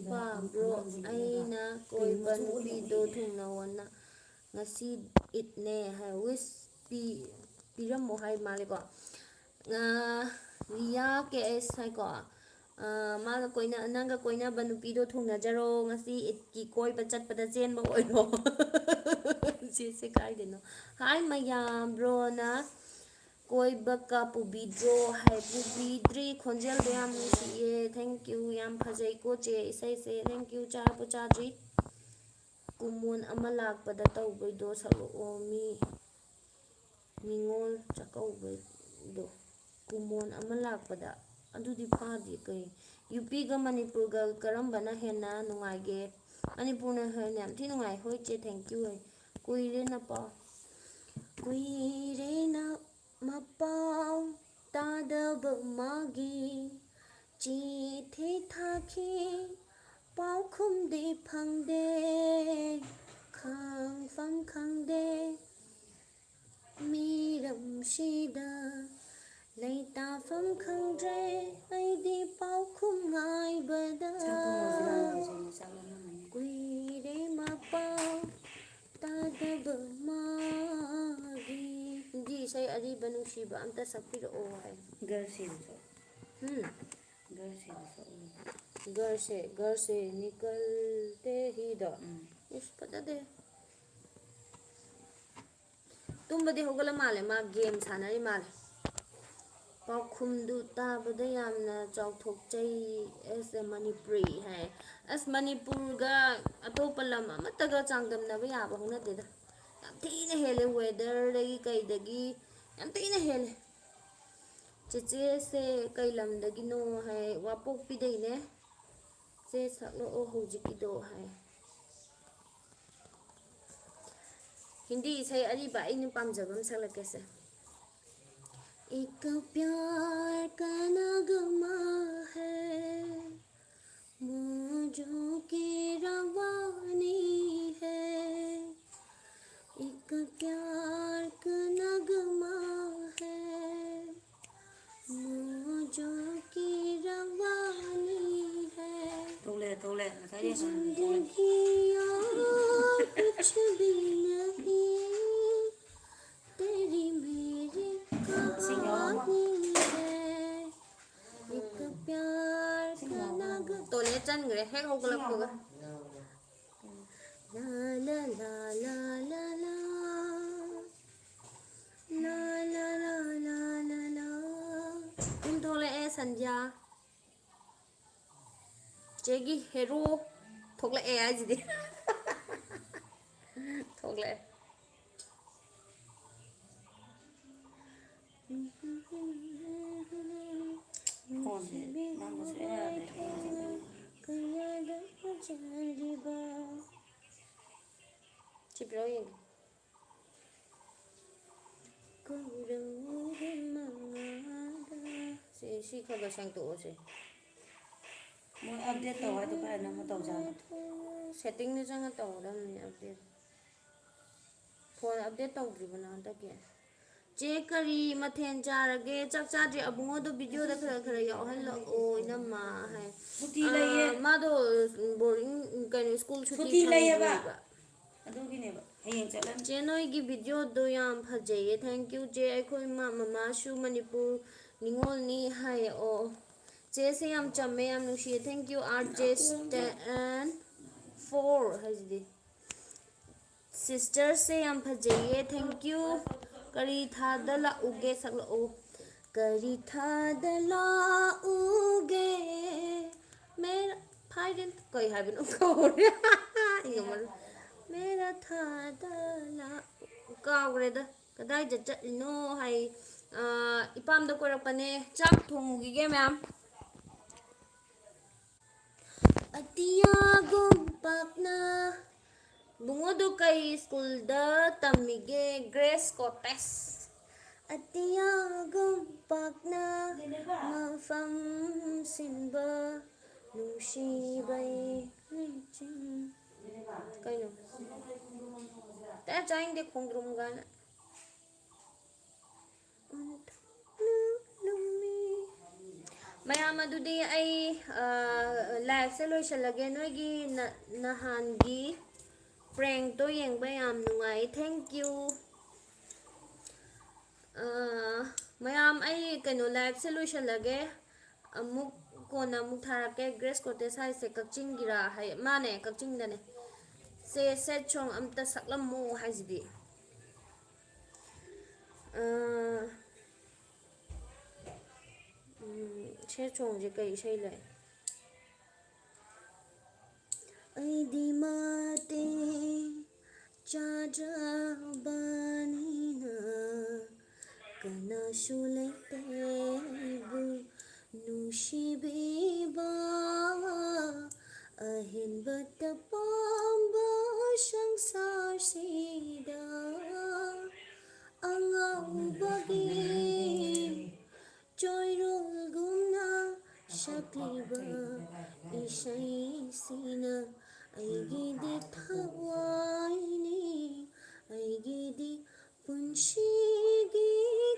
ꯄꯥꯝꯕ꯭ꯔꯣ? ꯑꯩꯅ ꯀꯣꯏꯕ ꯅꯨꯄꯤꯗꯣ ꯊꯨꯡꯅꯧꯋꯣꯅ꯫ ꯉꯁꯤ ꯏꯠꯅꯦ ꯍꯥꯏ꯫ Wish ꯄꯤ-, ꯄꯤꯔꯝꯃꯣ ꯍꯥꯏ ꯃꯥꯜꯂꯦꯀꯣ꯫ ꯑ, ꯔꯤꯌꯥ ꯀꯦ ꯑꯦꯁ ꯍꯥꯏꯀꯣ꯫ ꯑ, ꯃꯥꯒ ꯀꯣꯏꯅ-, ꯅꯪꯒ ꯀꯣꯏꯅꯕ ꯅꯨꯄꯤꯗꯣ ꯊꯨꯡꯅꯖꯔꯣ꯫ ꯉꯁꯤ ꯏꯠꯀꯤ ꯀꯣꯏꯕ ꯆꯠꯄꯗ ꯆꯦꯟꯕ ꯑꯣꯏꯔꯣ꯫ ꯆꯦꯁꯦ ꯀꯥꯏꯗꯅꯣ? ꯍꯥꯏ ꯃꯌꯥꯝ, ꯕ꯭ꯔꯣꯅ ꯀꯣꯏꯕꯀ ꯄꯨꯕꯤꯗ꯭ꯔꯣ ꯍꯥꯏ? ꯄꯨꯕꯤꯗ꯭ꯔꯤ꯫ ꯈꯣꯟꯖꯦꯜꯗꯣ ꯌꯥꯝ ꯅꯨꯡꯁꯤꯌꯦ꯫ Thank you꯫ ꯌꯥꯝ ꯐꯖꯩꯀꯣ ꯆꯦ ꯏꯁꯩꯁꯦ꯫ Thank you꯫ ꯆꯥꯔꯕꯣ ꯆꯥꯗ꯭ꯔꯤ? ꯀꯨꯃꯣꯟ ꯑꯃ ꯂꯥꯛꯄꯗ ꯇꯧꯕꯩꯗꯣ ꯁꯛꯂꯛꯑꯣ꯫ ꯃꯤ ꯅꯤꯉꯣꯜ ꯆꯥꯛꯀꯧꯕꯗꯣ꯫ ꯀꯨꯃꯣꯟ ꯑꯃ ꯂꯥꯛꯄꯗ꯫ ꯑꯗꯨꯗꯤ ꯐꯥꯗꯦ ꯀꯩ? ꯌꯨ ꯄꯤꯒ ꯃꯅꯤꯄꯨꯔꯒ ꯀꯔꯝꯕꯅ ꯍꯦꯟꯅ ꯅꯨꯡꯉꯥꯏꯒꯦ? ꯃꯅꯤꯄꯨꯔꯅ ꯍꯦꯟꯅ ꯌꯥꯝ ꯊꯤ ꯅꯨꯡꯉꯥꯏ꯫ ꯍꯣꯏ ꯆꯦ, thank you ꯍꯥꯏ꯫ ꯀꯨꯏꯔꯦ ꯅꯄꯥꯎ꯫ ꯀꯨꯏꯔꯦ ꯅ ꯃꯄꯥꯎ ꯇꯥꯗꯕ ꯃꯥꯒꯤ꯫ ꯆꯤꯊꯤ ꯊꯥꯈꯤ ꯄꯥꯎꯈꯨꯝꯗꯤ ꯐꯪꯗꯦ꯫ ꯈꯪꯐꯝ ꯈꯪꯗꯦ ꯃꯤꯔꯝꯁꯤꯗ꯫ ꯂꯩꯇꯥꯐꯝ ꯈꯪꯗ꯭ꯔꯦ ꯑꯩꯗꯤ ꯄꯥꯎꯈꯨꯝ ꯉꯥꯏꯕꯗ꯫ ꯆꯥꯛ ꯊꯣꯡꯉꯁꯤꯔꯥ? ꯉꯁꯤꯗꯤ ꯆꯥꯛ ꯂꯥꯝꯃꯝꯃꯅꯤ꯫ ꯀꯨꯏꯔꯦ ꯃꯄꯥꯎ ꯇꯥꯗꯕ ꯃꯥꯒꯤ꯫ ꯍꯤꯟꯗꯤ ꯏꯁꯩ ꯑꯔꯤꯕ ꯅꯨꯡꯁꯤꯕ ꯑꯝꯇ ꯁꯛꯄꯤꯔꯛꯑꯣ ꯍꯥꯏ꯫ ꯒꯔꯁꯤꯗꯨꯁꯨ꯫ ꯎꯝ꯫ ꯒꯔꯁꯤꯗꯨꯁꯨ꯫ ꯒꯔꯁꯦ, ꯒꯔꯁꯦ ꯅꯤꯀꯜꯇꯦ ꯍꯤꯗꯣ꯫ ꯎꯝ꯫ ꯏꯁ, ꯐꯖꯗꯦ꯫ ꯇꯨꯝꯕꯗꯤ ꯍꯧꯒꯠꯂ ꯃꯥꯜꯂꯦ, ꯃꯥ ꯒꯦꯝ ꯁꯥꯟꯅꯔꯤ ꯃꯥꯜꯂꯦ꯫ ꯄꯥꯎꯈꯨꯝꯗꯨ ꯇꯥꯕꯗ ꯌꯥꯝꯅ ꯆꯥꯎꯊꯣꯛꯆꯩ꯫ ꯑꯦꯁ ꯑꯦ ꯃꯅꯤꯄꯨꯔꯤ ꯍꯥꯏ꯫ ꯑꯁ, ꯃꯅꯤꯄꯨꯔꯒ ꯑꯇꯣꯞꯄ ꯂꯝ ꯑꯃꯠꯇꯒ ꯆꯥꯡꯗꯝꯅꯕ ꯌꯥꯕ ꯍꯧꯅꯗꯦꯗ꯫ ꯌꯥꯝ ꯊꯤꯅ ꯍꯦꯜꯂꯦ, ꯋꯦꯗꯔꯗꯒꯤ ꯀꯩꯗꯒꯤ ꯌꯥꯝ ꯊꯤꯅ ꯍꯦꯜꯂꯦ꯫ ꯆꯦꯆꯦꯁꯦ ꯀꯩ ꯂꯝꯗꯒꯤꯅꯣ ꯍꯥꯏ, ꯋꯥꯄꯣꯛꯄꯤꯗꯩꯅꯦ꯫ ꯆꯦ ꯁꯛꯂꯛꯑꯣ ꯍꯧꯖꯤꯛꯀꯤꯗꯣ ꯍꯥꯏ꯫ ꯍꯤꯟꯗꯤ ꯏꯁꯩ ꯑꯔꯤꯕ ꯑꯩꯅ ꯄꯥꯝꯖꯕ ꯑꯃ ꯁꯛꯂꯛꯀꯦꯁꯦ꯫ एक प्यार का नगमा है, मौजों की रवानी है। एक प्यार का नगमा है, मौजों की रवानी है। ꯊꯣꯛꯂꯛꯑꯦ, ꯊꯣꯛꯂꯛꯑꯦ꯫ ꯉꯁꯥꯏꯗꯤ ꯍꯥꯟꯅ ꯊꯣꯛꯂꯛꯑꯦ꯫ जिंदगी और कुछ भी नहीं, तेरी मेरी कहानी है। एक प्यार का नगमा। ꯇꯣꯏꯂꯦꯠ ꯆꯟꯈ꯭ꯔꯦ ꯍꯦꯛ ꯍꯧꯒꯠꯂꯛꯄꯒ꯫ ꯂꯥ, ꯂꯥ, ꯂꯥ, ꯂꯥ, ꯂꯥ, ꯂꯥ꯫ ꯂꯥ, ꯂꯥ, ꯂꯥ, ꯂꯥ, ꯂꯥ, ꯂꯥ꯫ ꯌꯨꯝ ꯊꯣꯛꯂꯛꯑꯦ ꯁꯟꯙ꯭ꯌꯥ꯫ ꯆꯦꯒꯤ ꯍꯦꯔꯣ ꯊꯣꯛꯂꯛꯑꯦ ꯍꯥꯏꯁꯤꯗꯤ꯫ ꯊꯣꯛꯂꯛꯑꯦ꯫ ꯐꯣꯟꯁꯦ ꯅꯝꯕꯁꯨ ꯌꯥꯗ꯭ꯔꯦ꯫ ꯁꯤ ꯄꯤꯔꯛꯑꯣ ꯌꯦꯡꯒꯦ꯫ ꯁꯤ, ꯁꯤ ꯈꯔ ꯈꯔ ꯁꯦꯡꯇꯣꯛꯑꯣꯁꯦ꯫ ꯃꯣꯏ ꯑꯞꯗꯦꯠ ꯇꯧ ꯍꯥꯏꯗꯣ ꯀꯥꯏꯗ ꯑꯃ ꯇꯧꯖꯥꯠꯅꯣ? ꯁꯦꯠꯇꯤꯡꯗ ꯆꯪꯉ ꯇꯧꯒꯗꯕꯅꯤ ꯑꯞꯗꯦꯠ꯫ ꯐꯣꯟ ꯑꯞꯗꯦꯠ ꯇꯧꯗ꯭ꯔꯤꯕꯅ ꯍꯟꯗꯛꯀꯤ? ꯆꯦ, ꯀꯔꯤ ꯃꯊꯦꯜ ꯆꯥꯔꯒꯦ? ꯆꯥꯛ ꯆꯥꯗ꯭ꯔꯤ꯫ ꯑꯕꯨꯡꯉꯣꯗꯣ ꯚꯤꯗꯤꯑꯣꯗ ꯈꯔ ꯈꯔ ꯌꯥꯎꯍꯜꯂꯛꯑꯣ, ꯏꯅꯝꯃ ꯍꯥꯏ꯫ ꯁꯨꯇꯤ ꯂꯩꯌꯦ꯫ ꯑꯥ, ꯃꯥꯗꯣ ꯕꯣꯔꯗꯤꯡ, ꯀꯩꯅꯣ, ꯁ꯭ꯀꯨꯜ ꯁꯨꯇꯤ ꯁꯨꯇꯤ ꯂꯩꯌꯦꯕ꯫ ꯐꯪꯗ꯭ꯔꯤꯕ꯫ ꯑꯗꯨꯒꯤꯅꯦꯕ꯫ ꯍꯌꯦꯡ ꯆꯠꯂꯅꯤ꯫ ꯆꯦ, ꯅꯣꯏꯒꯤ ꯚꯤꯗꯤꯑꯣꯗꯣ ꯌꯥꯝ ꯐꯖꯩꯌꯦ꯫ Thank you, ꯆꯦ꯫ ꯑꯩꯈꯣꯏ ꯃꯥ-, ꯃꯃꯥꯁꯨ ꯃꯅꯤꯄꯨꯔ ꯅꯤꯉꯣꯜꯅꯤ ꯍꯥꯏꯌꯦ꯫ ꯑꯣ, ꯆꯦꯁꯦ ꯌꯥꯝ ꯆꯝꯃꯦ, ꯌꯥꯝ ꯅꯨꯡꯁꯤꯌꯦ꯫ Thank you, R J Stan four ꯍꯥꯏꯁꯤꯗꯤ꯫ ꯁꯤꯁꯇꯔꯁꯦ ꯌꯥꯝ ꯐꯖꯩꯌꯦ, thank you꯫ ꯀꯔꯤ ꯊꯥꯗ ꯂꯥꯛꯎꯒꯦ? ꯁꯛꯂꯛꯑꯣ꯫ ꯀꯔꯤ ꯊꯥꯗ ꯂꯥꯛꯎꯒꯦ? ꯃꯦꯔꯥ ꯐꯥꯏꯔꯦꯟ ꯀꯩ ꯍꯥꯏꯕꯅꯣ? ꯀꯧꯔꯦ꯫ ꯑꯩ ꯉꯝꯃꯔꯣꯏ꯫ ꯃꯦꯔꯥ ꯊꯥꯗ ꯂꯥꯛꯎ-, ꯀꯥꯎꯈ꯭ꯔꯦꯗ꯫ ꯀꯗꯥꯏꯗ ꯆꯠꯂꯤꯅꯣ ꯍꯥꯏ꯫ ꯑꯥ, ꯏꯄꯥꯝꯗ ꯀꯣꯏꯔꯛꯄꯅꯦ꯫ ꯆꯥꯛ ꯊꯣꯡꯉꯨꯈꯤꯒꯦ ꯃꯌꯥꯝ꯫ ꯑꯇꯤꯌꯥꯒꯨꯝ ꯄꯥꯛꯅ꯫ ꯕꯨꯡꯉꯣꯗꯨ ꯀꯩ ꯁ꯭ꯀꯨꯜꯗ ꯇꯝꯃꯤꯒꯦ? Grace cottage. ꯑꯇꯤꯌꯥꯒꯨꯝ ꯄꯥꯛꯅ ꯃꯐꯝ ꯁꯤꯟꯕ ꯅꯨꯡꯁꯤꯕꯩ ꯂꯩꯆꯤꯟ-, ꯀꯩꯅꯣ? ꯀꯌꯥ ꯆꯥꯅꯤꯡꯗꯦ ꯈꯣꯡꯗ꯭ꯔꯨꯝ ꯀꯥꯏꯅ꯫ ꯃꯌꯥꯝ, ꯑꯗꯨꯗꯤ ꯑꯩ, ꯑ, ꯂꯥꯏꯐꯁꯦ ꯂꯣꯏꯁꯤꯜꯂꯒꯦ꯫ ꯅꯣꯏꯒꯤ ꯅ-, ꯅꯍꯥꯟꯒꯤ ꯄ꯭ꯔꯦꯡꯛꯇꯣ ꯌꯦꯡꯕ ꯌꯥꯝ ꯅꯨꯡꯉꯥꯏ꯫ Thank you꯫ ꯑ, ꯃꯌꯥꯝ, ꯑꯩ ꯀꯩꯅꯣ, ꯂꯥꯏꯐꯁꯦ ꯂꯣꯏꯁꯤꯜꯂꯒꯦ꯫ ꯑꯃꯨꯛ ꯀꯣꯟꯅ ꯑꯃꯨꯛ ꯊꯥꯔꯛꯀꯦ꯫ ꯒ꯭ꯔꯦꯁ ꯀꯣꯇꯦꯖ ꯍꯥꯏꯁꯦ ꯀꯛꯆꯤꯡꯒꯤꯔꯥ? ꯍꯥꯏ, ꯃꯥꯅꯦ, ꯀꯛꯆꯤꯡꯗꯅꯦ꯫ ꯁꯦ, ꯁꯦꯠ ꯁꯣꯡ ꯑꯝꯇ ꯁꯛꯂꯝꯃꯣ ꯍꯥꯏꯁꯤꯗꯤ꯫ ꯑ, ꯎꯝ, ꯁꯦꯠ ꯁꯣꯡꯁꯦ ꯀꯩ ꯏꯁꯩ ꯂꯩ? ꯑꯩꯗꯤ ꯃꯇꯦꯡ ꯆꯥꯗ꯭ꯔꯕꯅꯤꯅ ꯀꯅꯥꯁꯨ ꯂꯩꯇꯦ ꯑꯩꯕꯨ ꯅꯨꯡꯁꯤꯕꯤꯕ, ꯑꯍꯦꯟꯕꯇ ꯄꯥꯝꯕ ꯁꯪꯁꯥꯔꯁꯤꯗ꯫ ꯑꯉꯥꯎꯕꯒꯤ ꯆꯣꯏꯔꯣꯜꯒꯨꯝꯅ ꯁꯛꯂꯤꯕ ꯏꯁꯩꯁꯤꯅ ꯑꯩꯒꯤꯗꯤ ꯊꯋꯥꯏꯅꯤ, ꯑꯩꯒꯤꯗꯤ ꯄꯨꯟꯁꯤꯒꯤ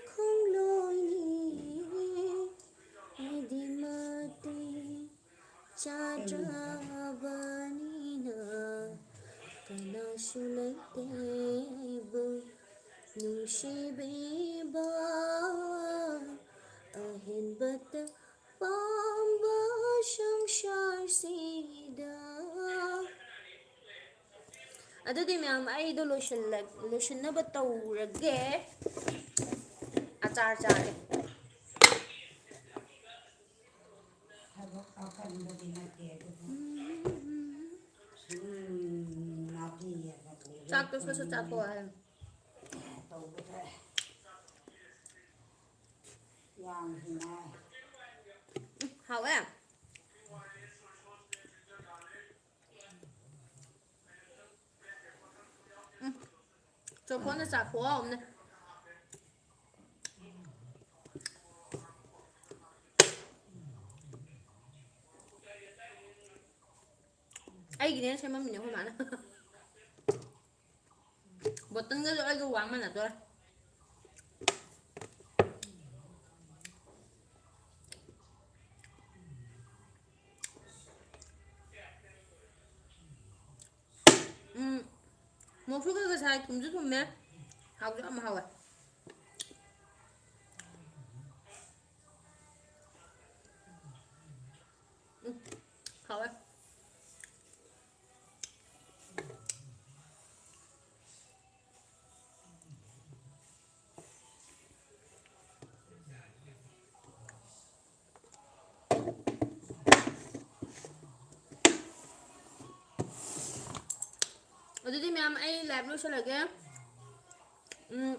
ꯈꯣꯡꯂꯣꯏꯅꯤ꯫ ꯑꯩꯗꯤ ꯃꯇꯤꯛ ꯆꯥꯗ꯭ꯔꯕꯅꯤꯅ ꯀꯅꯥꯁꯨ ꯂꯩꯇꯦ ꯑꯩꯕꯨ ꯅꯨꯡꯁꯤꯕꯤꯕ, ꯑꯍꯦꯟꯕꯇ ꯄꯥꯝꯕ ꯁꯪꯁꯥꯔꯁꯤꯗ꯫ ꯑꯗꯨꯗꯤ ꯃꯌꯥꯝ, ꯑꯩꯗꯣ ꯂꯣꯏꯁꯤꯜꯂ-, ꯂꯣꯏꯁꯤꯟꯅꯕ ꯇꯧꯔꯒꯦ꯫ ꯑꯆꯥꯔ ꯆꯥꯒꯦ꯫ ꯊꯕꯛ ꯑꯀꯟꯕꯗꯤ ꯅꯠꯇꯦ, ꯑꯗꯨꯕꯨ ꯁꯨꯝ ꯅꯥꯄꯤ ꯌꯦꯟꯕ ꯆꯥꯛꯇꯣ ꯁꯠ ꯁꯠ ꯆꯥꯊꯣꯛꯑꯣ ꯍꯥꯏꯌꯣ꯫ ꯇꯧꯕꯗ ꯌꯥꯝ ꯍꯤꯅꯥꯏ꯫ ꯎꯝ, ꯍꯥꯎꯋꯦ꯫ ꯎꯝ꯫ ꯆꯣꯐꯣꯅ ꯆꯥꯛ ꯈꯨꯍꯥꯎ ꯑꯃꯅꯦ꯫ ꯑꯩꯒꯤꯅꯦꯅ ꯁꯦꯝꯃꯝꯃꯤꯅꯦ ꯑꯩꯈꯣꯏ ꯃꯥꯅ꯫ ꯕꯣꯇꯜꯒꯁꯨ ꯑꯩꯒ ꯋꯥ ꯃꯥꯟꯅꯗꯣꯔꯦ꯫ ꯎꯝ, ꯃꯣꯔꯣꯛꯁꯨ ꯈꯔ ꯈꯔ ꯁꯥꯏ, ꯊꯨꯝꯁꯨ ꯊꯨꯝꯃꯦ, ꯍꯥꯎꯁꯨ ꯌꯥꯝ ꯍꯥꯎꯋꯦ꯫ ꯎꯝ, ꯍꯥꯎꯋꯦ꯫ ꯑꯗꯨꯗꯤ ꯃꯌꯥꯝ, ꯑꯩ live ꯂꯣꯏꯁꯤꯜꯂꯒꯦ꯫ ꯎꯝ,